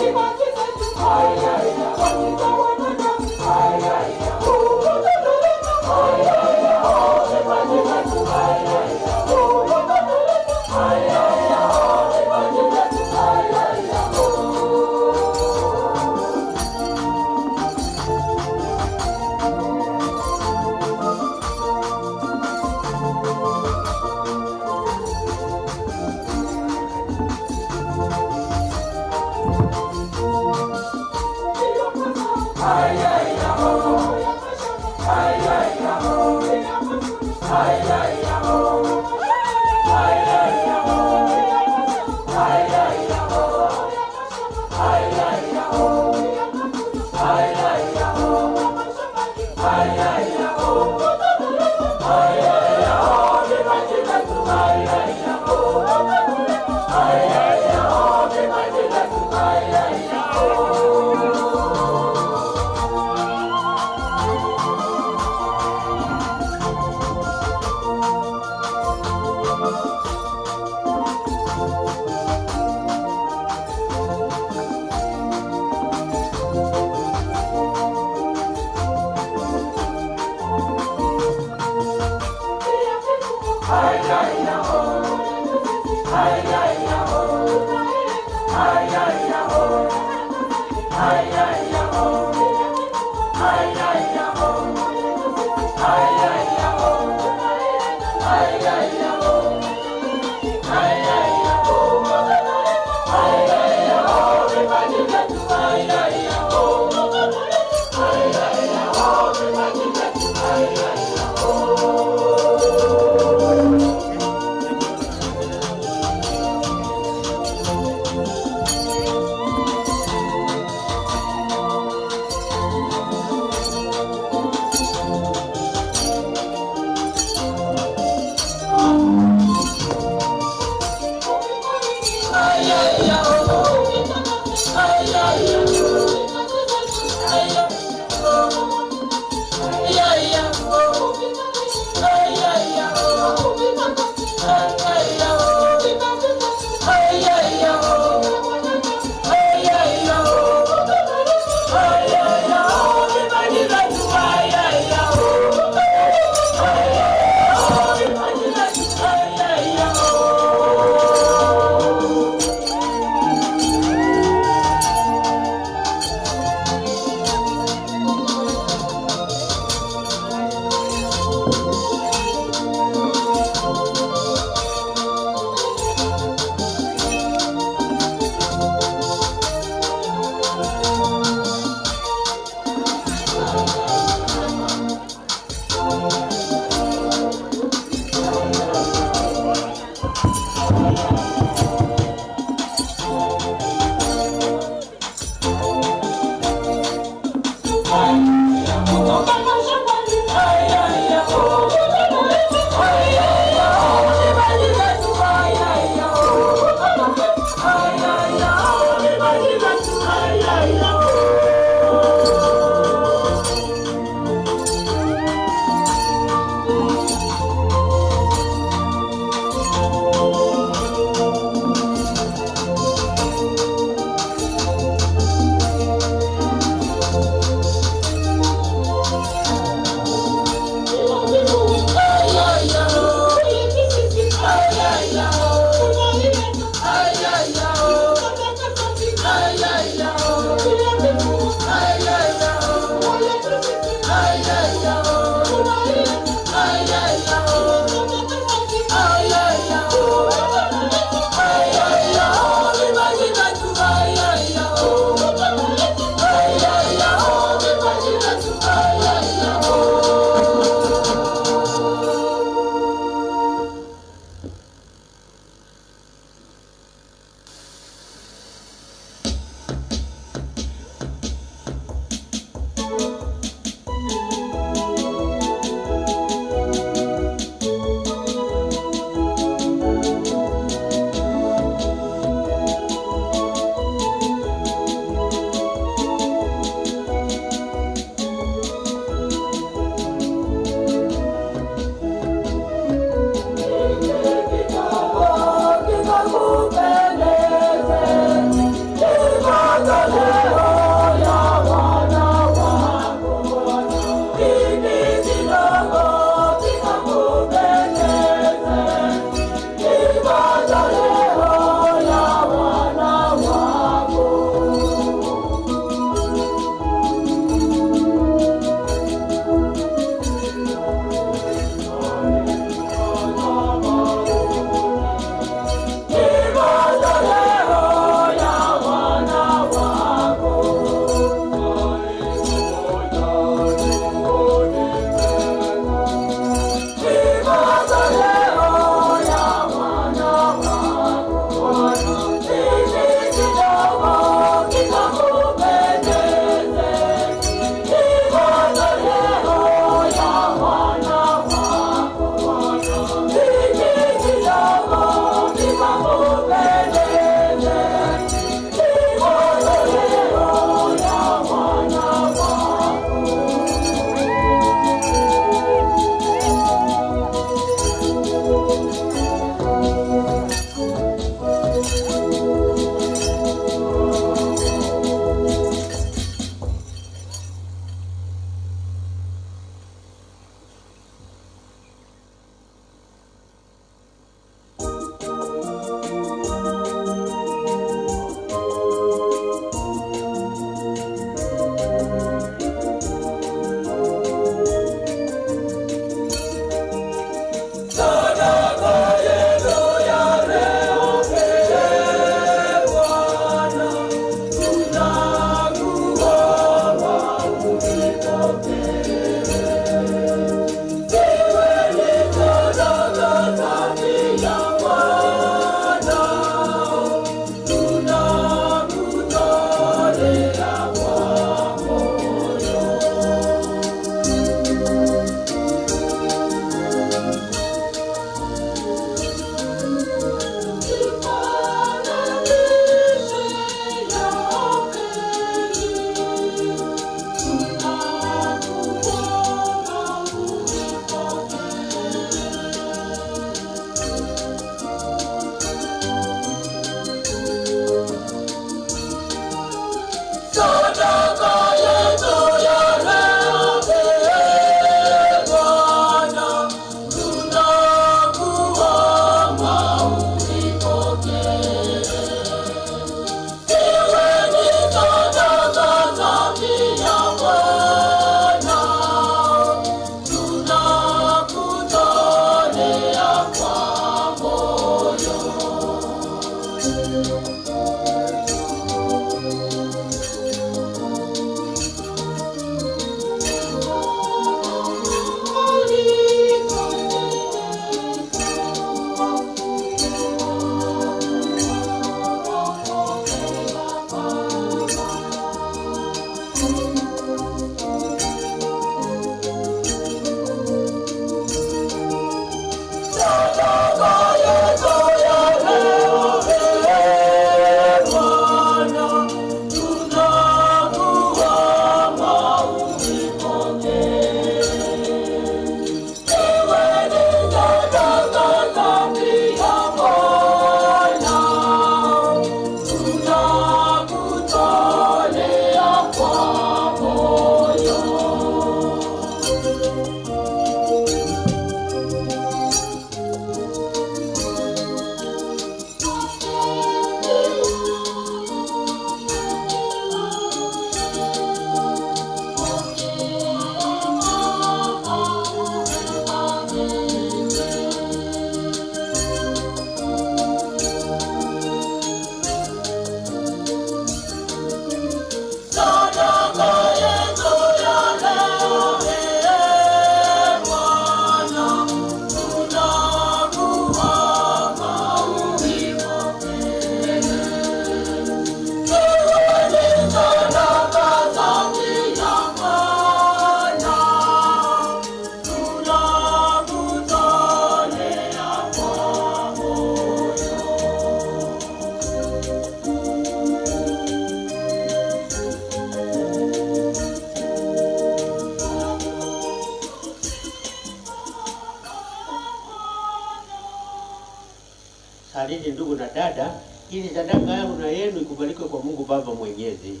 Salini ndugu na dada, ili sadaka yangu na yenu ikubalike kwa Mungu Baba Mwenyezi.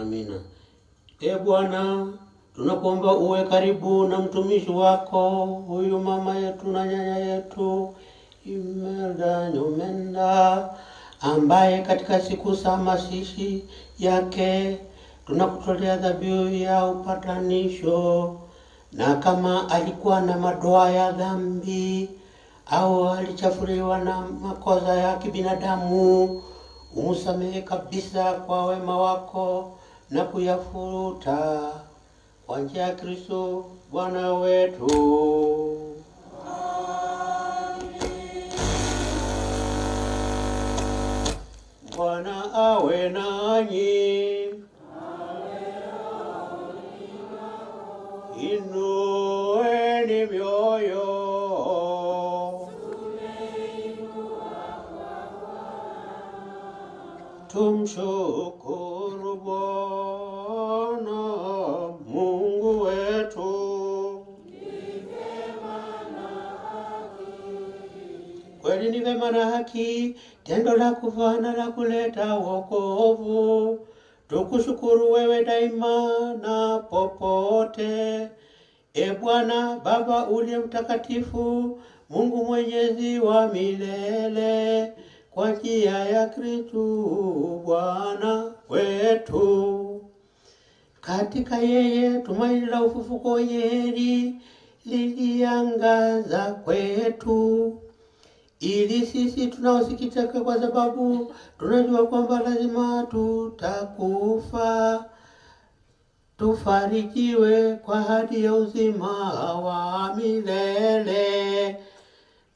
Amina. E Bwana, tunakuomba uwe karibu na mtumishi wako huyu mama yetu na nyanya yetu Imelda Nyomenda, ambaye katika siku za mazishi yake tunakutolea dhabihu ya upatanisho, na kama alikuwa na madoa ya dhambi au alichafuliwa na makosa ya kibinadamu, umsamehe kabisa kwa wema wako na kuyafuta kwa njia ya Kristo Bwana wetu. Bwana awe nanyi. Inueni mioyo. Tumshukuru Bwana Mungu wetu. Kweli ni vema na haki, tendo la kufana la kuleta wokovu. Tukushukuru wewe daima na popote, E Bwana Baba uliye mtakatifu, Mungu mwenyezi wa milele, kwa njia ya Kristo Bwana wetu. Katika yeye tumaini la ufufuko wenye heri liliangaza kwetu, ili sisi tunaosikitika kwa sababu tunajua kwamba lazima tutakufa, tufarijiwe kwa ahadi ya uzima wa milele.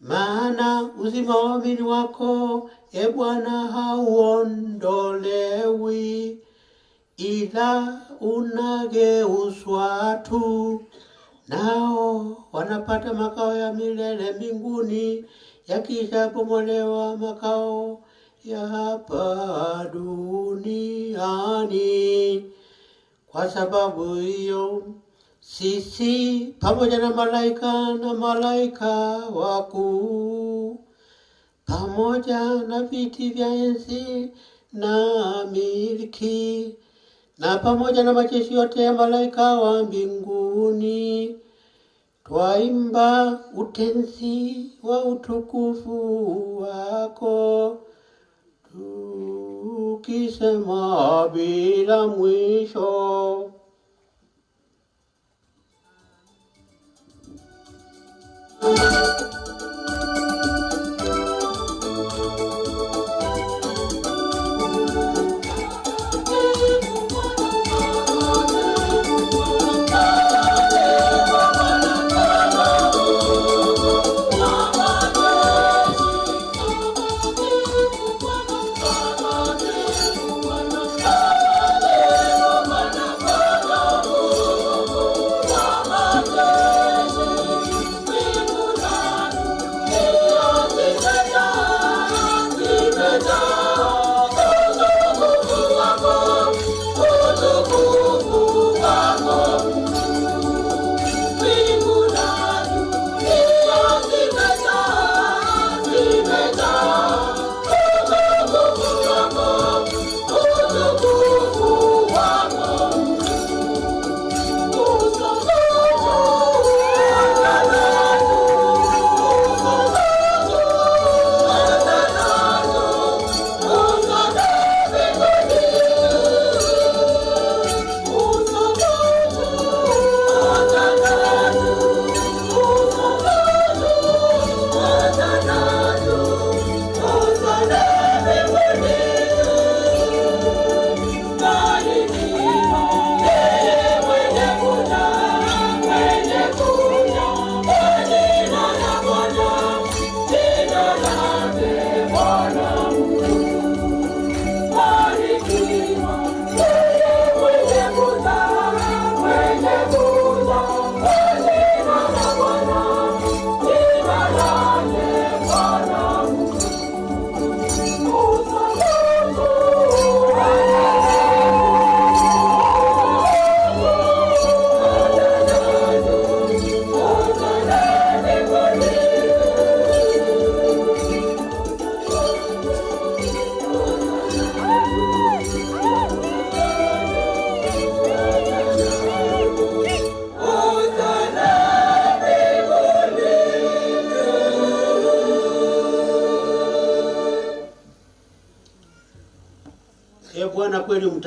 Maana uzima wa waamini wako, E Bwana, hauondolewi, ila unageuzwa tu, nao wanapata makao ya milele mbinguni, yakishabomolewa makao ya hapa duniani. Kwa sababu hiyo sisi pamoja na malaika na malaika wakuu, pamoja na viti vya enzi na milki, na pamoja na majeshi yote ya malaika wa mbinguni, twaimba utenzi wa utukufu wako, tukisema bila mwisho. Bwana.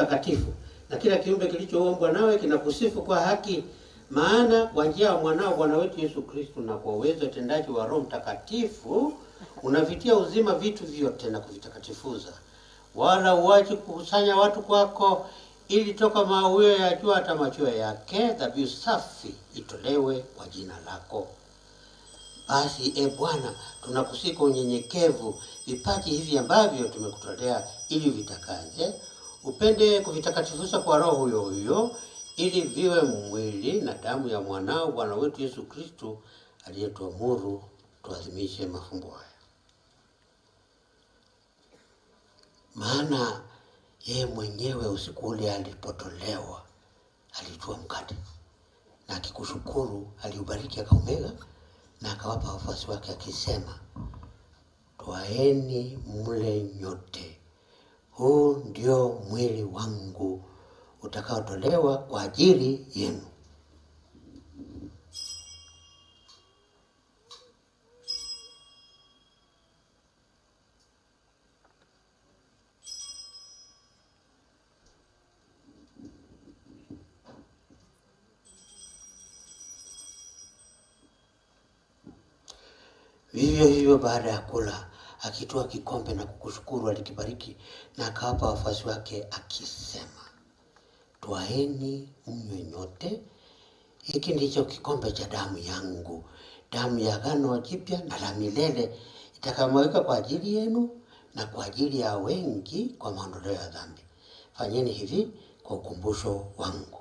mtakatifu, na kila kiumbe kilichoumbwa nawe kinakusifu kwa haki. Maana kwa njia ya mwanao Bwana wetu Yesu Kristo na kwa uwezo utendaji wa Roho Mtakatifu unavitia uzima vitu vyote na kuvitakatifuza, wala huachi kukusanya watu kwako, ili toka mawio ya jua hata machweo yake dhabihu safi itolewe kwa jina lako. Basi e Bwana, tunakusihi kwa unyenyekevu vipaji hivi ambavyo tumekutolea ili vitakaze, upende kuvitakatifuza kwa Roho huyo huyo, ili viwe mwili na damu ya mwanao Bwana wetu Yesu Kristo, aliyetuamuru tuadhimishe mafumbo haya. Maana yeye mwenyewe usiku ule alipotolewa alitwaa mkate, na akikushukuru aliubariki, akaumega na akawapa wafuasi wake akisema, twaeni mle nyote, huu ndio mwili wangu utakaotolewa kwa ajili yenu. Vivyo hivyo baada ya kula, akitwaa kikombe na kukushukuru, alikibariki na akawapa wafuasi wake akisema, twaeni mnywe nyote, hiki ndicho kikombe cha damu yangu, damu ya agano jipya na la milele, itakayomwagika kwa ajili yenu na kwa ajili ya wengi kwa maondoleo ya dhambi. Fanyeni hivi kwa ukumbusho wangu.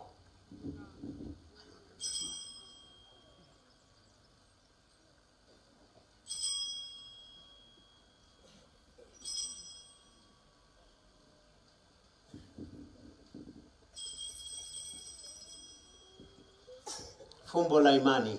Fumbo la imani.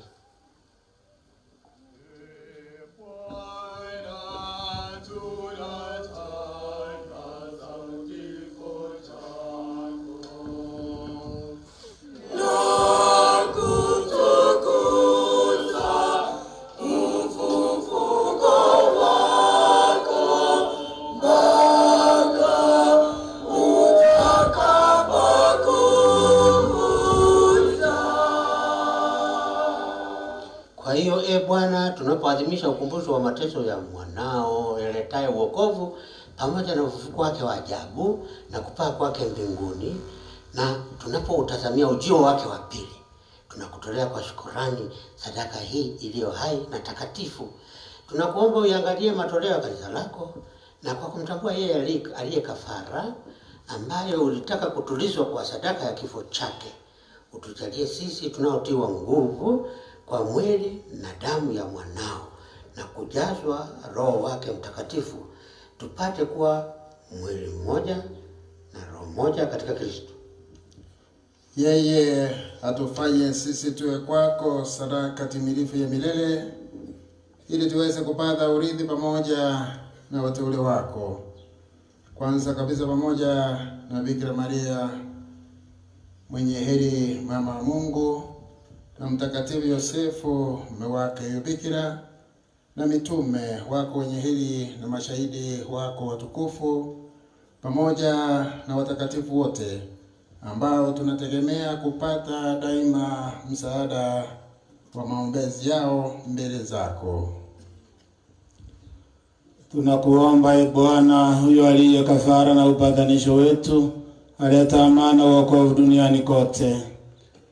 Bwana, tunapoadhimisha ukumbusho wa mateso ya mwanao yaletaye wokovu pamoja na ufufuko wake wa ajabu na kupaa kwake mbinguni, na tunapoutazamia ujio wake wa pili, tunakutolea kwa shukrani sadaka hii iliyo hai na takatifu. Tunakuomba uiangalie matoleo ya kanisa lako, na kwa kumtambua yeye aliye kafara ambaye ulitaka kutulizwa kwa sadaka ya kifo chake, utujalie sisi tunaotiwa nguvu kwa mwili na damu ya mwanao na kujazwa Roho wake Mtakatifu, tupate kuwa mwili mmoja na roho moja katika Kristo. Yeye atufanye sisi tuwe kwako sadaka timilifu ya milele, ili tuweze kupata urithi pamoja na wateule wako, kwanza kabisa pamoja na Bikira Maria mwenye heri, mama wa Mungu, na Mtakatifu Yosefu mume wake Bikira, na mitume wako wenye heri na mashahidi wako watukufu, pamoja na watakatifu wote ambao tunategemea kupata daima msaada wa maombezi yao mbele zako. Tunakuomba e Bwana, huyo aliye kafara na upatanisho wetu, aleta amani na wokovu duniani kote,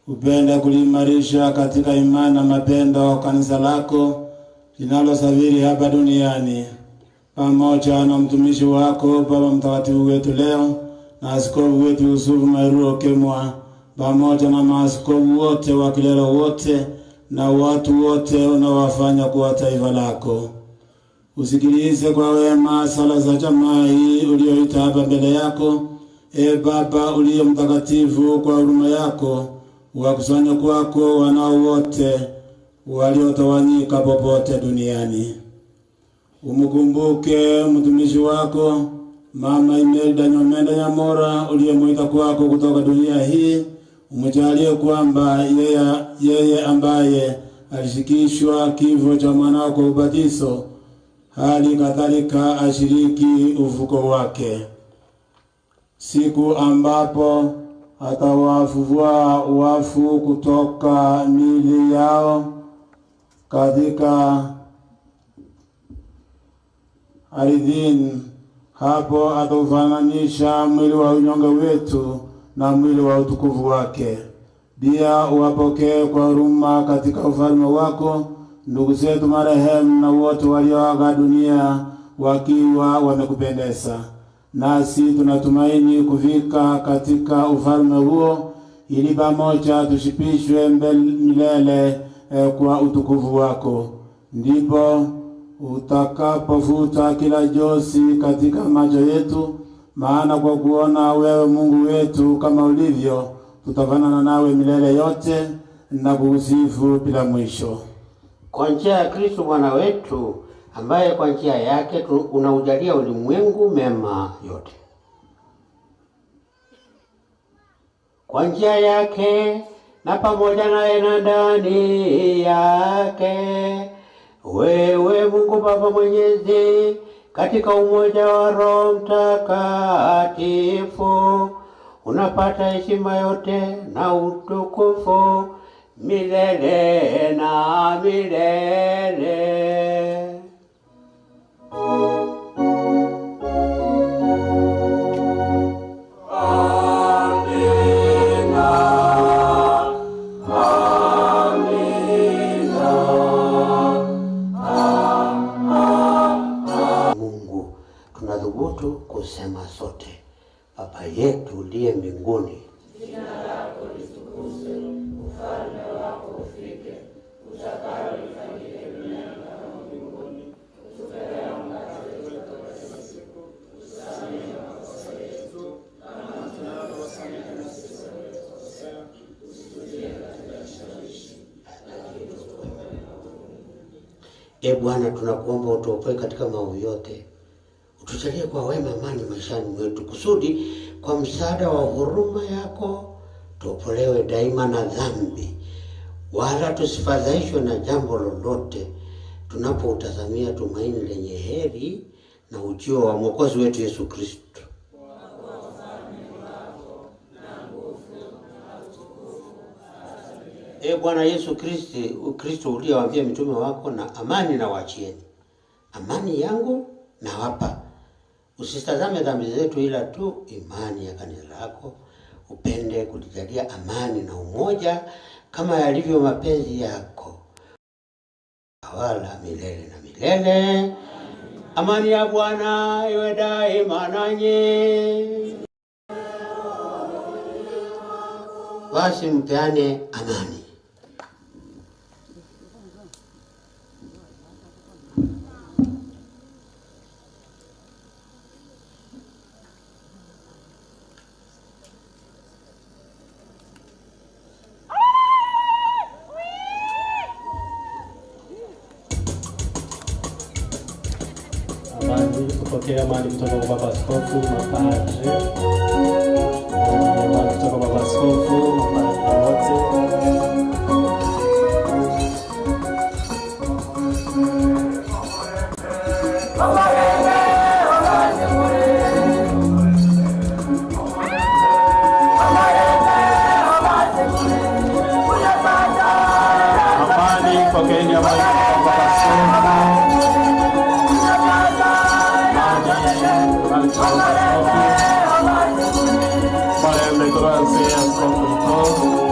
upende kuliimarisha katika imani na mapendo kanisa lako linalosafiri hapa duniani, pamoja na mtumishi wako Baba Mtakatifu wetu leo na askofu wetu Yusufu Mairu Okemwa, pamoja na maaskofu wote wa kilelo wote na watu wote unaowafanya kuwa taifa lako. Usikilize kwa wema sala za jamaa hii uliyoita hapa mbele yako. E Baba uliye mtakatifu, kwa huruma yako wakusanya kwako wanao wote waliotawanyika popote duniani. Umkumbuke mtumishi wako Mama Imelda Nyomenda Nyamora uliyemuita kwako kutoka dunia hii. Umjalie kwamba yeye ambaye alishikishwa kifo cha mwanao kwa ubatizo, hali kadhalika ashiriki ufuko wake. siku ambapo atawafufua wafu kutoka miili yao katika ardhini. Hapo ataufananisha mwili wa unyonge wetu na mwili wa utukufu wake. Pia uwapokee kwa huruma katika ufalme wako ndugu zetu marehemu na wote walioaga dunia wakiwa wamekupendeza. Nasi tunatumaini kufika katika ufalme huo, ili pamoja tushibishwe milele kwa utukufu wako. Ndipo utakapofuta kila jozi katika macho yetu, maana kwa kuona wewe Mungu wetu kama ulivyo, tutafanana nawe milele yote na kukusifu bila mwisho. Kwa njia ya Kristo Bwana wetu, ambaye kwa njia yake unaujalia ulimwengu mema yote. Kwa njia yake na pamoja naye na ndani yake, wewe Mungu Baba Mwenyezi, katika umoja wa Roho Mtakatifu, unapata heshima yote na utukufu milele na milele. Amina, amina. Mungu, tunathubutu kusema sote, Baba yetu uliye mbinguni, Jina lako litukuzwe, ufalme wako ufike, utakalo lifanyike duniani kama mbinguni. Utupe leo mkate wetu wa kila siku, utusamehe makosa yetu kama tunavyowasamehe na sisi waliotukosea, usitutie katika kishawishi, lakini utuokoe maovuni. E Bwana, tunakuomba utuokoe katika maovu yote, utujalie kwa wema amani maishani mwetu, kusudi kwa msaada wa huruma yako tuopolewe daima na dhambi, wala tusifadhaishwe na jambo lolote, tunapoutazamia tumaini lenye heri na ujio wa Mwokozi wetu Yesu Kristo. E Bwana Yesu Kristo, uliyewaambia mitume wako, na amani na waachieni, amani yangu nawapa, usitazame dhambi zetu, ila tu imani ya kanisa lako. Upende kulijalia amani na umoja kama yalivyo mapenzi yako, wala milele na milele. Amani ya Bwana iwe daima nanyi. Basi mpeane amani. Amani, kupokea amani kutoka kwa Baba Askofu, mapadre. Amani kutoka kwa Baba Askofu, mapadre wote. Amani, pokeeni amani kutoka kwa Baba Askofu. Amani, kutoka kwa Baba Askofu.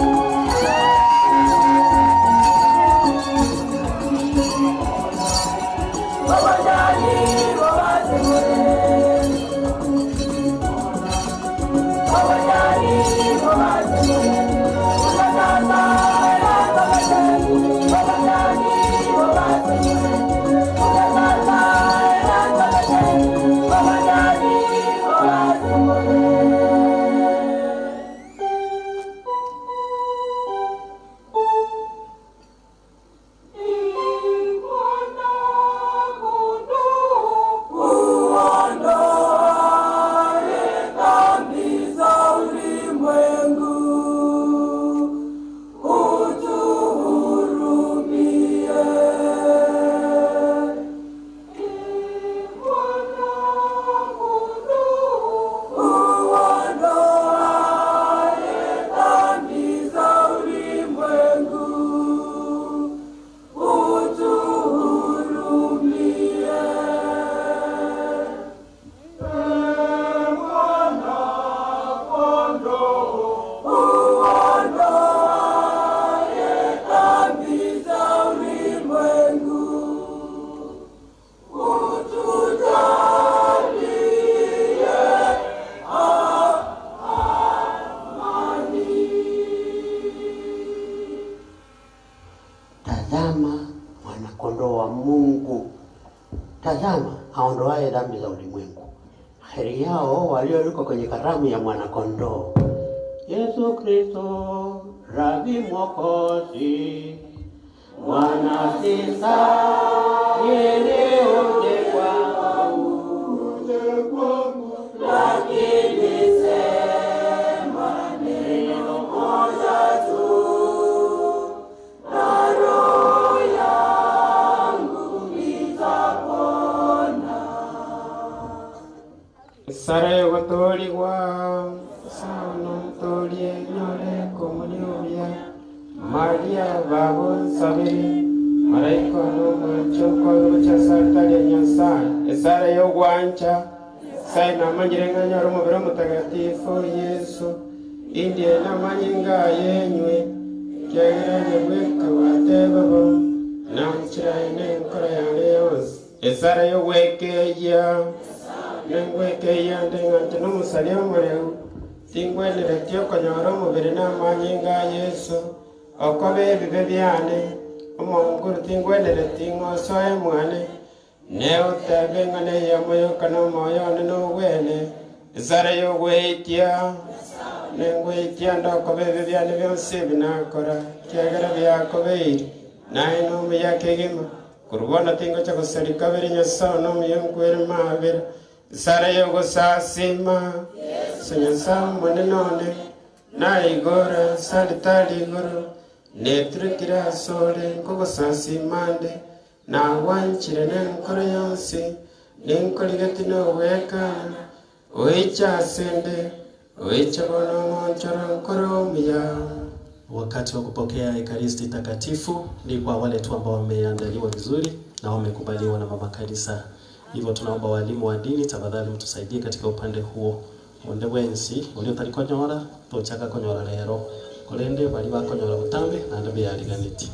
Tazama aondoaye dhambi za ulimwengu. Heri yao walioalikwa kwenye karamu ya Mwanakondoo. Yesu Kristo, Rabi Mwokozi, Bwana sistahili uje kwangu, lakini sema neno moja tu, na roho yangu itapona. Sara yogotoligwa saunomtolie nyore komuniobia Maria babo nsabire malaika nomwancho kwagocha saltaria Nyasaye esara yogwancha sai namanyire ng'anyora omobere omutagatifu Yesu indie namanyinga yenywe kiageranie bweka bwatebabo nanchiraine enkora yange yonsi esara yogwekeya nengwekeya ndeng'anche nomusaria omoreu tingweneretie okonyora omobere namanyinga Yesu okobe ebibe byane omonguru tingweneretie ng'osoe mwane neotebe ng'ane yamoyoka nomoyo one nogwene esara yogweitia nengweitia ndokobe ebibe byane byonsi ebinakora kiagera byakobeire naye nomuya kegima kurubona tingocha gosari kabere Nyasaye nomuya nkwere mabere esara yogosasima so Nyasaye omonene one naigora salitari igoro neturukire asore nkogosasima nde nagwanchire nenkoro yonsi ninkorigeti nogwekana oicha asende oicha bono ng'onchoro nkoro omuya. Wakati wa kupokea Ekaristi Takatifu ni kwa wale tu ambao wameandaliwa vizuri na wamekubaliwa na mama kanisa. Hivyo tunaomba walimu wa dini tafadhali mtusaidie katika upande huo. Onde wensi ulio konyora tochaka konyora lero kolende bali bakonyora butambe na ndabe yaliganiti.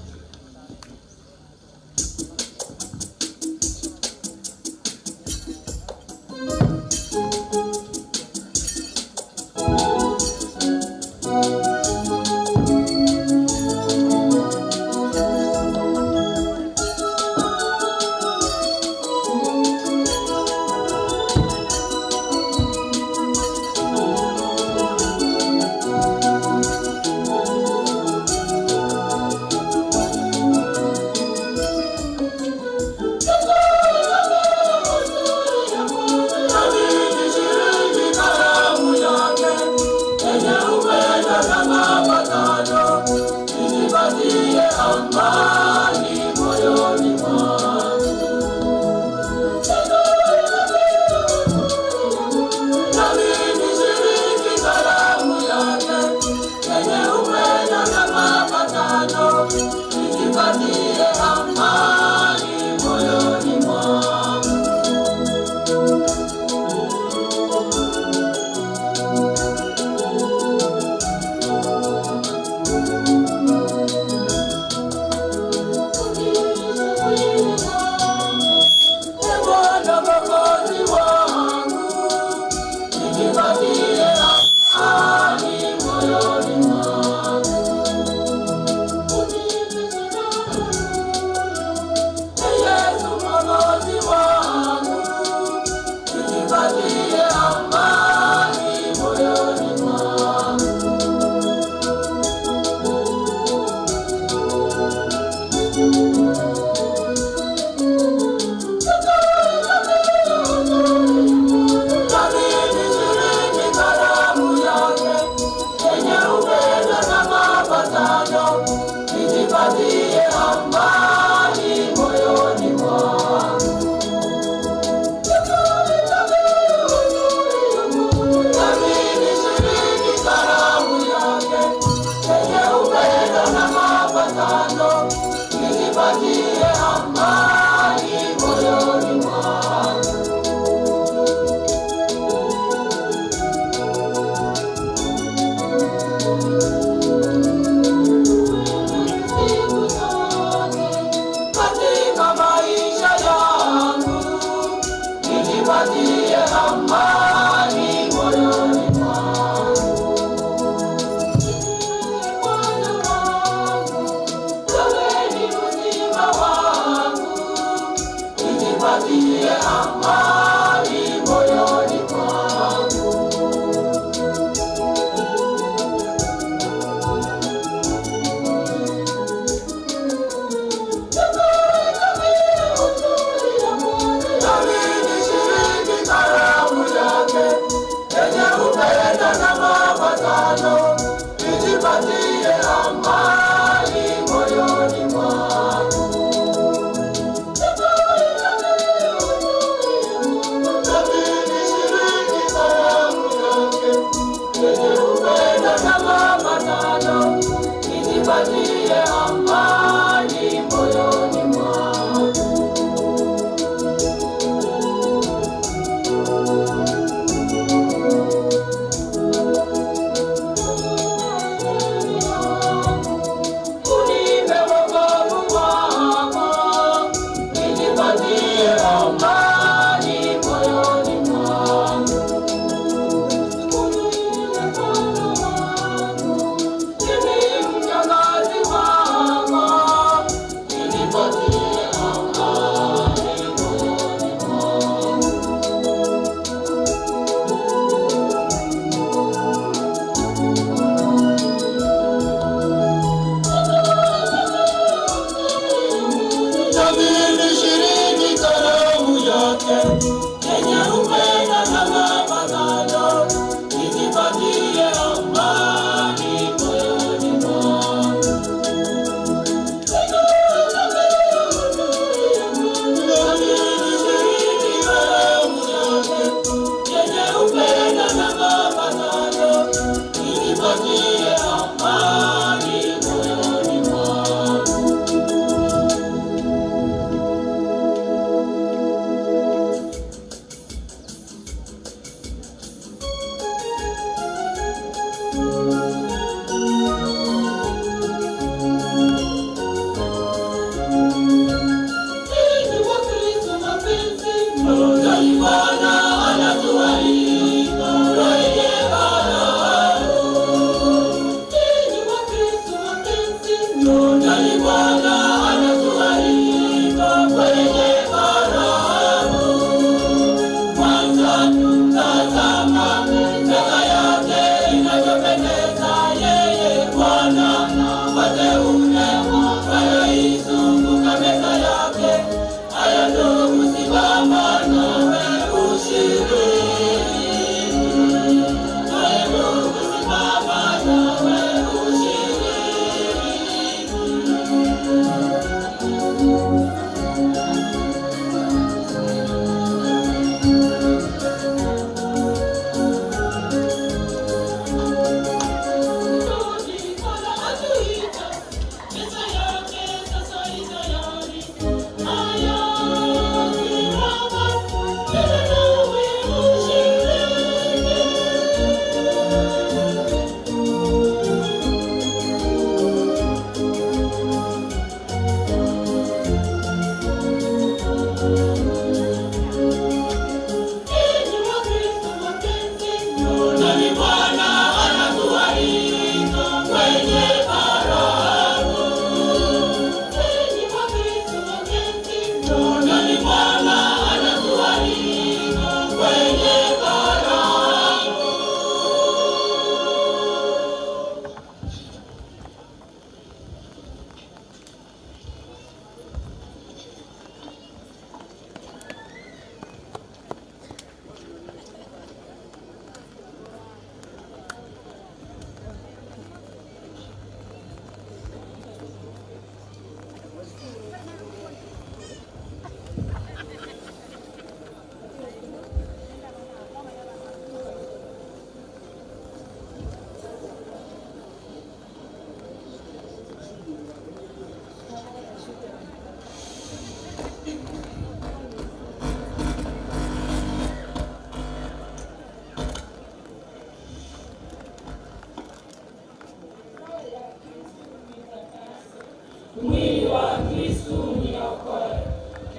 Kristu niokoe,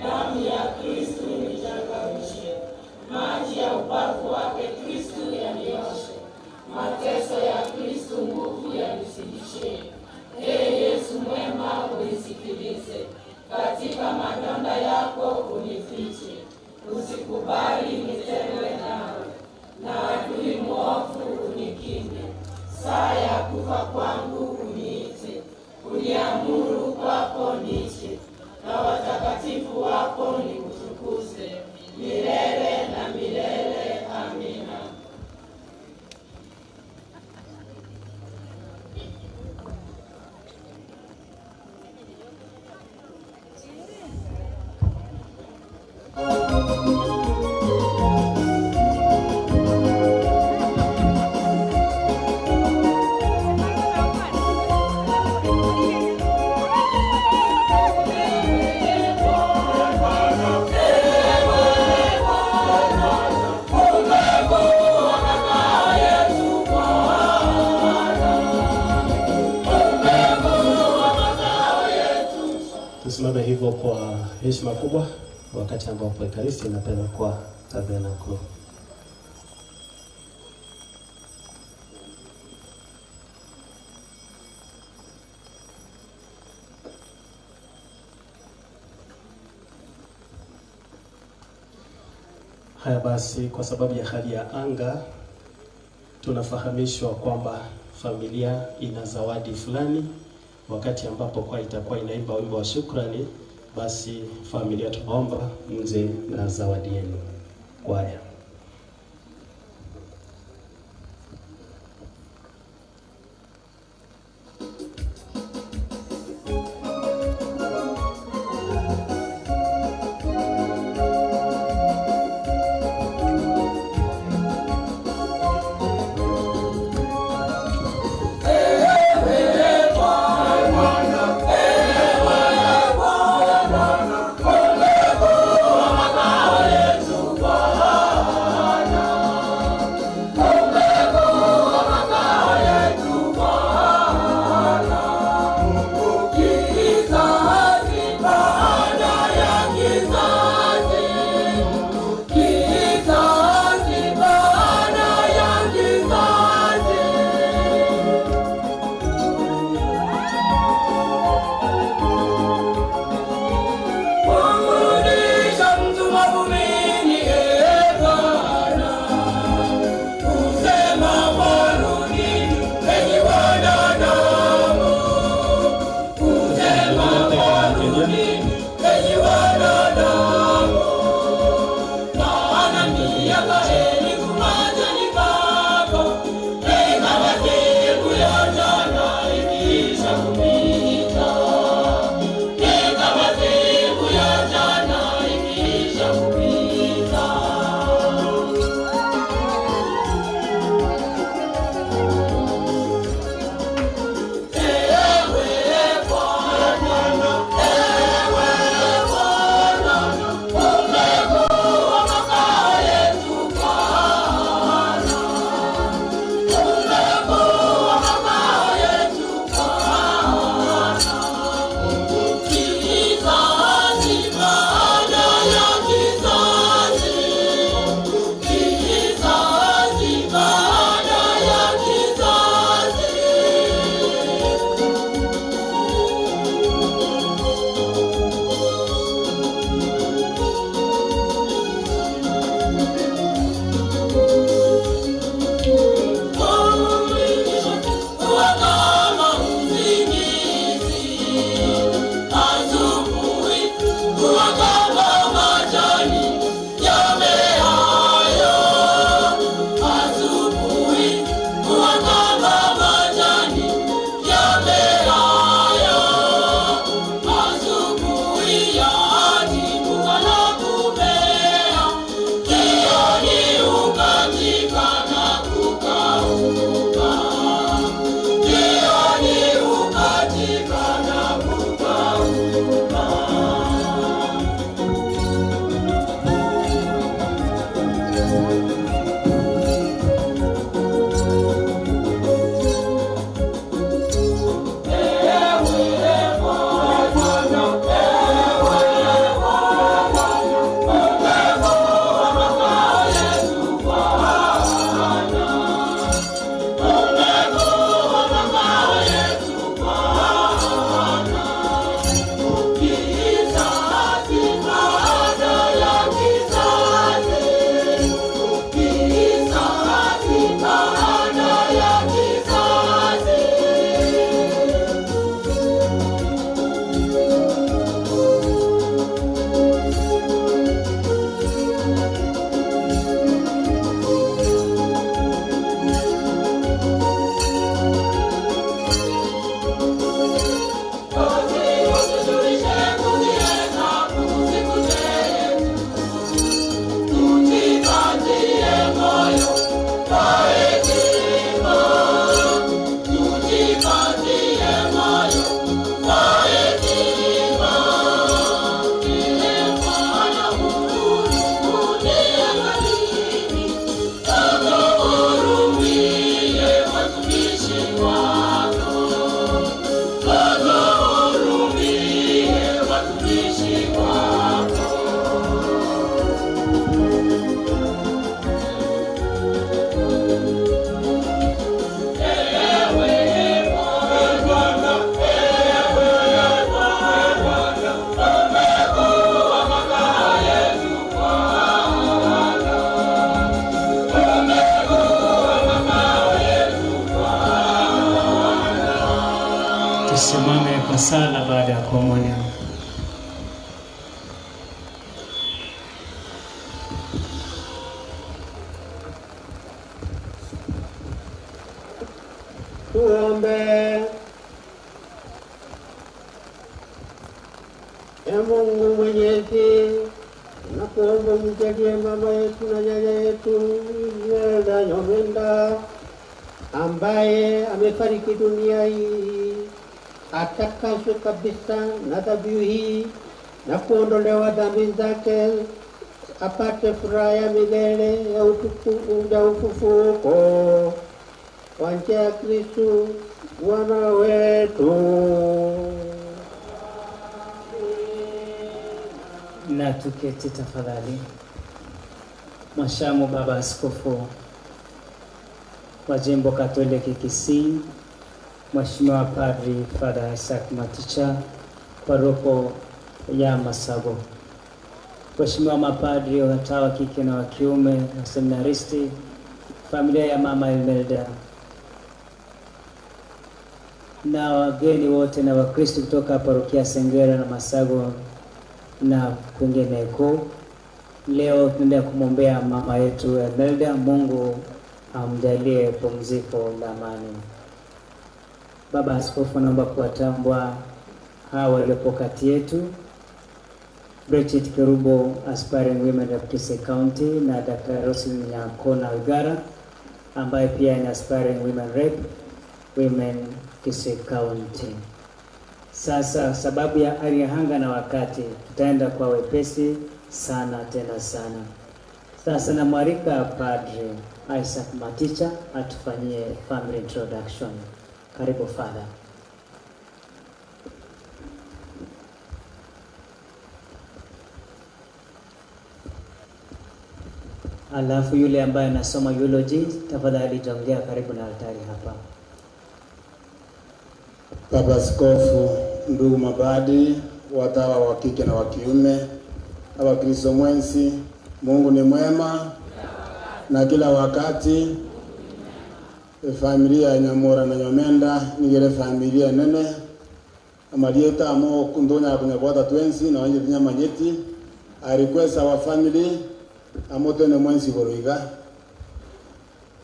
damu ya Kristu nichangamshe, maji ya ubavu wake Kristu yanioshe, mateso ya Kristu nguvu yanizidishie. Ee Yesu mwema, unisikilize, katika madonda yako unifiche, usikubali nitengwe nawe, na adui mwovu unikinge. Saa ya kufa kwangu uniite, uniamuru kwako nije, na watakatifu wako nikutukuze milele na milele. Amina. Tusimame hivyo kwa heshima kubwa wakati ambapo Ekaristi inapelekwa tabernakulo. Haya basi, kwa sababu ya hali ya anga tunafahamishwa kwamba familia ina zawadi fulani. Wakati ambapo kwa itakuwa inaimba wimbo wa shukrani, basi familia tunaomba mje na zawadi yenu. Kwaya. Bwana, Tusimame kwa sala baada ya komunio. Tuombe. E Mungu Mwenyezi, tunakuomba umjalie mama yetu na nyanya yetu Imelda Nyomenda ambaye amefariki dunia hii, atakaswe kabisa na dhabihu hii na kuondolewa dhambi zake, apate furaha ya milele ya ufufuko kwa njia ya Kristo Bwana wetu. Na tuketi tafadhali. Mwashamu Baba Askofu wa Jimbo Katoliki Kisii, Mheshimiwa Padri Father Isaac Maticha, paroko ya Masago, Mheshimiwa mapadri, watawa kike na wa kiume, waseminaristi, familia ya Mama Imelda na wageni wote na Wakristo kutoka parokia Sengera na Masago na kwingineko. Leo tunaendelea kumwombea mama yetu Imelda, Mungu amjalie pumziko la amani. Baba Askofu, naomba kuwatambua hawa waliopo kati yetu: Bridget Kerubo, Aspiring Women of Kisii County, na Dr. Roslyn Nyakona Wigara ambaye pia ni Aspiring Women Rep, Women Kisii County. Sasa sababu ya hali ya anga na wakati, tutaenda kwa wepesi sana tena sana. Sasa namwalika Padre Isaac Maticha atufanyie family introduction. Karibu Father. Alafu yule ambaye anasoma eulogy, tafadhali jongea karibu na altari hapa. Baba Askofu, ndugu mabadi, watawa wa kike na wa kiume, Abakristo mwensi, Mungu ni mwema na kila wakati. Familia ya Nyamura na Nyomenda nigere familia nene amalieta amo kundonya kunyabwata twensi na wanje tinyamanyeti. I request our family amotene mwensi goroiga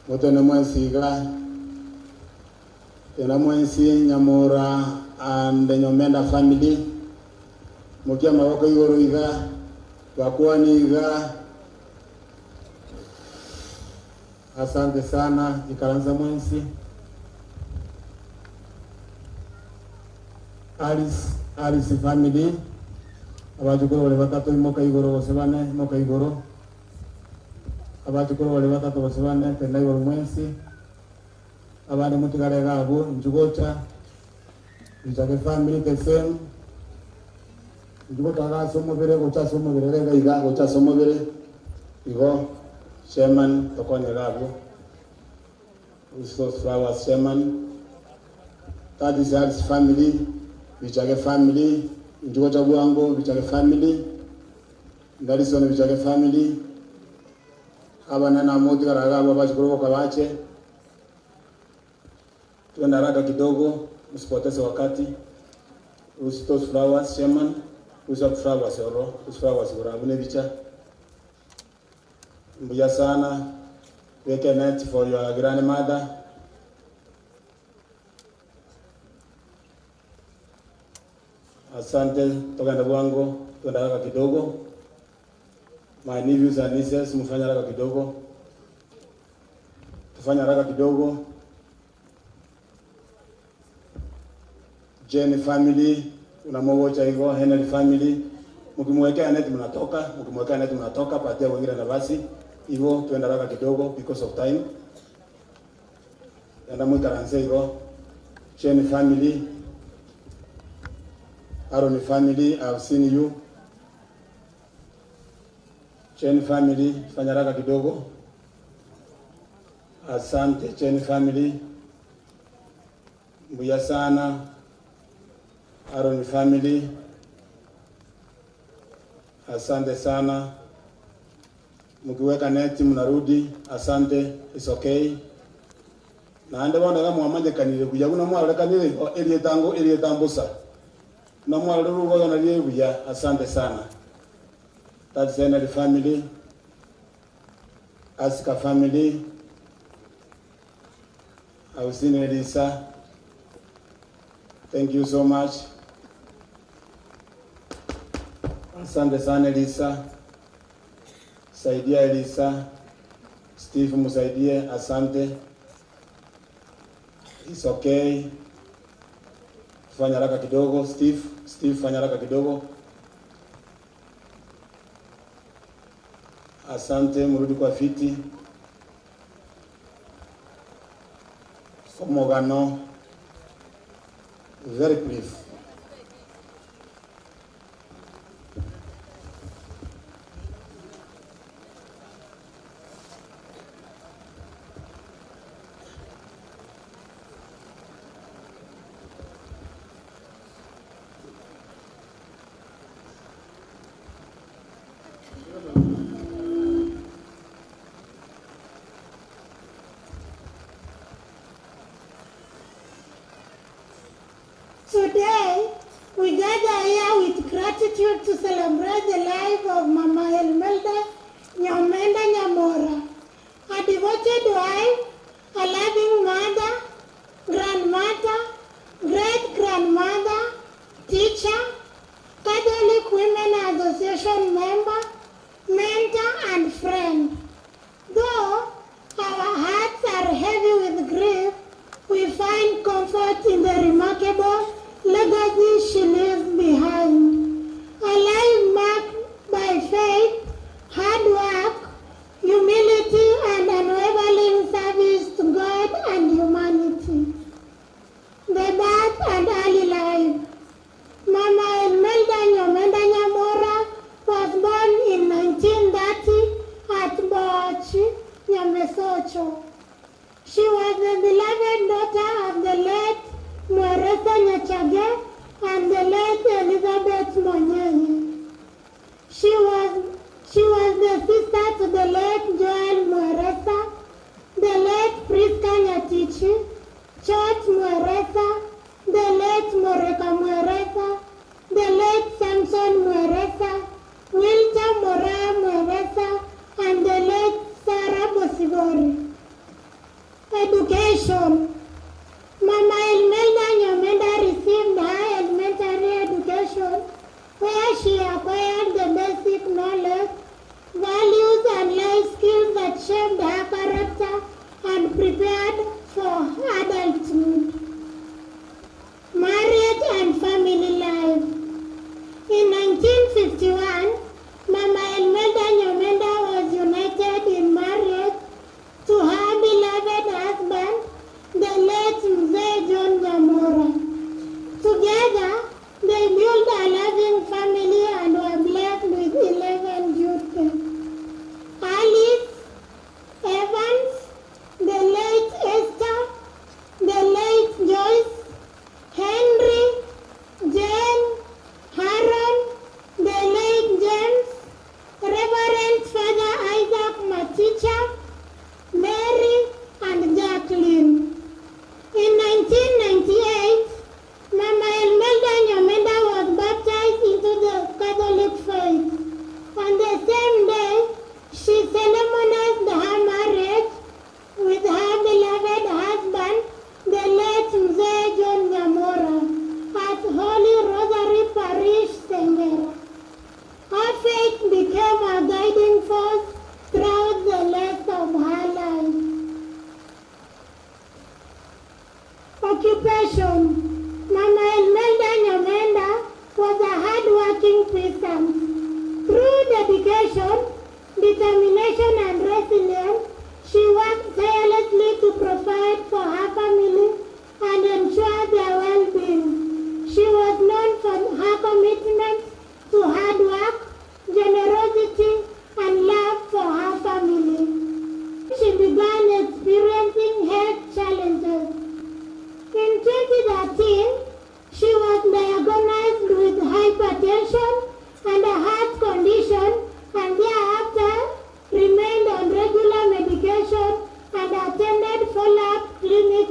motene mwensi iga tena mwensi Nyamura and Nyomenda family mukia maboko igoro iga bakuani iga. Asante sana ikaranza mwensi. Alice family abachukuru bale batatu imoka igoro bose bane imoka igoro abachukuru bale batatu bose bane tena igoro mwensi abandi mutigare gabo njugocha njage family the same njugocha ga somo bere gocha somo bere ga iga gocha somo bere igo chairman tokonya gabo Usos Flowers chairman. That is Alice family, Bichage family, Njugocha Bwango Bichage family, Darison Bichage family. Abana na mutigare gabo abachukuru kabache. Tuende haraka kidogo, msipoteze wakati. Usos Flowers chairman, Usos Flowers oro, Usos Flowers oro bicha. Mbuya sana. Make a net for your grandmother. Asante, tokenda bwango, tuende haraka kidogo. My nephews and nieces, mfanye haraka kidogo. Tufanye haraka kidogo. Jenny family, unamogocha hivyo, Henry family. Mkimwekea net mnatoka, mkimwekea net mnatoka, patia wengine nafasi. Hivyo tuende haraka kidogo because of time. Enda mwikaranse hivyo. Jenny family, Aaron family, I've seen you. Chen family, fanya haraka kidogo. Asante Chen family. Mbuya sana. Aaron family. Asante sana. Mkiweka neti mnarudi. Asante, it's okay. Naende bono gamwamanyekanire buya buna mwarorekanire erietango erietambusa. Na mwarorugo na rie buya. Asante sana. That's the family. Aska family. Ausine Elisa. Thank you so much. Asante sana Elisa. Saidia Elisa. Steve musaidie, asante. It's okay. Fanya haraka kidogo, Steve. Steve fanya haraka kidogo. Asante, mrudi kwa fiti. Omogano. Very brief. Today, we gather here with gratitude to celebrate the life of Mama Elmelda Nyomenda Nyamora, a devoted wife, a loving mother, grandmother, great-grandmother, teacher, Catholic Women Association member, mentor, and friend. Though our hearts are heavy with grief, we find comfort in the remarkable legacy she leaves behind. A life marked by faith, hard work, humility, and unwavering service to God and humanity. The birth and early life. Mama Elmelda Nyomenda Nyamora was born in 1930 at Boachi, Nyamesocho. She was the beloved daughter of the late Mweresa Nyachage and the late Elizabeth Monyenye. She was the sister to the late Joel Mweresa, the late Priska Nyatichi, Church Mweresa, the late Moreka Mweresa, the late Samson Mweresa, Wilta Mora Mweresa, and the late Sarah Bosibori. Education. Mama Elmelda Nyomenda received her elementary education, where she acquired the basic knowledge, values, and life skills that shaped her character and prepared for adulthood. Marriage and family life. In 1951, Mama Elmelda Nyomenda was united in marriage to her beloved husband, the late Mzee John Nyamora. Together, they built a loving family and were blessed with 11 children. Alice Evans, the late Esther, the late Joyce, Henry, Jane, Haron, the late James, Reverend Father Isaac Maticha, Mary, and Jacqueline. In 1998, Mama Elmelda Nyomenda was baptized into the Catholic faith. On the same day, she solemnized her marriage with her beloved husband, the late Mzee John Nyamora, at Holy Rosary Parish, Sengera. Her faith became a guiding force throughout the rest of her life. Occupation. Mama Elmelda Nyomenda was a hard-working peasant. Through dedication, determination, and resilience, she worked tirelessly to provide for her family and ensure their well-being. She was known for her commitment to hard work, generosity, and love for her family. She began experiencing health challenges. In 2013, she was diagnosed with hypertension and a heart condition, and thereafter remained on regular medication and attended follow-up clinics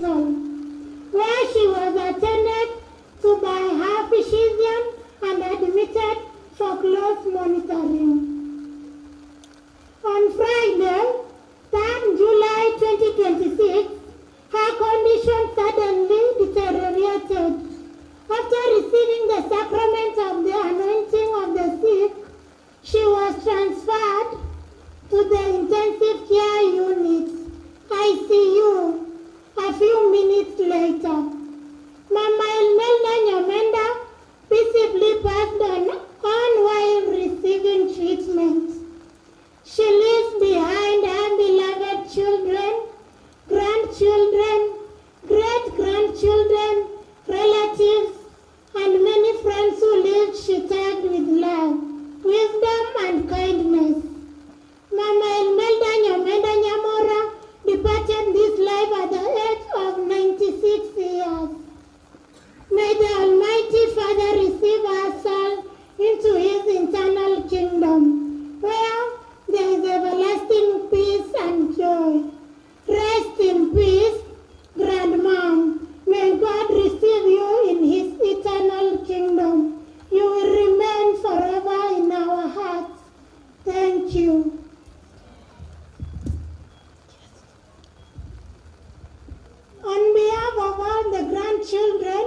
Hospital, where she was attended to by her physician and admitted for close monitoring. On Friday, 3rd July 2026, her condition suddenly deteriorated. After receiving the sacrament of the anointing of the sick, she was transferred to the intensive care unit, ICU, a few minutes later. Mama Imelda Nyamenda peacefully passed on while receiving treatment. She leaves behind her beloved children, grandchildren, great-grandchildren, relatives, and many friends who lived she tagged with love, wisdom, and kindness. Mama Imelda Nyamenda Nyamora departed this life at the age of 96 years. May the Almighty Father receive her soul into his eternal kingdom, where there is everlasting peace and joy. Rest in peace, Grandmom. May God receive you in his eternal kingdom. You will remain forever in our hearts. Thank you. On behalf of all the grandchildren,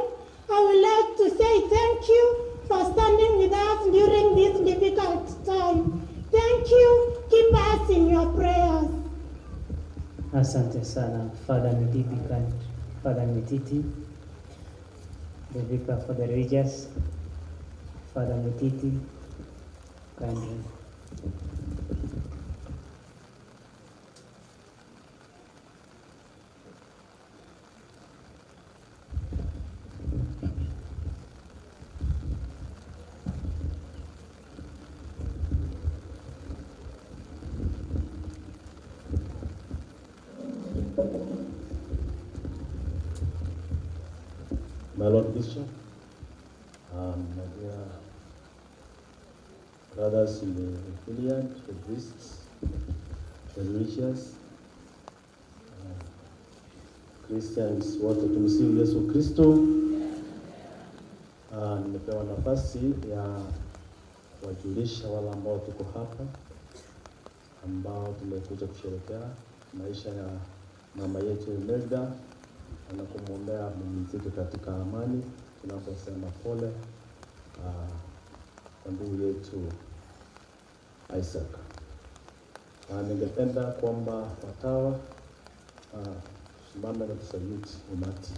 I would like to say thank you for standing with us during this difficult time. Thank you. Keep us in your prayers. Asante sana, Father Mititi, Father Mititi, the vicar for the religious, Father Mititi, kindly. My Lord Bishop, my dear brothers in the affiliate, the priests, the religious, Christians wote, tumsifu Yesu Kristo. Nimepewa nafasi ya kuwajulisha wale ambao tuko hapa, ambao tumekuja kusherehekea maisha ya mama yetu Imelda na kumwombea apumzike katika amani, tunaposema pole kwa ndugu yetu Isaac. Ningependa kuomba watawa tusimame na tusalute umati.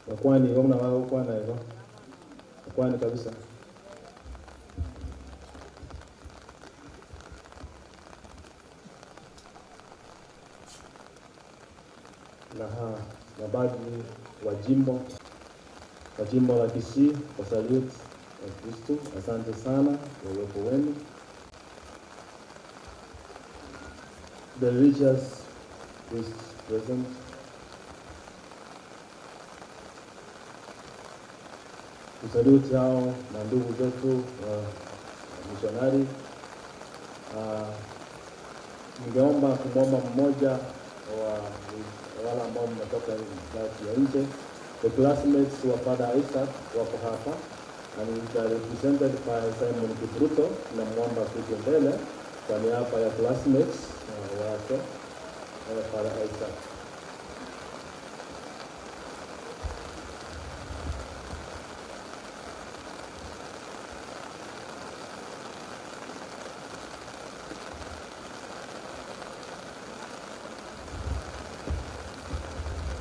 Wakwani, wamna wao kwana hivyo. Wakwani kabisa. Na baadhi wa jimbo la Kisii kwa salute wa Kristo. Asante sana kwa uwepo wenu. The religious priests present. Kusalute hao na ndugu zetu wa missionary. Ningeomba kumwomba mmoja wa wale ambao mnatoka nchi ya nje, the classmates wa Father Isaac wako hapa and they are represented by Simon Kipruto, na mwomba kuja mbele kwa niaba ya classmates wake Father Isaac.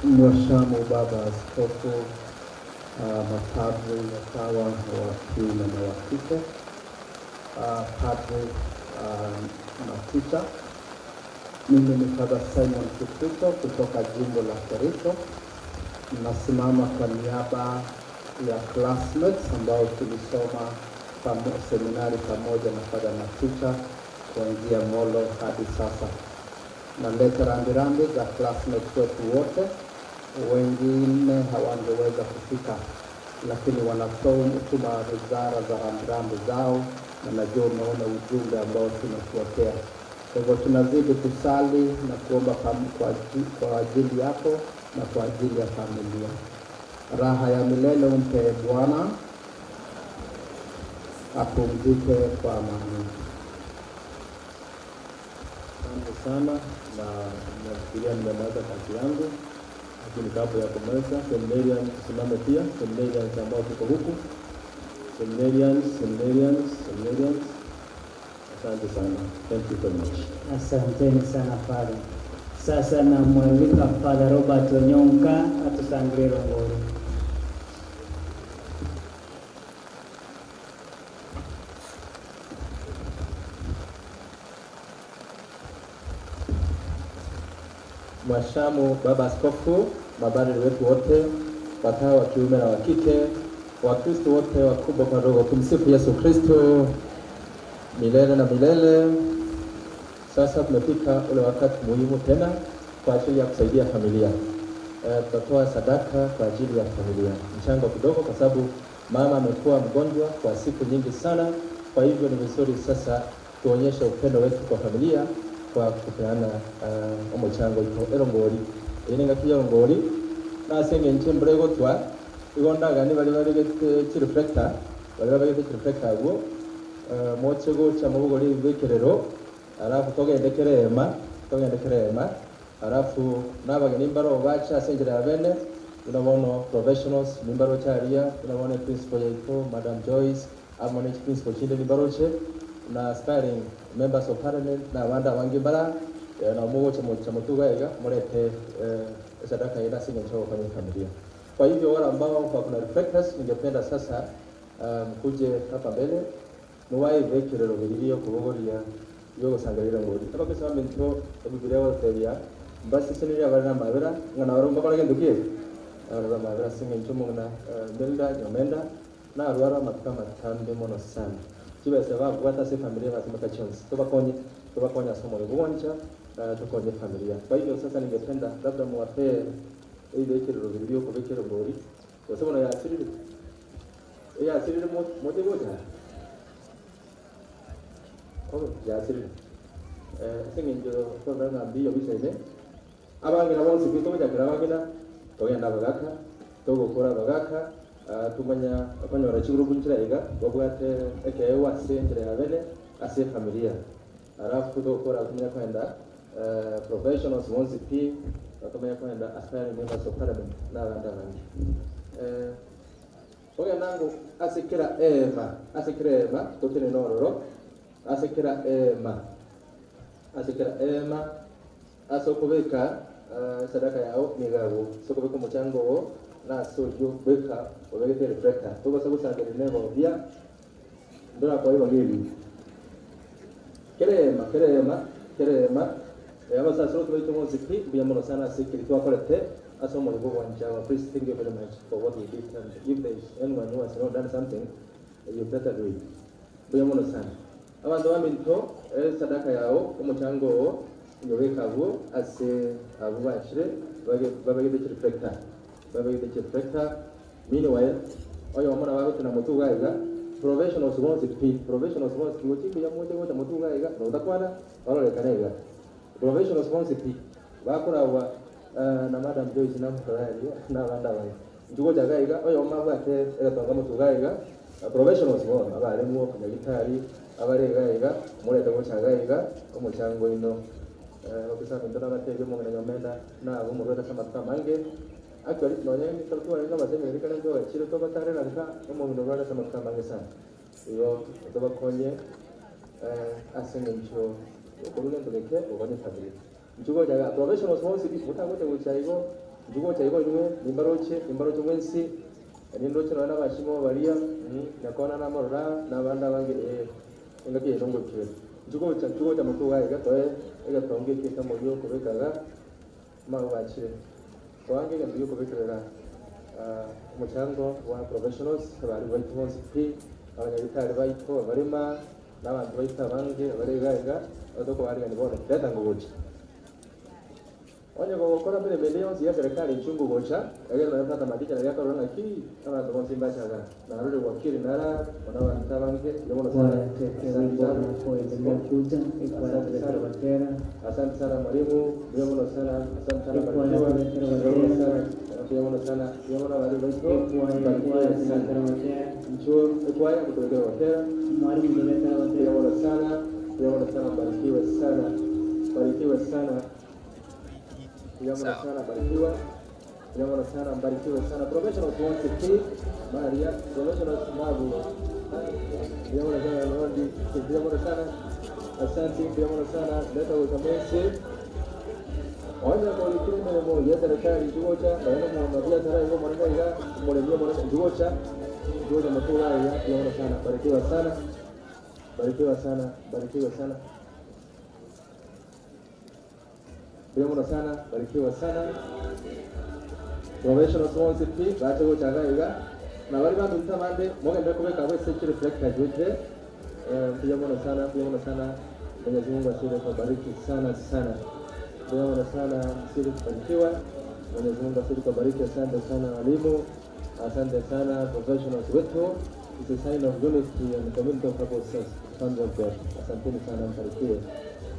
Mwashamu Baba Askofu, mapadri, watawa wa kiume na wa kike, padri Matita. Mimi ni Father Simon Kipruto kutoka jimbo la Kericho. Nasimama kwa niaba ya classmates ambao tulisoma seminari pamoja na Father Matita kuanzia Molo hadi sasa. Naleta rambirambi za classmates wetu wote. Wengine hawangeweza kufika, lakini wanatuma wizara za rambirambi zao, na najua umeona ujumbe ambao tumekuwekea. Kwa hivyo tunazidi kusali na kuomba kwa ajili yako na kwa ajili ya familia. Raha ya milele umpe Bwana, apumzike kwa amani. Asante sana, na nafikiria nimemaliza kazi yangu, lakini kabla ya kumaliza, seminarians tusimame pia, seminarians ambao tuko huku, seminarians. Asante sana. Thank you very much. Asanteni sana Father. Sasa namwalika Father Robert Onyonka atusangilie ngoro. Mwashamu Baba Askofu, mapadri wetu wote, watawa wa kiume na wa kike, Wakristo wote wakubwa kwa wadogo, tumsifu Yesu Kristo milele na milele. Sasa tumefika ule wakati muhimu tena kwa ajili ya kusaidia familia. Tutatoa sadaka kwa ajili ya familia, mchango kidogo, kwa sababu mama amekuwa mgonjwa kwa siku nyingi sana. Kwa hivyo ni vizuri sasa tuonyeshe upendo wetu kwa familia kwa kupeana omochango ito erongori ene ngakiya erongori nasenge nchembere gotwa igondaga ni bali bali gete reflector bali bali gete reflector go moche gocha mubugori bikerero alafu togende kerema alafu nabageni mbaro bacha senjera bene tunabono professionals nimbaro charia tunabono principal yaito Madam Joyce amone principal chinde nimbaroche na aspiring members of parliament na wanda wangi bara na mugo cha mutuga iga murete sadaka ila singe kwa familia. Kwa hivyo wale ambao kuna reflectors, ningependa sasa mkuje hapa mbele muwae vekerero bilio kubogoria yo gusangalira ngori abakesa mento ebibiria wateria mbasi senira bari na mabera ngana barumba kola gendukie abara mabera singe nchomo na Melda Nyomenda na rwara matuka matambe mono sana kibese bakwata se familia basimaka chance tubakonye somo liguoncha tukonye familia. Kwa hivyo sasa ningependa labda muwape ile kerero bilio kubekero ngori wasema na yasiriri mote goja oh yasiriri singe njo na mbiyo bisaine abangira bonse kwitoja kirabagina togenda bagaka togokora bagaka tumanya akanyora chigurubu nchira iga babwate ekewa senjira yabene ase familia alafu togokora tumanya kwenda professionals bonse pi bakamanya kwenda aspiring members of parliament na abandi abangi ogenda ngo asekera ema totene nororo asekera ema asokobeka sadaka yao migabo sokobeka umuchango na sojo beka obegete reflector tobasa gusangera nebo bia ndora kwa hiyo ngibi kerema abasa soro tubaito muziki buya sana sikiri twakorete asomo libo wanja wa please thank you very much for what we did, and if there is anyone who has not done something you better do it. Buya sana abantu baminto sadaka yao umuchango yobeka bo ase abo bashire babegete reflector meanwhile oyo mwana wawe tuna mutuga iga professionals wants it p professionals wants to kuya moja moja mutuga iga no takwana barolekana iga professionals wants it p bakora wa na Madam Joyce na mkarari na banda bae njugo jagaiga oyo mabwate egatanga mutuga iga professionals won abarimo kanyagitari abaregaiga murete gochagaiga omuchango ino okisana ndona batege mongena nyomenda na abo murweta samata mange actually nonye tatuwa nga baseme rikana ndo gachiro to batarera nka omuntu rwara samata mange sana iyo tobakonye asengencho okurugendo leke okonye familia njugo jaga professionals won sibi mutagote gochaigo njugo chaigo iwe nimbaroche mwensi nindoche na bashimo baria nakona na morora na banda bange engaki ndongo kiwe njugo cha mutuga iga toe egatonge kita moyo kubekaga mabachire kwange ngiyo kubekerera umuchango wa professionals abari baito bonse pi abanyabitari baito abarima n'abantu baita bange abaregaiga batoko bari ni bono leta ngo gocha Onye gogokora mbere mbere yonsi ya serikali nchungu gocha egere na fata maticha na yakaro na ki ama to simba chaga na rudi wakili nara wana banke yomono sana. Asante sana mwalimu, yomono sana, asante sana barikiwa, yomono sana, yomono sana, yomono bali baito, barikiwa sana. Mchuo ekwaya kutokea wakera, mwalimu yomono sana, yomono sana, barikiwa sana, barikiwa sana. Yomono sana, barikiwa. Yomono sana, barikiwa sana. Professionals want to see Maria, professionals mabu. Yomono sana, Rondi, yomono sana. Asante, yomono sana. Leta utamwezi. Onya kwa likiri mwenye ya serikali juocha, na mwana tara hiyo mwana ya mwana mwana juocha. Juocha matura ya yomono sana, barikiwa sana. Barikiwa sana, barikiwa sana. Yomono sana, barikiwa sana. Professionals want to see bacha gochaga iga. Na bari bantu mtamande, moga ndeko beka we secure reflector juoche. Yomono sana, yomono sana. Mwenyezi Mungu asije kubariki sana sana. Yomono sana, msije kubarikiwa. Mwenyezi Mungu asije kubariki. Asante sana walimu. Asante sana professionals wetu. It's a sign of unity and community of purpose. Sons of God. Asanteni sana, mbarikiwe.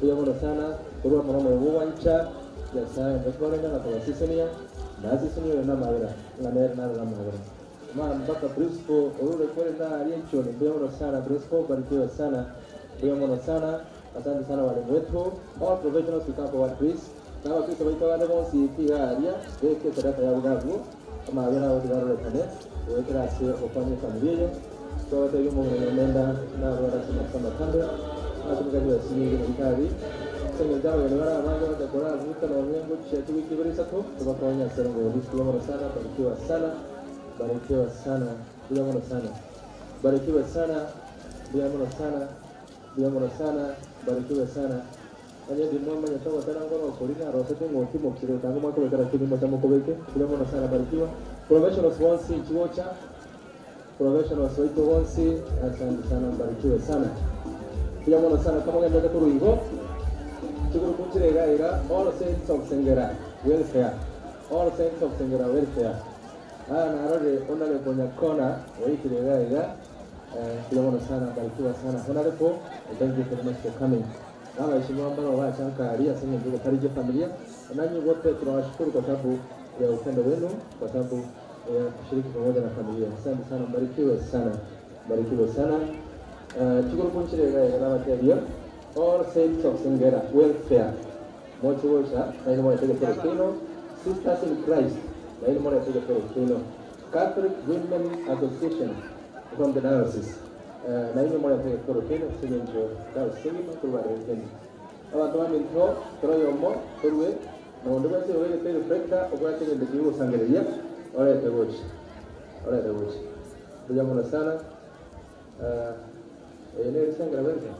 Yomono sana, kurwa mwana mwancha. Nyasaye ndokwarenda na kubasisenia. Nasisenia na mawera. Na mera na na mawera. Ma mpaka principal orure kwenda na aliyecho ni yomono sana principal, barikiwe sana. Yomono sana. Asante sana walimu wetu. All professionals we come forward please. Na wakristo baita wale bonsi pia alia beke sadaka ya ugavu kama wala wote barore wekera ase ofanye familia so wote yumo mwenenda na wala sema kama kando na tumekaji singi na vitali sema dawa ya wala ambayo watakora vuta na wangu chetu wiki bari sako tukakonya serongo yomono sana, barikiwa sana, barikiwa sana, yomono sana, barikiwa sana, yomono sana, yomono sana, barikiwa sana. Anye dimwa manya sawa tena ngono kolina rosete ngoti mokiro tangu mwako wekera kini moja moko weke yomono sana, barikiwa. Professionals wonsi chiwocha, professionals waito wonsi, asante sana, barikiwe sana. Yomono sana kama ngenda kuruigo chukuru kunchire ga ira all saints of Sengera welfare, all saints of Sengera welfare. Ah na rode onale konya kona waitire ga ira. Yomono sana, barikiwa sana. Honorable, thank you very much for coming. Na waheshimiwa ambao wachanka alia sema ndio karije familia. Nanyi wote tunawashukuru kwa sababu ya upendo wenu, kwa sababu ya kushiriki pamoja na familia. Asante sana, mbarikiwe sana. Mbarikiwe sana. Chukuru kunchire ga ira materia. All saints of Sengera welfare. Mocho wocha, na ile moja tege Sisters in Christ, na ile moja tege Catholic Women Association from the diocese. Na ile moja tege Filipino sinjo diocese kulwa rendi. Abantu baminto troyomo torwe na ndo basi wewe tege reflector obwate ngende kiwo sangereria ore tegochi. Ore tegochi. Bujamono sana. Ene sengera welfare.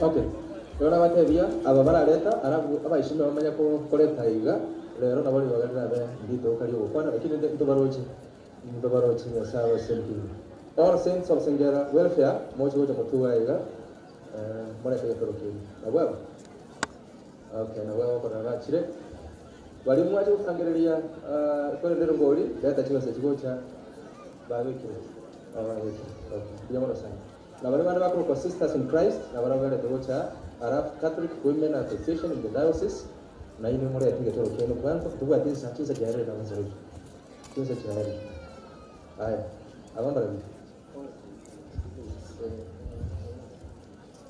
Okay. Rora batebia aba barareta arabu abaishime bamanya ko koleta iga rero nabo bagarira be ndito kali gukwana lakini ndo barochi ndo barochi nyasawe senki. All saints of Sengera welfare mocho mocho mutuwa iga mwana kaya toroki nabwabo. Okay, nabwabo kona gachire bali mwaje kusangereria kore ndero ngoli leta chibase chigocha babikire ababikire. Okay, yamono sana. Na bali bana bakuru Sisters in Christ na bali bale togocha Arab Catholic Women Association in the diocese na ino muri atinge toro keno kwanza kutubwa tinsa tinsa jare na nzuri tinsa jare haya abamba rabi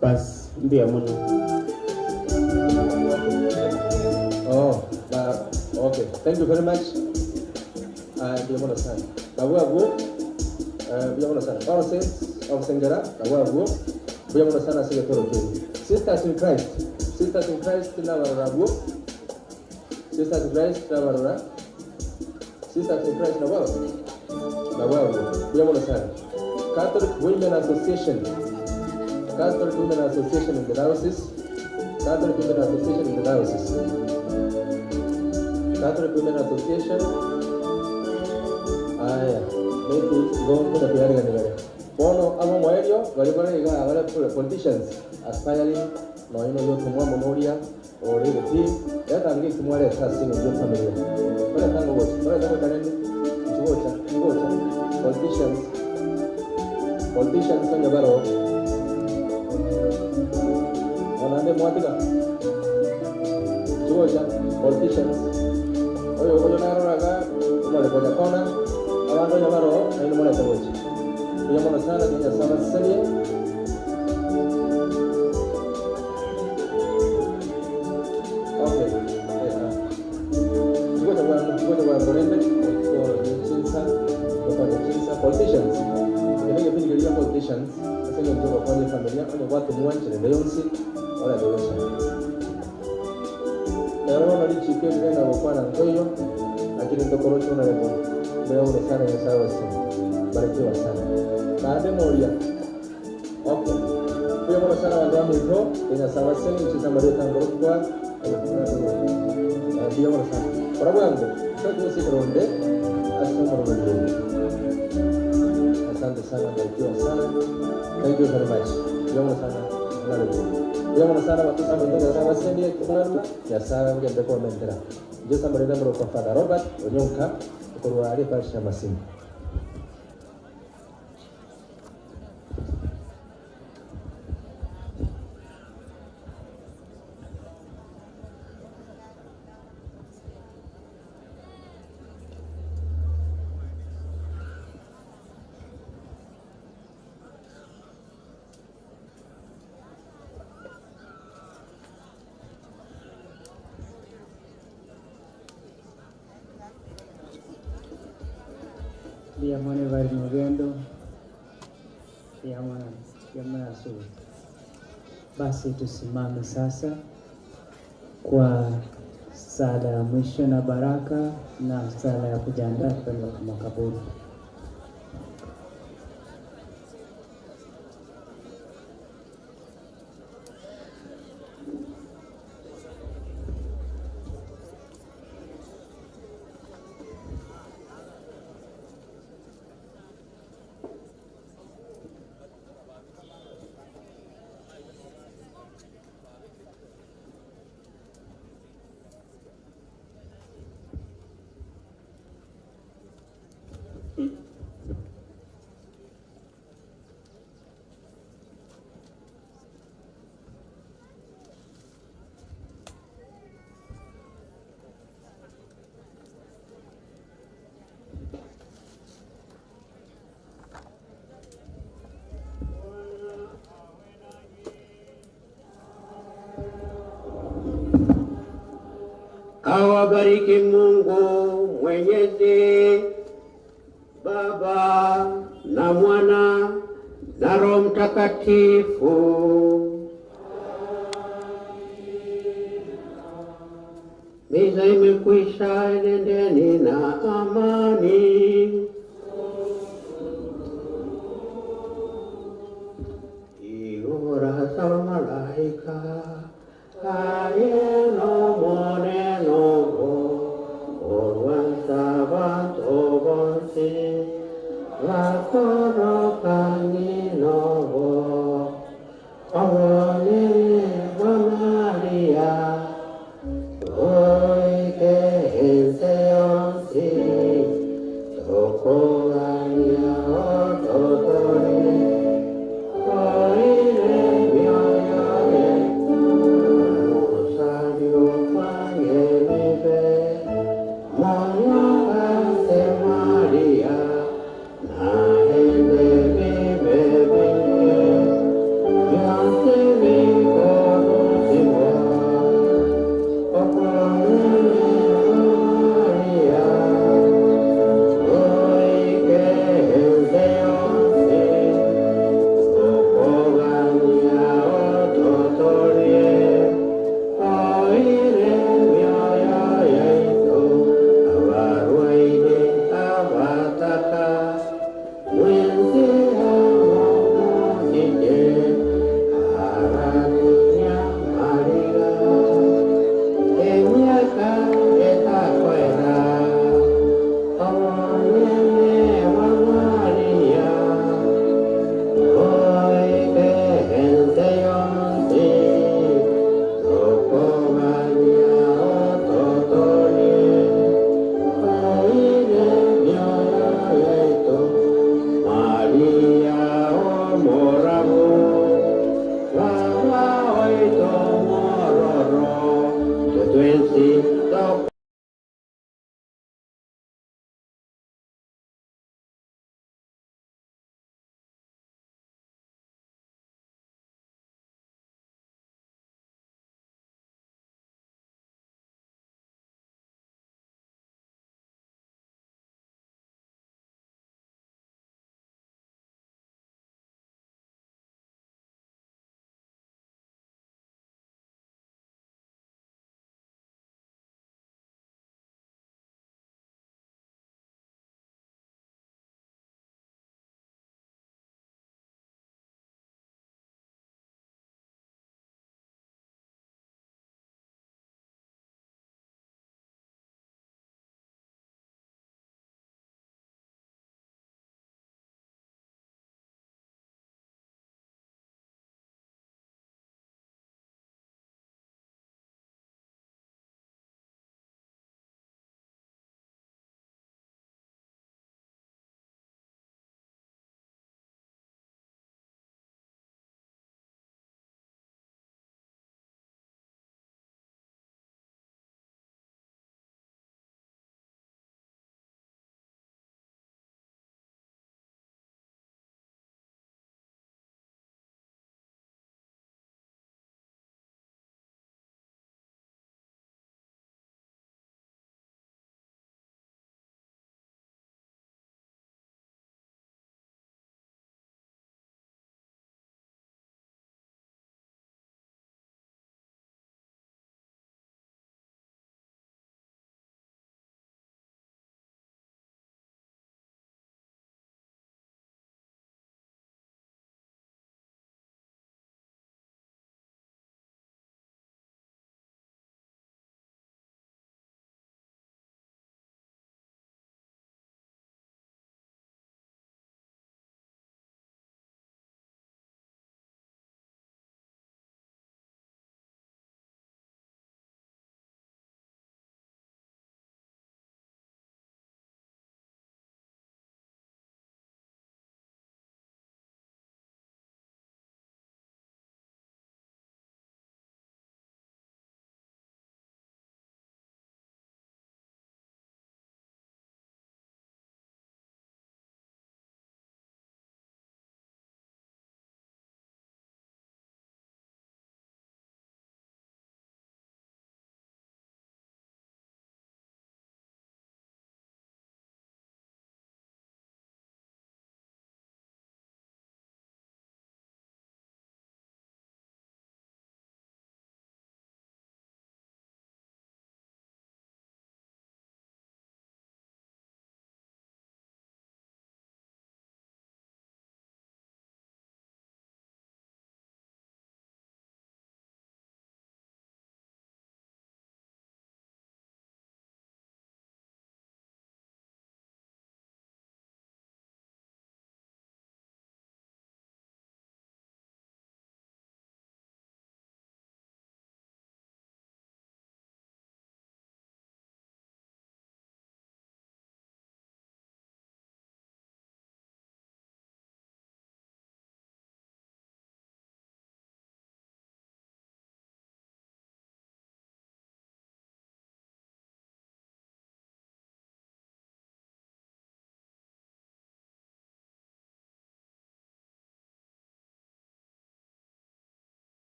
bas ndio mwana. Oh, okay, thank you very much. Ndio mwana sana babu abu ndio mwana sana all saints of Sengera babu abu ndio mwana sana sige toro keno. Sisters in Christ, Sisters in Christ na barabwo. Sisters in Christ na barabwo. Sisters in Christ na barabwo. Na barabwo. Buyamono sana. Catholic Women Association. Catholic Women Association in the diocese. Catholic Women Association in the diocese. Catholic Women Association. Aya, maybe go to the Bono amo moerio bari bari iga abare politicians aspiring no ino yo tumwa monoria ore goti yatangi tumware sasing yo familia. Ore tango gochi, ore tango taneni gocha, gocha. Politicians politicians kanya baro. Onande mwatika. Gocha politicians. Oyo oyo naroraga mole koja kona abando nyamaro na ino mole gochi. Tuyamono sana kenya sama serie. Okay. Ngoja kwa korende kwa chinsa politicians. Ndio kipindi kile politicians. Sasa ndio kwa kwenye familia kwa watu mwanche ndio yonsi wala ndio yonsi. Leo na lichike ndio kwa na ndoyo lakini ndio korocho na leo. Leo ni sana ya sawa sana. Barikiwa sana. Baada moja. Okay. Tuyamono sana wandu mito ina sawa sana chisa mario tango kwa tuyamono sana. Kwa bwangu sasa sisi asante. Asante sana, barikiwa sana. Thank you very much. Tuyamono sana. Tuyamono sana watu sana ndio sawa sana kwa ya sana ngende kwa mendera. Jesu amrenda kwa Father Robert Onyonka kwa ali parish ya Masimba. Mone vari Mogendo ya Basi tusimame sasa kwa sala ya mwisho na baraka na sala ya kujiandaa kwenda makaburi. Awabariki Mungu Mwenyezi, Baba na Mwana na Roho Mtakatifu. Misa imekwisha, nendeni na amani. Igora sa malaika ayeno moneno orwan sabat obonsi lakoro kanginobo awone wa Maria oike enseonsi tokoania ototore oire mioyo rosario pangelibe moyo ante Maria na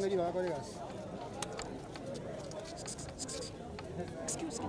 Ngeri bagakoregasi. Excuse me.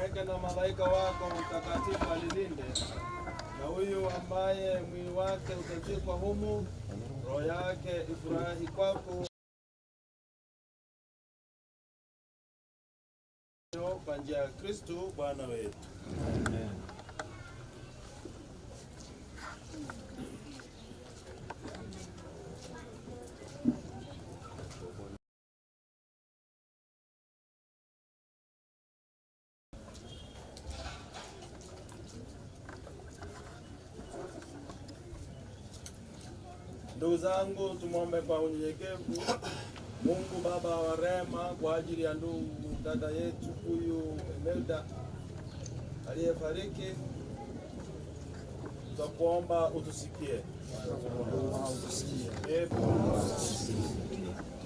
Weke na malaika wako mtakatifu alilinde, na huyu ambaye mwili wake utazikwa humu, roho yake ifurahi kwako kwa njia ya Kristo Bwana wetu. Amen. Ndugu zangu, tumwombe kwa unyenyekevu Mungu Baba wa rehema kwa ajili ya ndugu dada yetu huyu Imelda aliyefariki. Tutakuomba utusikie.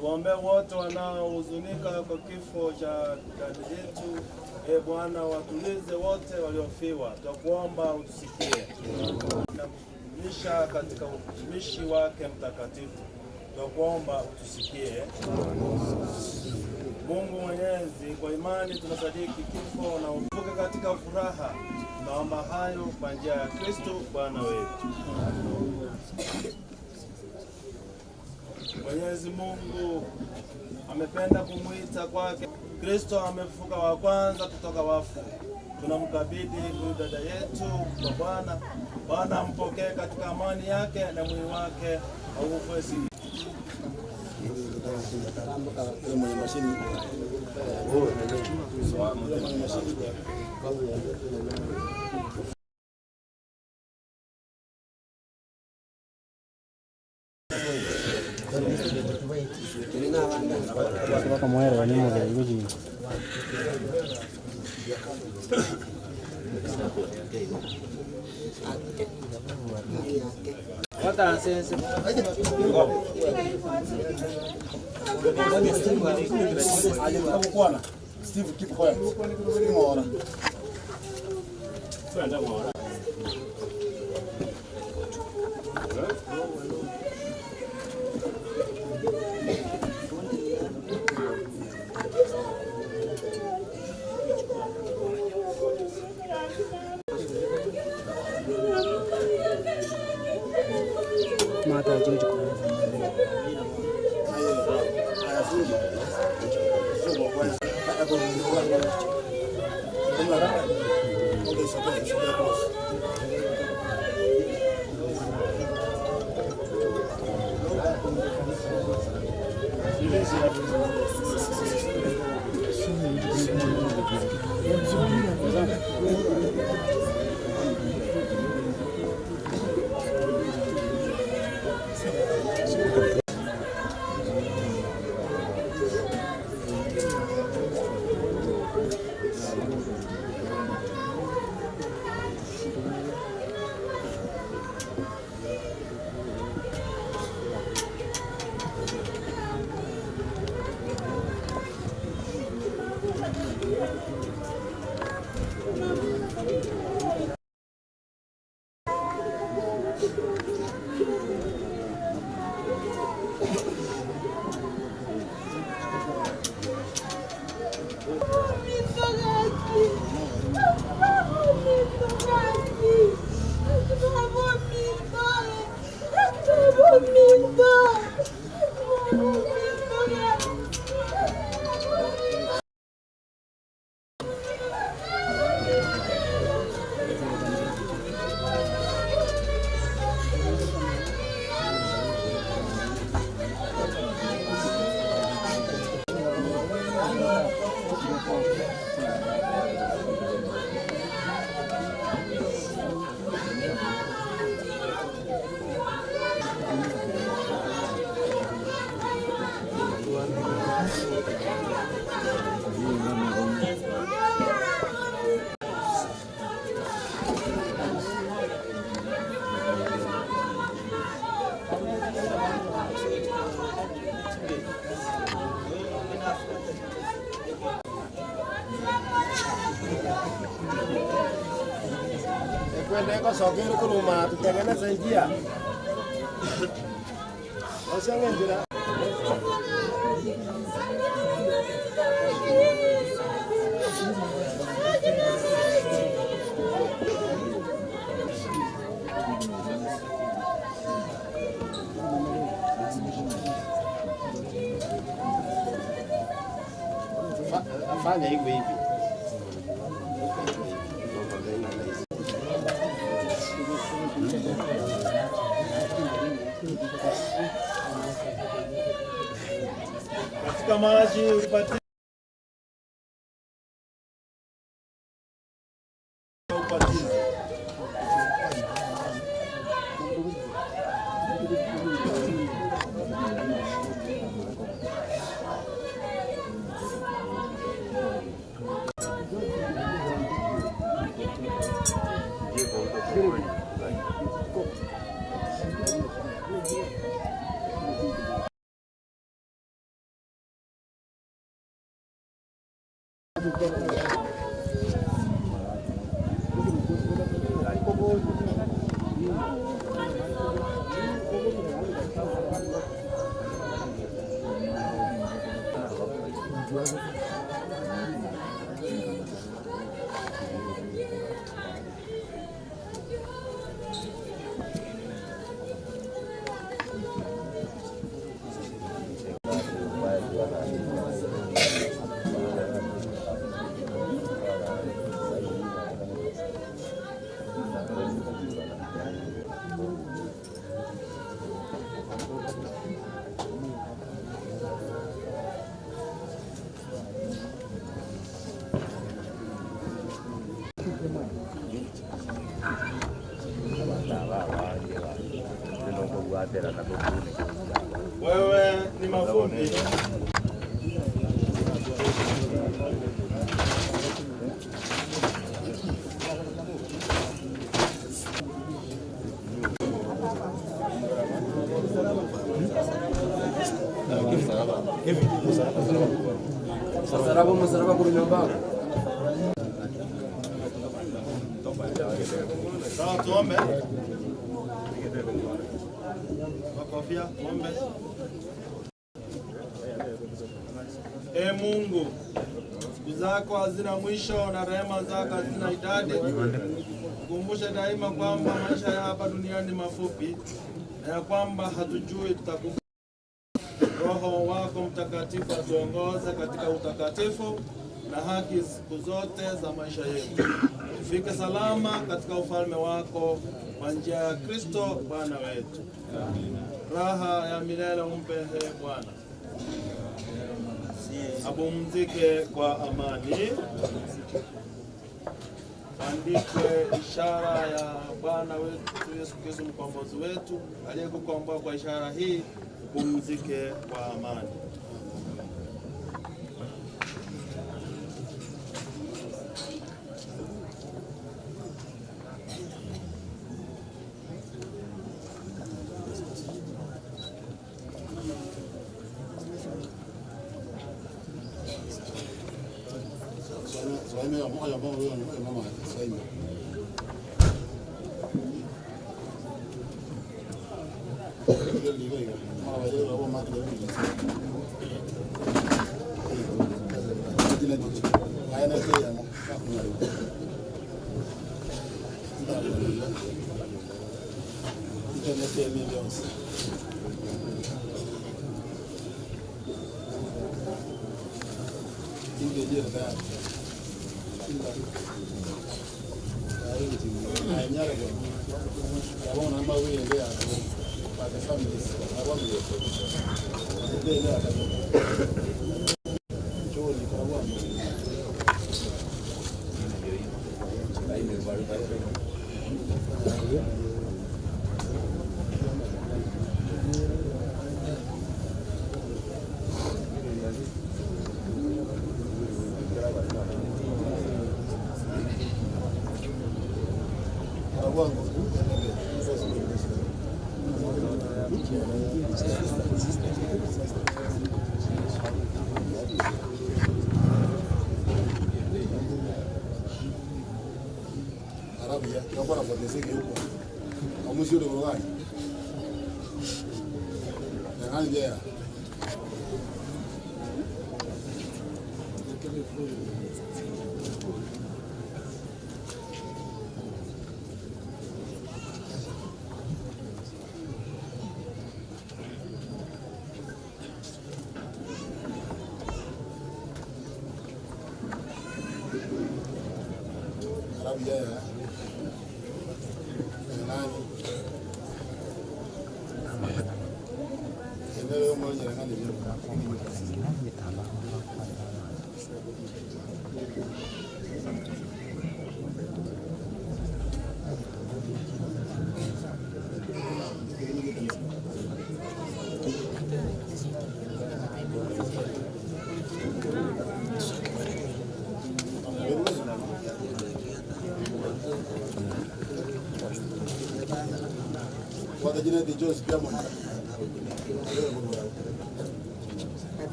Tuombe wote wanaohuzunika kwa kifo cha dada yetu. E Bwana, watulize wote waliofiwa. Tutakuomba utusikie. Na kutudumisha katika utumishi wake mtakatifu. Tunakuomba utusikie. Mungu Mwenyezi, kwa imani tunasadiki kifo na ufufuke katika furaha. Tunaomba hayo kwa njia ya Kristo Bwana wetu. Mwenyezi Mungu amependa kumuita kwake. Kristo amefufuka wa kwanza kutoka wafu. Tunamkabidhi huyu dada yetu kwa Bwana. Bwana ampokee katika amani yake na mwili wake aufue siku. Steve, keep quiet. Steve, Kwenda sokoni kuruma tutengeneze njia. Wasiange njia. Fanya hivi hivi. Katika maji upatizo. Wewe ni mavumbi. Sawa, tuombe. Makofia, tuombe. E Mungu, siku zako hazina mwisho na rehema zako hazina idadi. Kumbushe daima kwamba maisha ya hapa duniani mafupi na ya kwamba hatujui tutakufa. Roho wako Mtakatifu atuongoze katika utakatifu na haki siku zote za maisha yetu. Tufike salama katika ufalme wako kwa njia ya Kristo Bwana wetu. Raha ya milele umpe Bwana. Apumzike kwa amani. Andikwe ishara ya Bwana wetu Yesu Kristo mkombozi wetu aliyekukomboa kwa ishara hii. Upumzike kwa amani.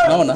Naona.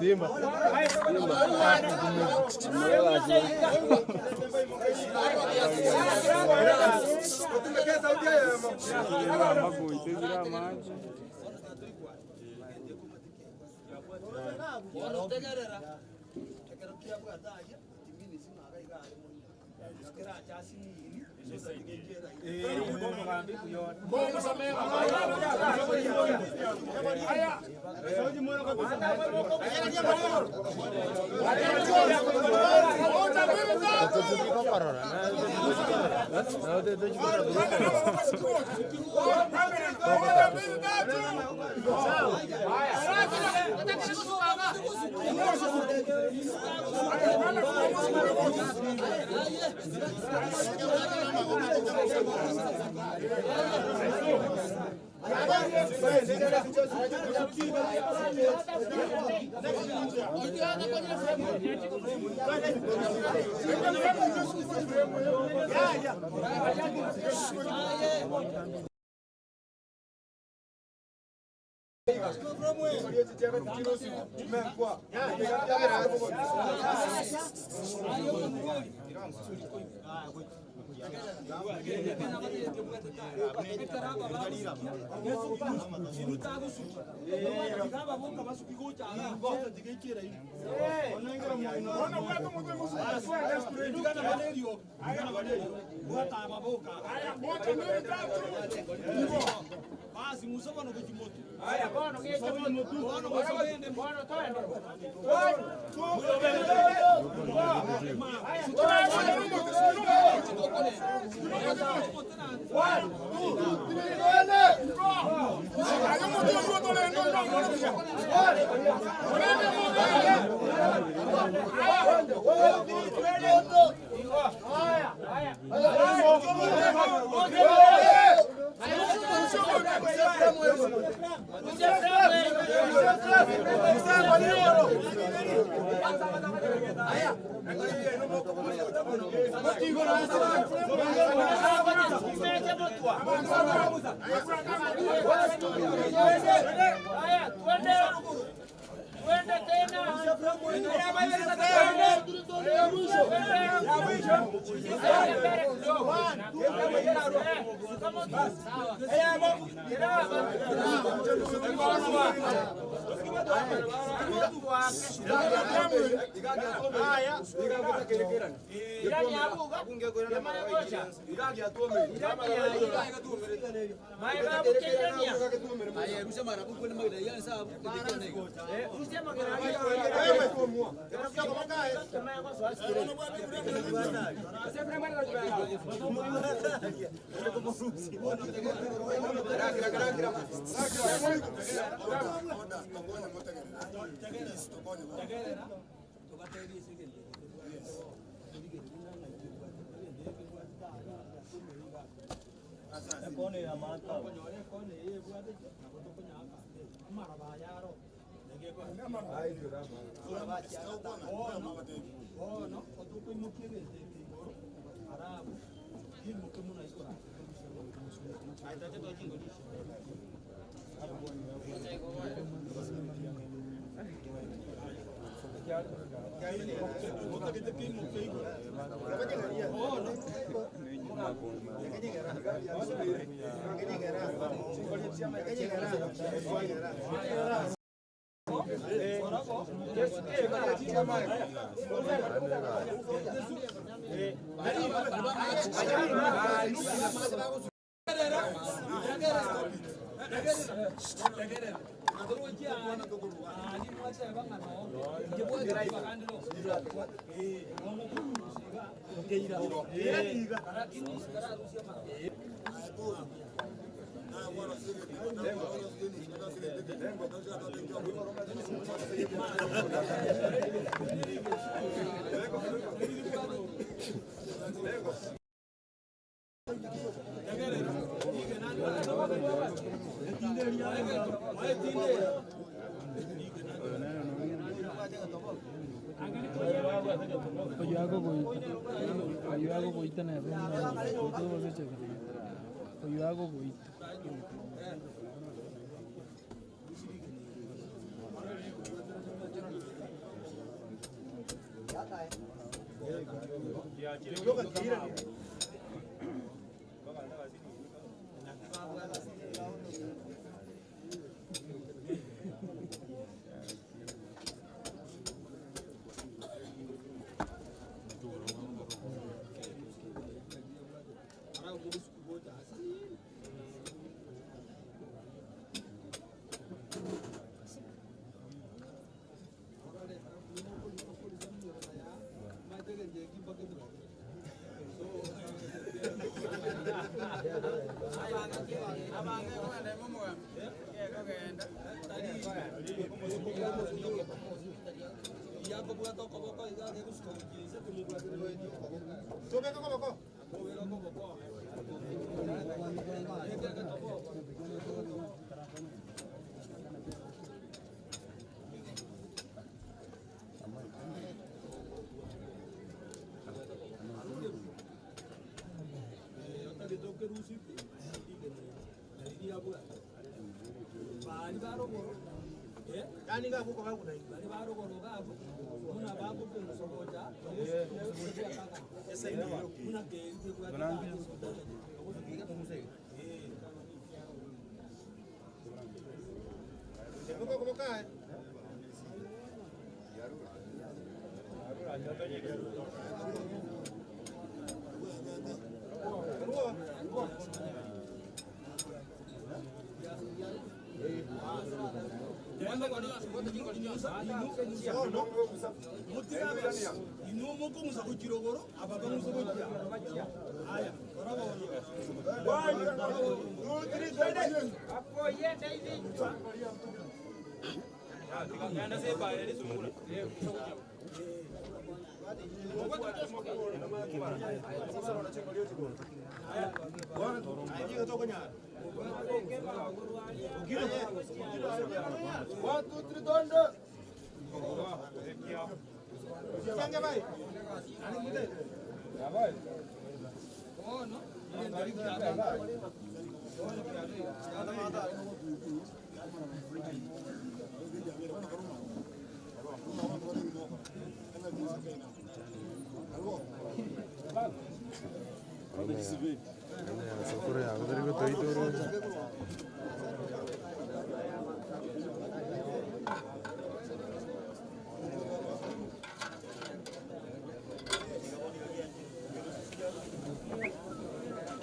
Simba.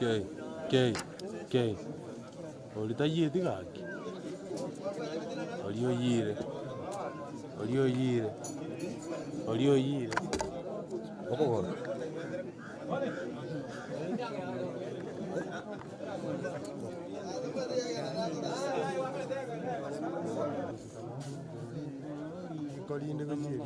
K K K olitayie tigaki olioyire olioyire olioyire okogoro kolinde gochiri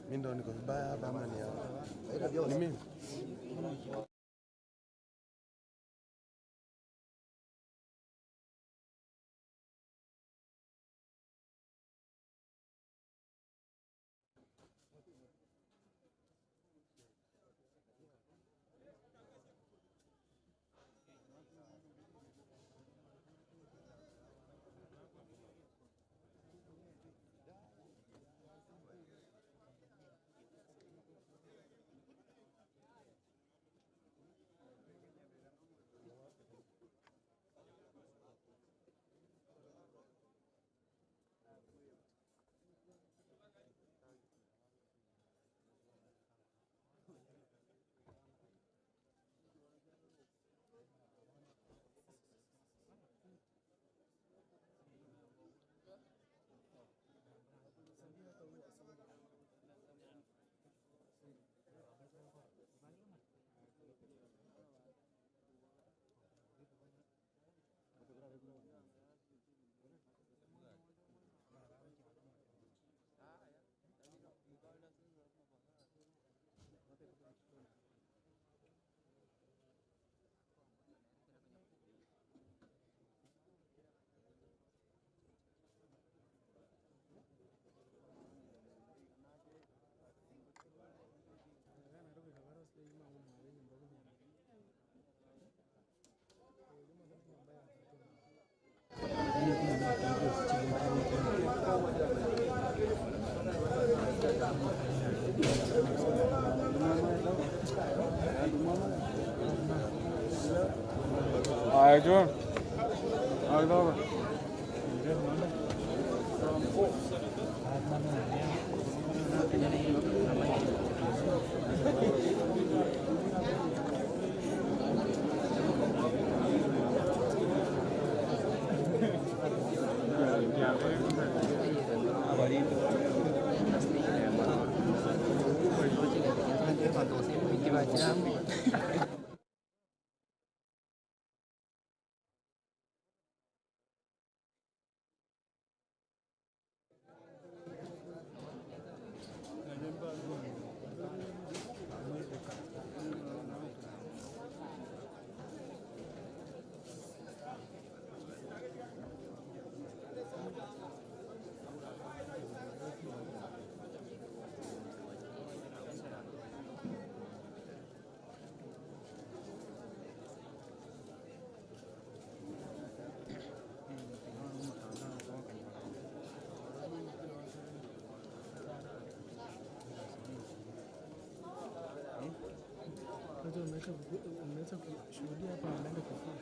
Mimi ndo niko vibaya hapa ama ni hapa? Ni mimi. Ayco. Haydi abi. Unaweza kushuhudia hapa anaenda kufua.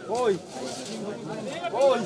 Voy. Voy.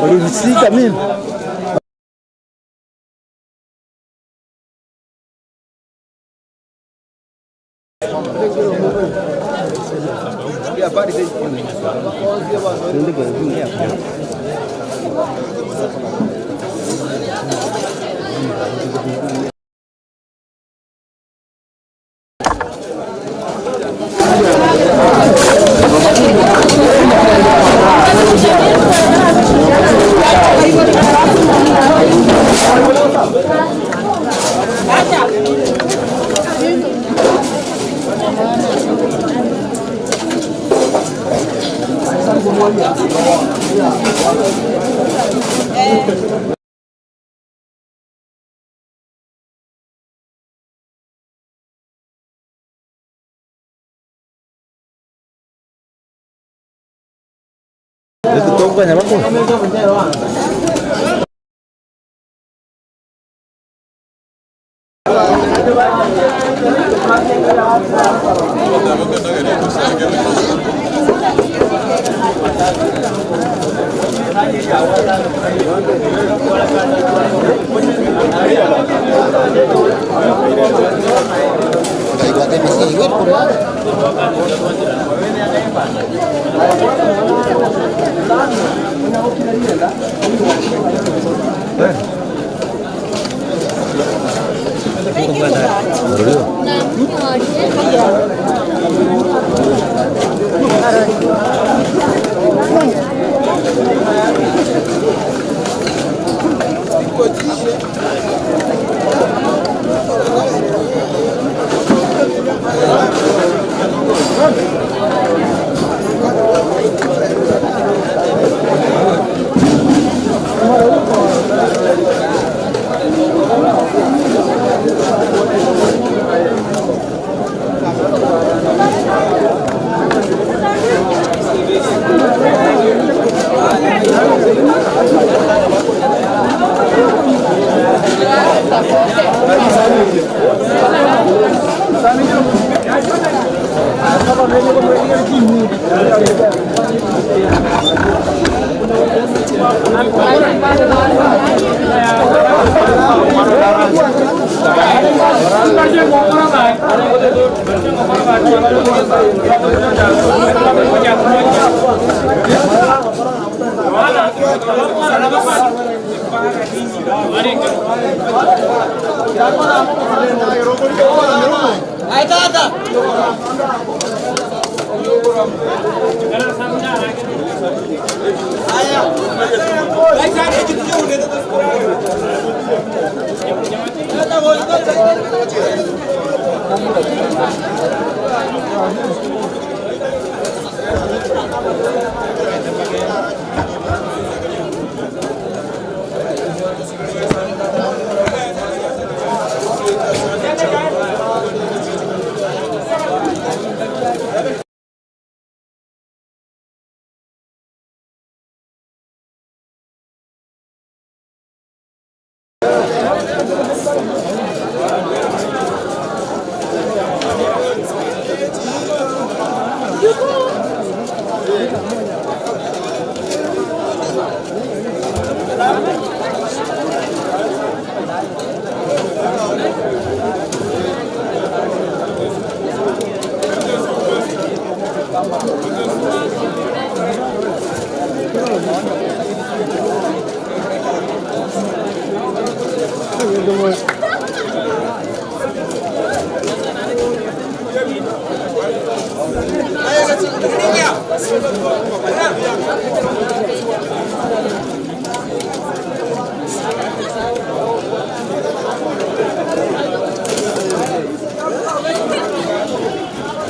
Ulivisika mimi.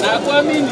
Nakuamini.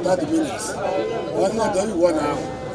30 minutes. One not only 1 hour.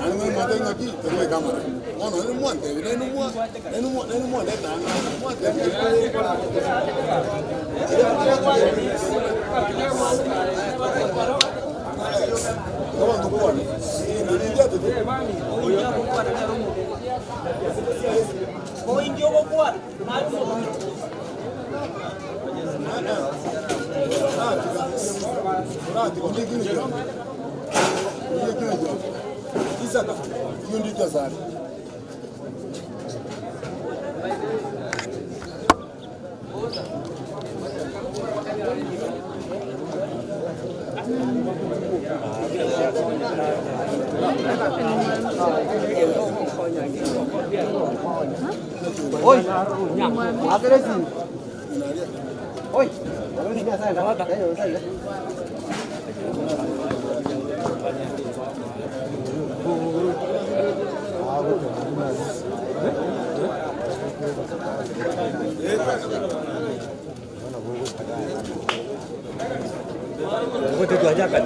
Wote tuaja kan.